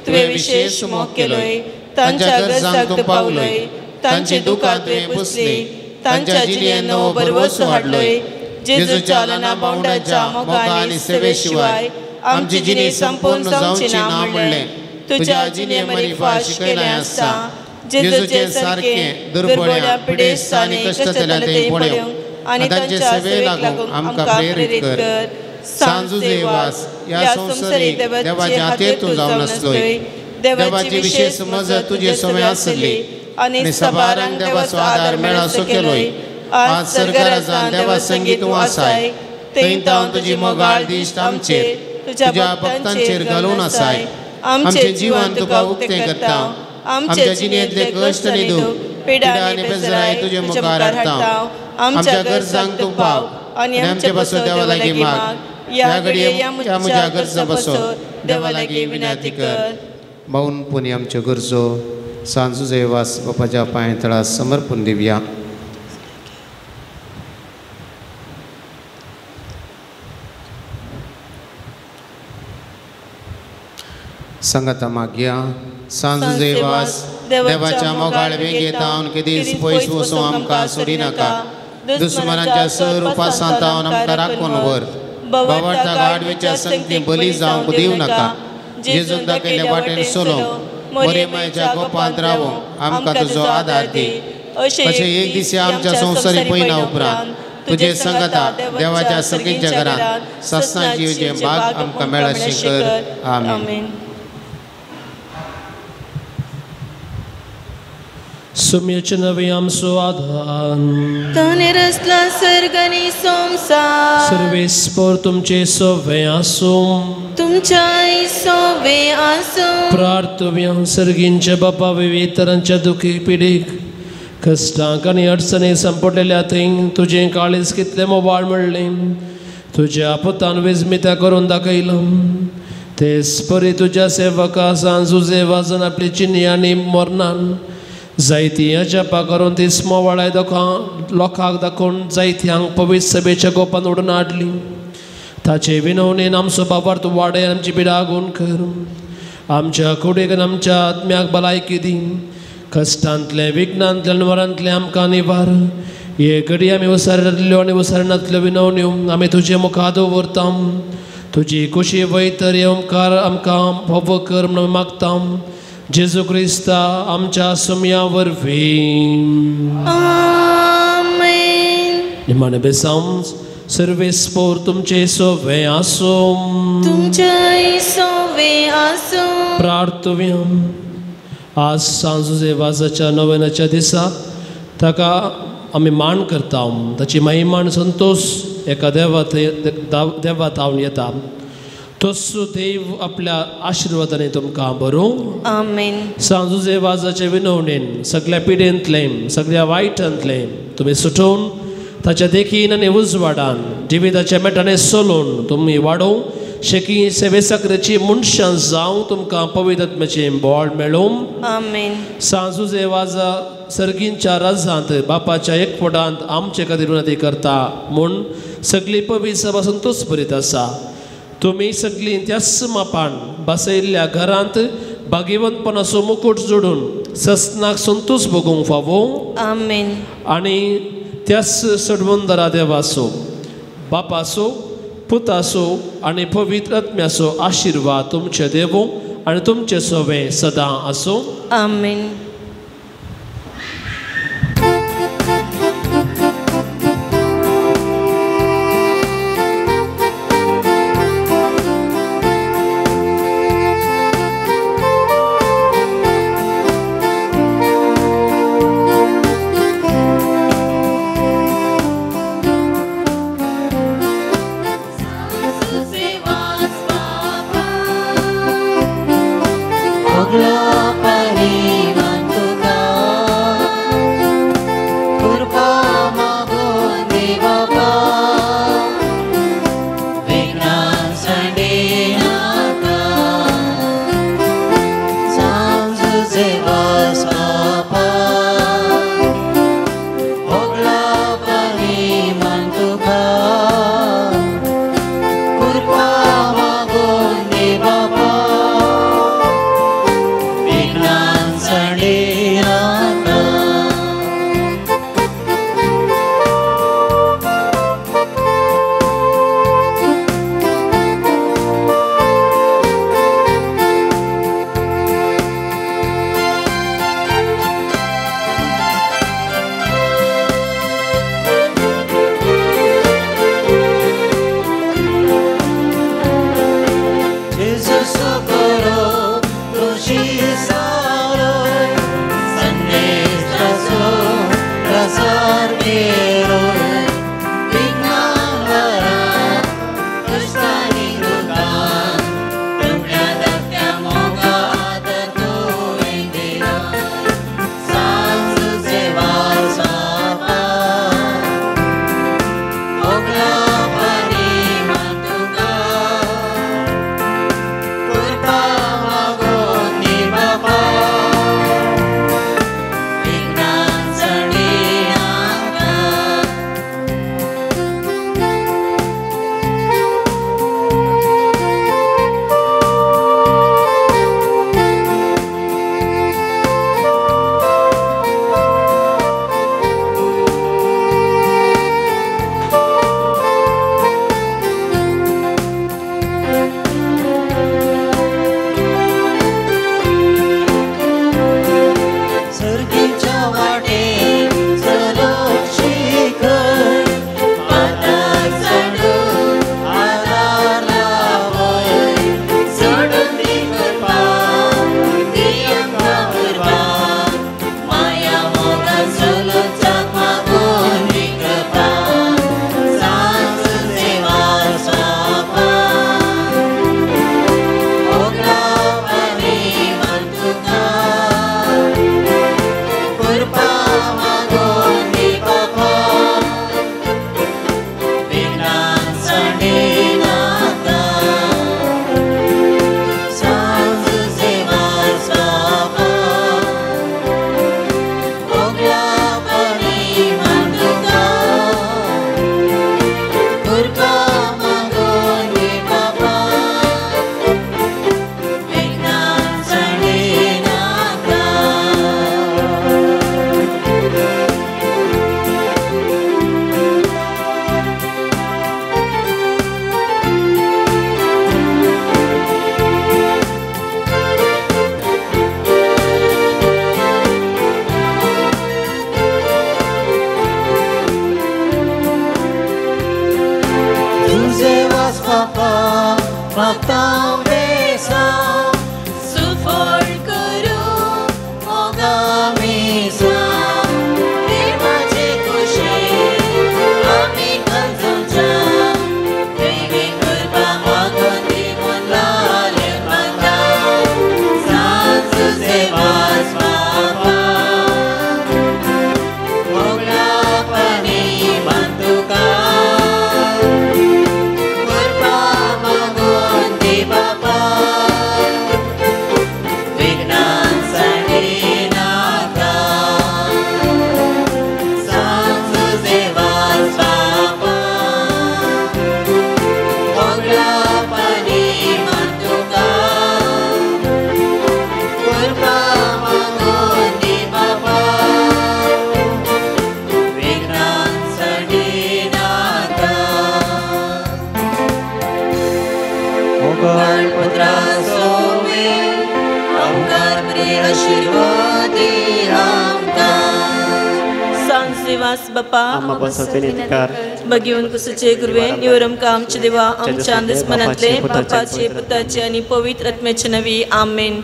तुवें विशेश मोग केलोय. तांच्या गरजांक तूं पावलोय, तांची दुकां तुवें पुसली, तांच्या जिणेंत नवो भरवंसो हाडलोय. जेजूच्या लना बावंडाच्या मोगा आनी सेवे शिवाय आमची जिणी संपूर्ण जावची ना म्हणलें तुज्या जिणे मरिफा शिकयलें आसता. जेजूचे सारकें दुर्बळ्या पिडेस्त आनी कश्टांतल्या तें पळोवंक आनी तांचे सेवे लागूंक आमकां प्रेरीत कर. सांजुजे वास ह्या संवसारीक देवाच्या हातीर तूं जावन आसलोय. देवाची विशेष मजत तुजे समय आसली आनी सबारांक देवाचो आदार मेळसो केलोय. आज सरकारान देवा संगी तूं आसाय, थंय तावन तुजी मोगाळ दिश्ट आमचेर तुज्या भक्तांचेर घालून आसाय. आमचें जीवन तुका उक्तें करता, आमच्या जिणेंतले कश्ट आनी दूख, पिडा आनी बेजराय तुजे मुखार हाडटा. आमच्या गरजांक तूं पाव आनी आमचे बसो देवा लागीं माग. ह्या घडये ह्या म्हज्या गरजां बसो देवा लागीं विनंती कर. बावन पुणी आमच्यो गरजो सांजुजे वास बापाच्या पांय तळा समर्पून दिवया. संगता मागया. सांजुजे वास देवाच्या मोगाळ वेंगेंत तावन केदीस पयस वचूं आमकां सोडिनाका. दुस्मनाच्या सर उपासांत तावन आमकां राखून व्हर. बावार्था गाडवेच्या संगती बली जावंक दिवं नाका. जेजून दाखयल्ल्या वाटेन चलोवंक, मोरेमायच्या गोपांत रावोंक आमकां तुजो आदार दी. अशें एक दीस आमच्या संवसारी पयना उपरांत तुजे संगता देवाच्या सर्गीच्या घरांत सस्ना जिवचें भाग आमकां मेळशें कर. आमेन. सुम्याचे नवे आमचो आधार ताणें रचला सर्ग आनी संवसार. सर्वेस्पर तुमचे सवे आसूं, तुमच्याय सवे आसूं. प्रार्थव्या. सर्गींच्या बापा विविध तरांच्या दुखी पिडीक कश्टांक आनी अडचणीक सांपडलेल्या थंय तुजें काळीज कितलें मोबाळ म्हणलें तुज्या पुतान विस्मिता करून दाखयलो. तेच परी तुज्या सेवका सांजुजे वाजन आपली चिन्नी आनी मरणान जायती अजापां करून ती मोवाळाय लोकांक दाखोवन जायत्यांक पवित्र सभेच्या गोपान ओडून हाडली. ताचे विनवणेन आमचो बाबार तूं वाडय, आमची पिडा गुण कर. आमच्या कुडीक आनी आमच्या आत्म्याक भलायकी दी. कश्टांतलें, विघ्नांतलें आनी मरांतलें आमकां निवार. हे घडी आमी वसारिल्ल्यो आनी वसारनांतल्यो विनवण्यो आमी तुजे मुखार दवरता. तुजी कुशी वयतर हे ओंकार आमकां भोव कर म्हणून मागता. जेजू क्रिस्ता आमच्या सुमया वरवीं. आमेन. निमाणें बेसांव. सर्वेस्पोर तुमचे सोवे आसूं, तुमच्याय सोवे आसूं. प्रार्थव्या. आज सांजुजे वाजाच्या नोवेनाच्या दिसा ताका आमी मान करता. ताची महिमा आनी संतोश एका देवा देवा तावन येता. तोसो देव आपल्या आशिर्वादाने तुमकां बरों. आमेन. सांजुजे वाजाचे विनवणेन सगळ्या पिडेंतलें सगळ्या वायटांतलें तुमी सुटोवन ताच्या देखीन आनी उजवाडान जिविताच्या मेटाने सोलोवन तुमी वाडोवं शेकी सेवेसाकरेची मनशां जावं तुमकां पवित्र बोळ मेळोवं. आमेन. सांजुजे वाजा सर्गींच्या राजांत बापाच्या एकवटांत आमचे खातीर उन्नती करता म्हूण सगळी पवित्र सभा संतोष बरीत आसा. तुमी सगळीं त्याच मापान बसयल्ल्या घरांत भाग्यवंतपणाचो मुकूट जोडून ससनाक संतोष भोगूंक फावो. आमेन. आनी त्याच सडवंदरा देवाचो बापाचो पुताचो आनी पवित्र आत्म्याचो आशिर्वाद तुमचे देवो आनी तुमचे सोवे सदां आसूं. आमेन. Ami सांजुवास बापा बगेवन कुसूचे गुरुवे निवर आमकां आमचे देवा आमच्या दुस्मनांतले बापाचे पुताचे आनी पवित्र आत्म्याचे नवी आमेन.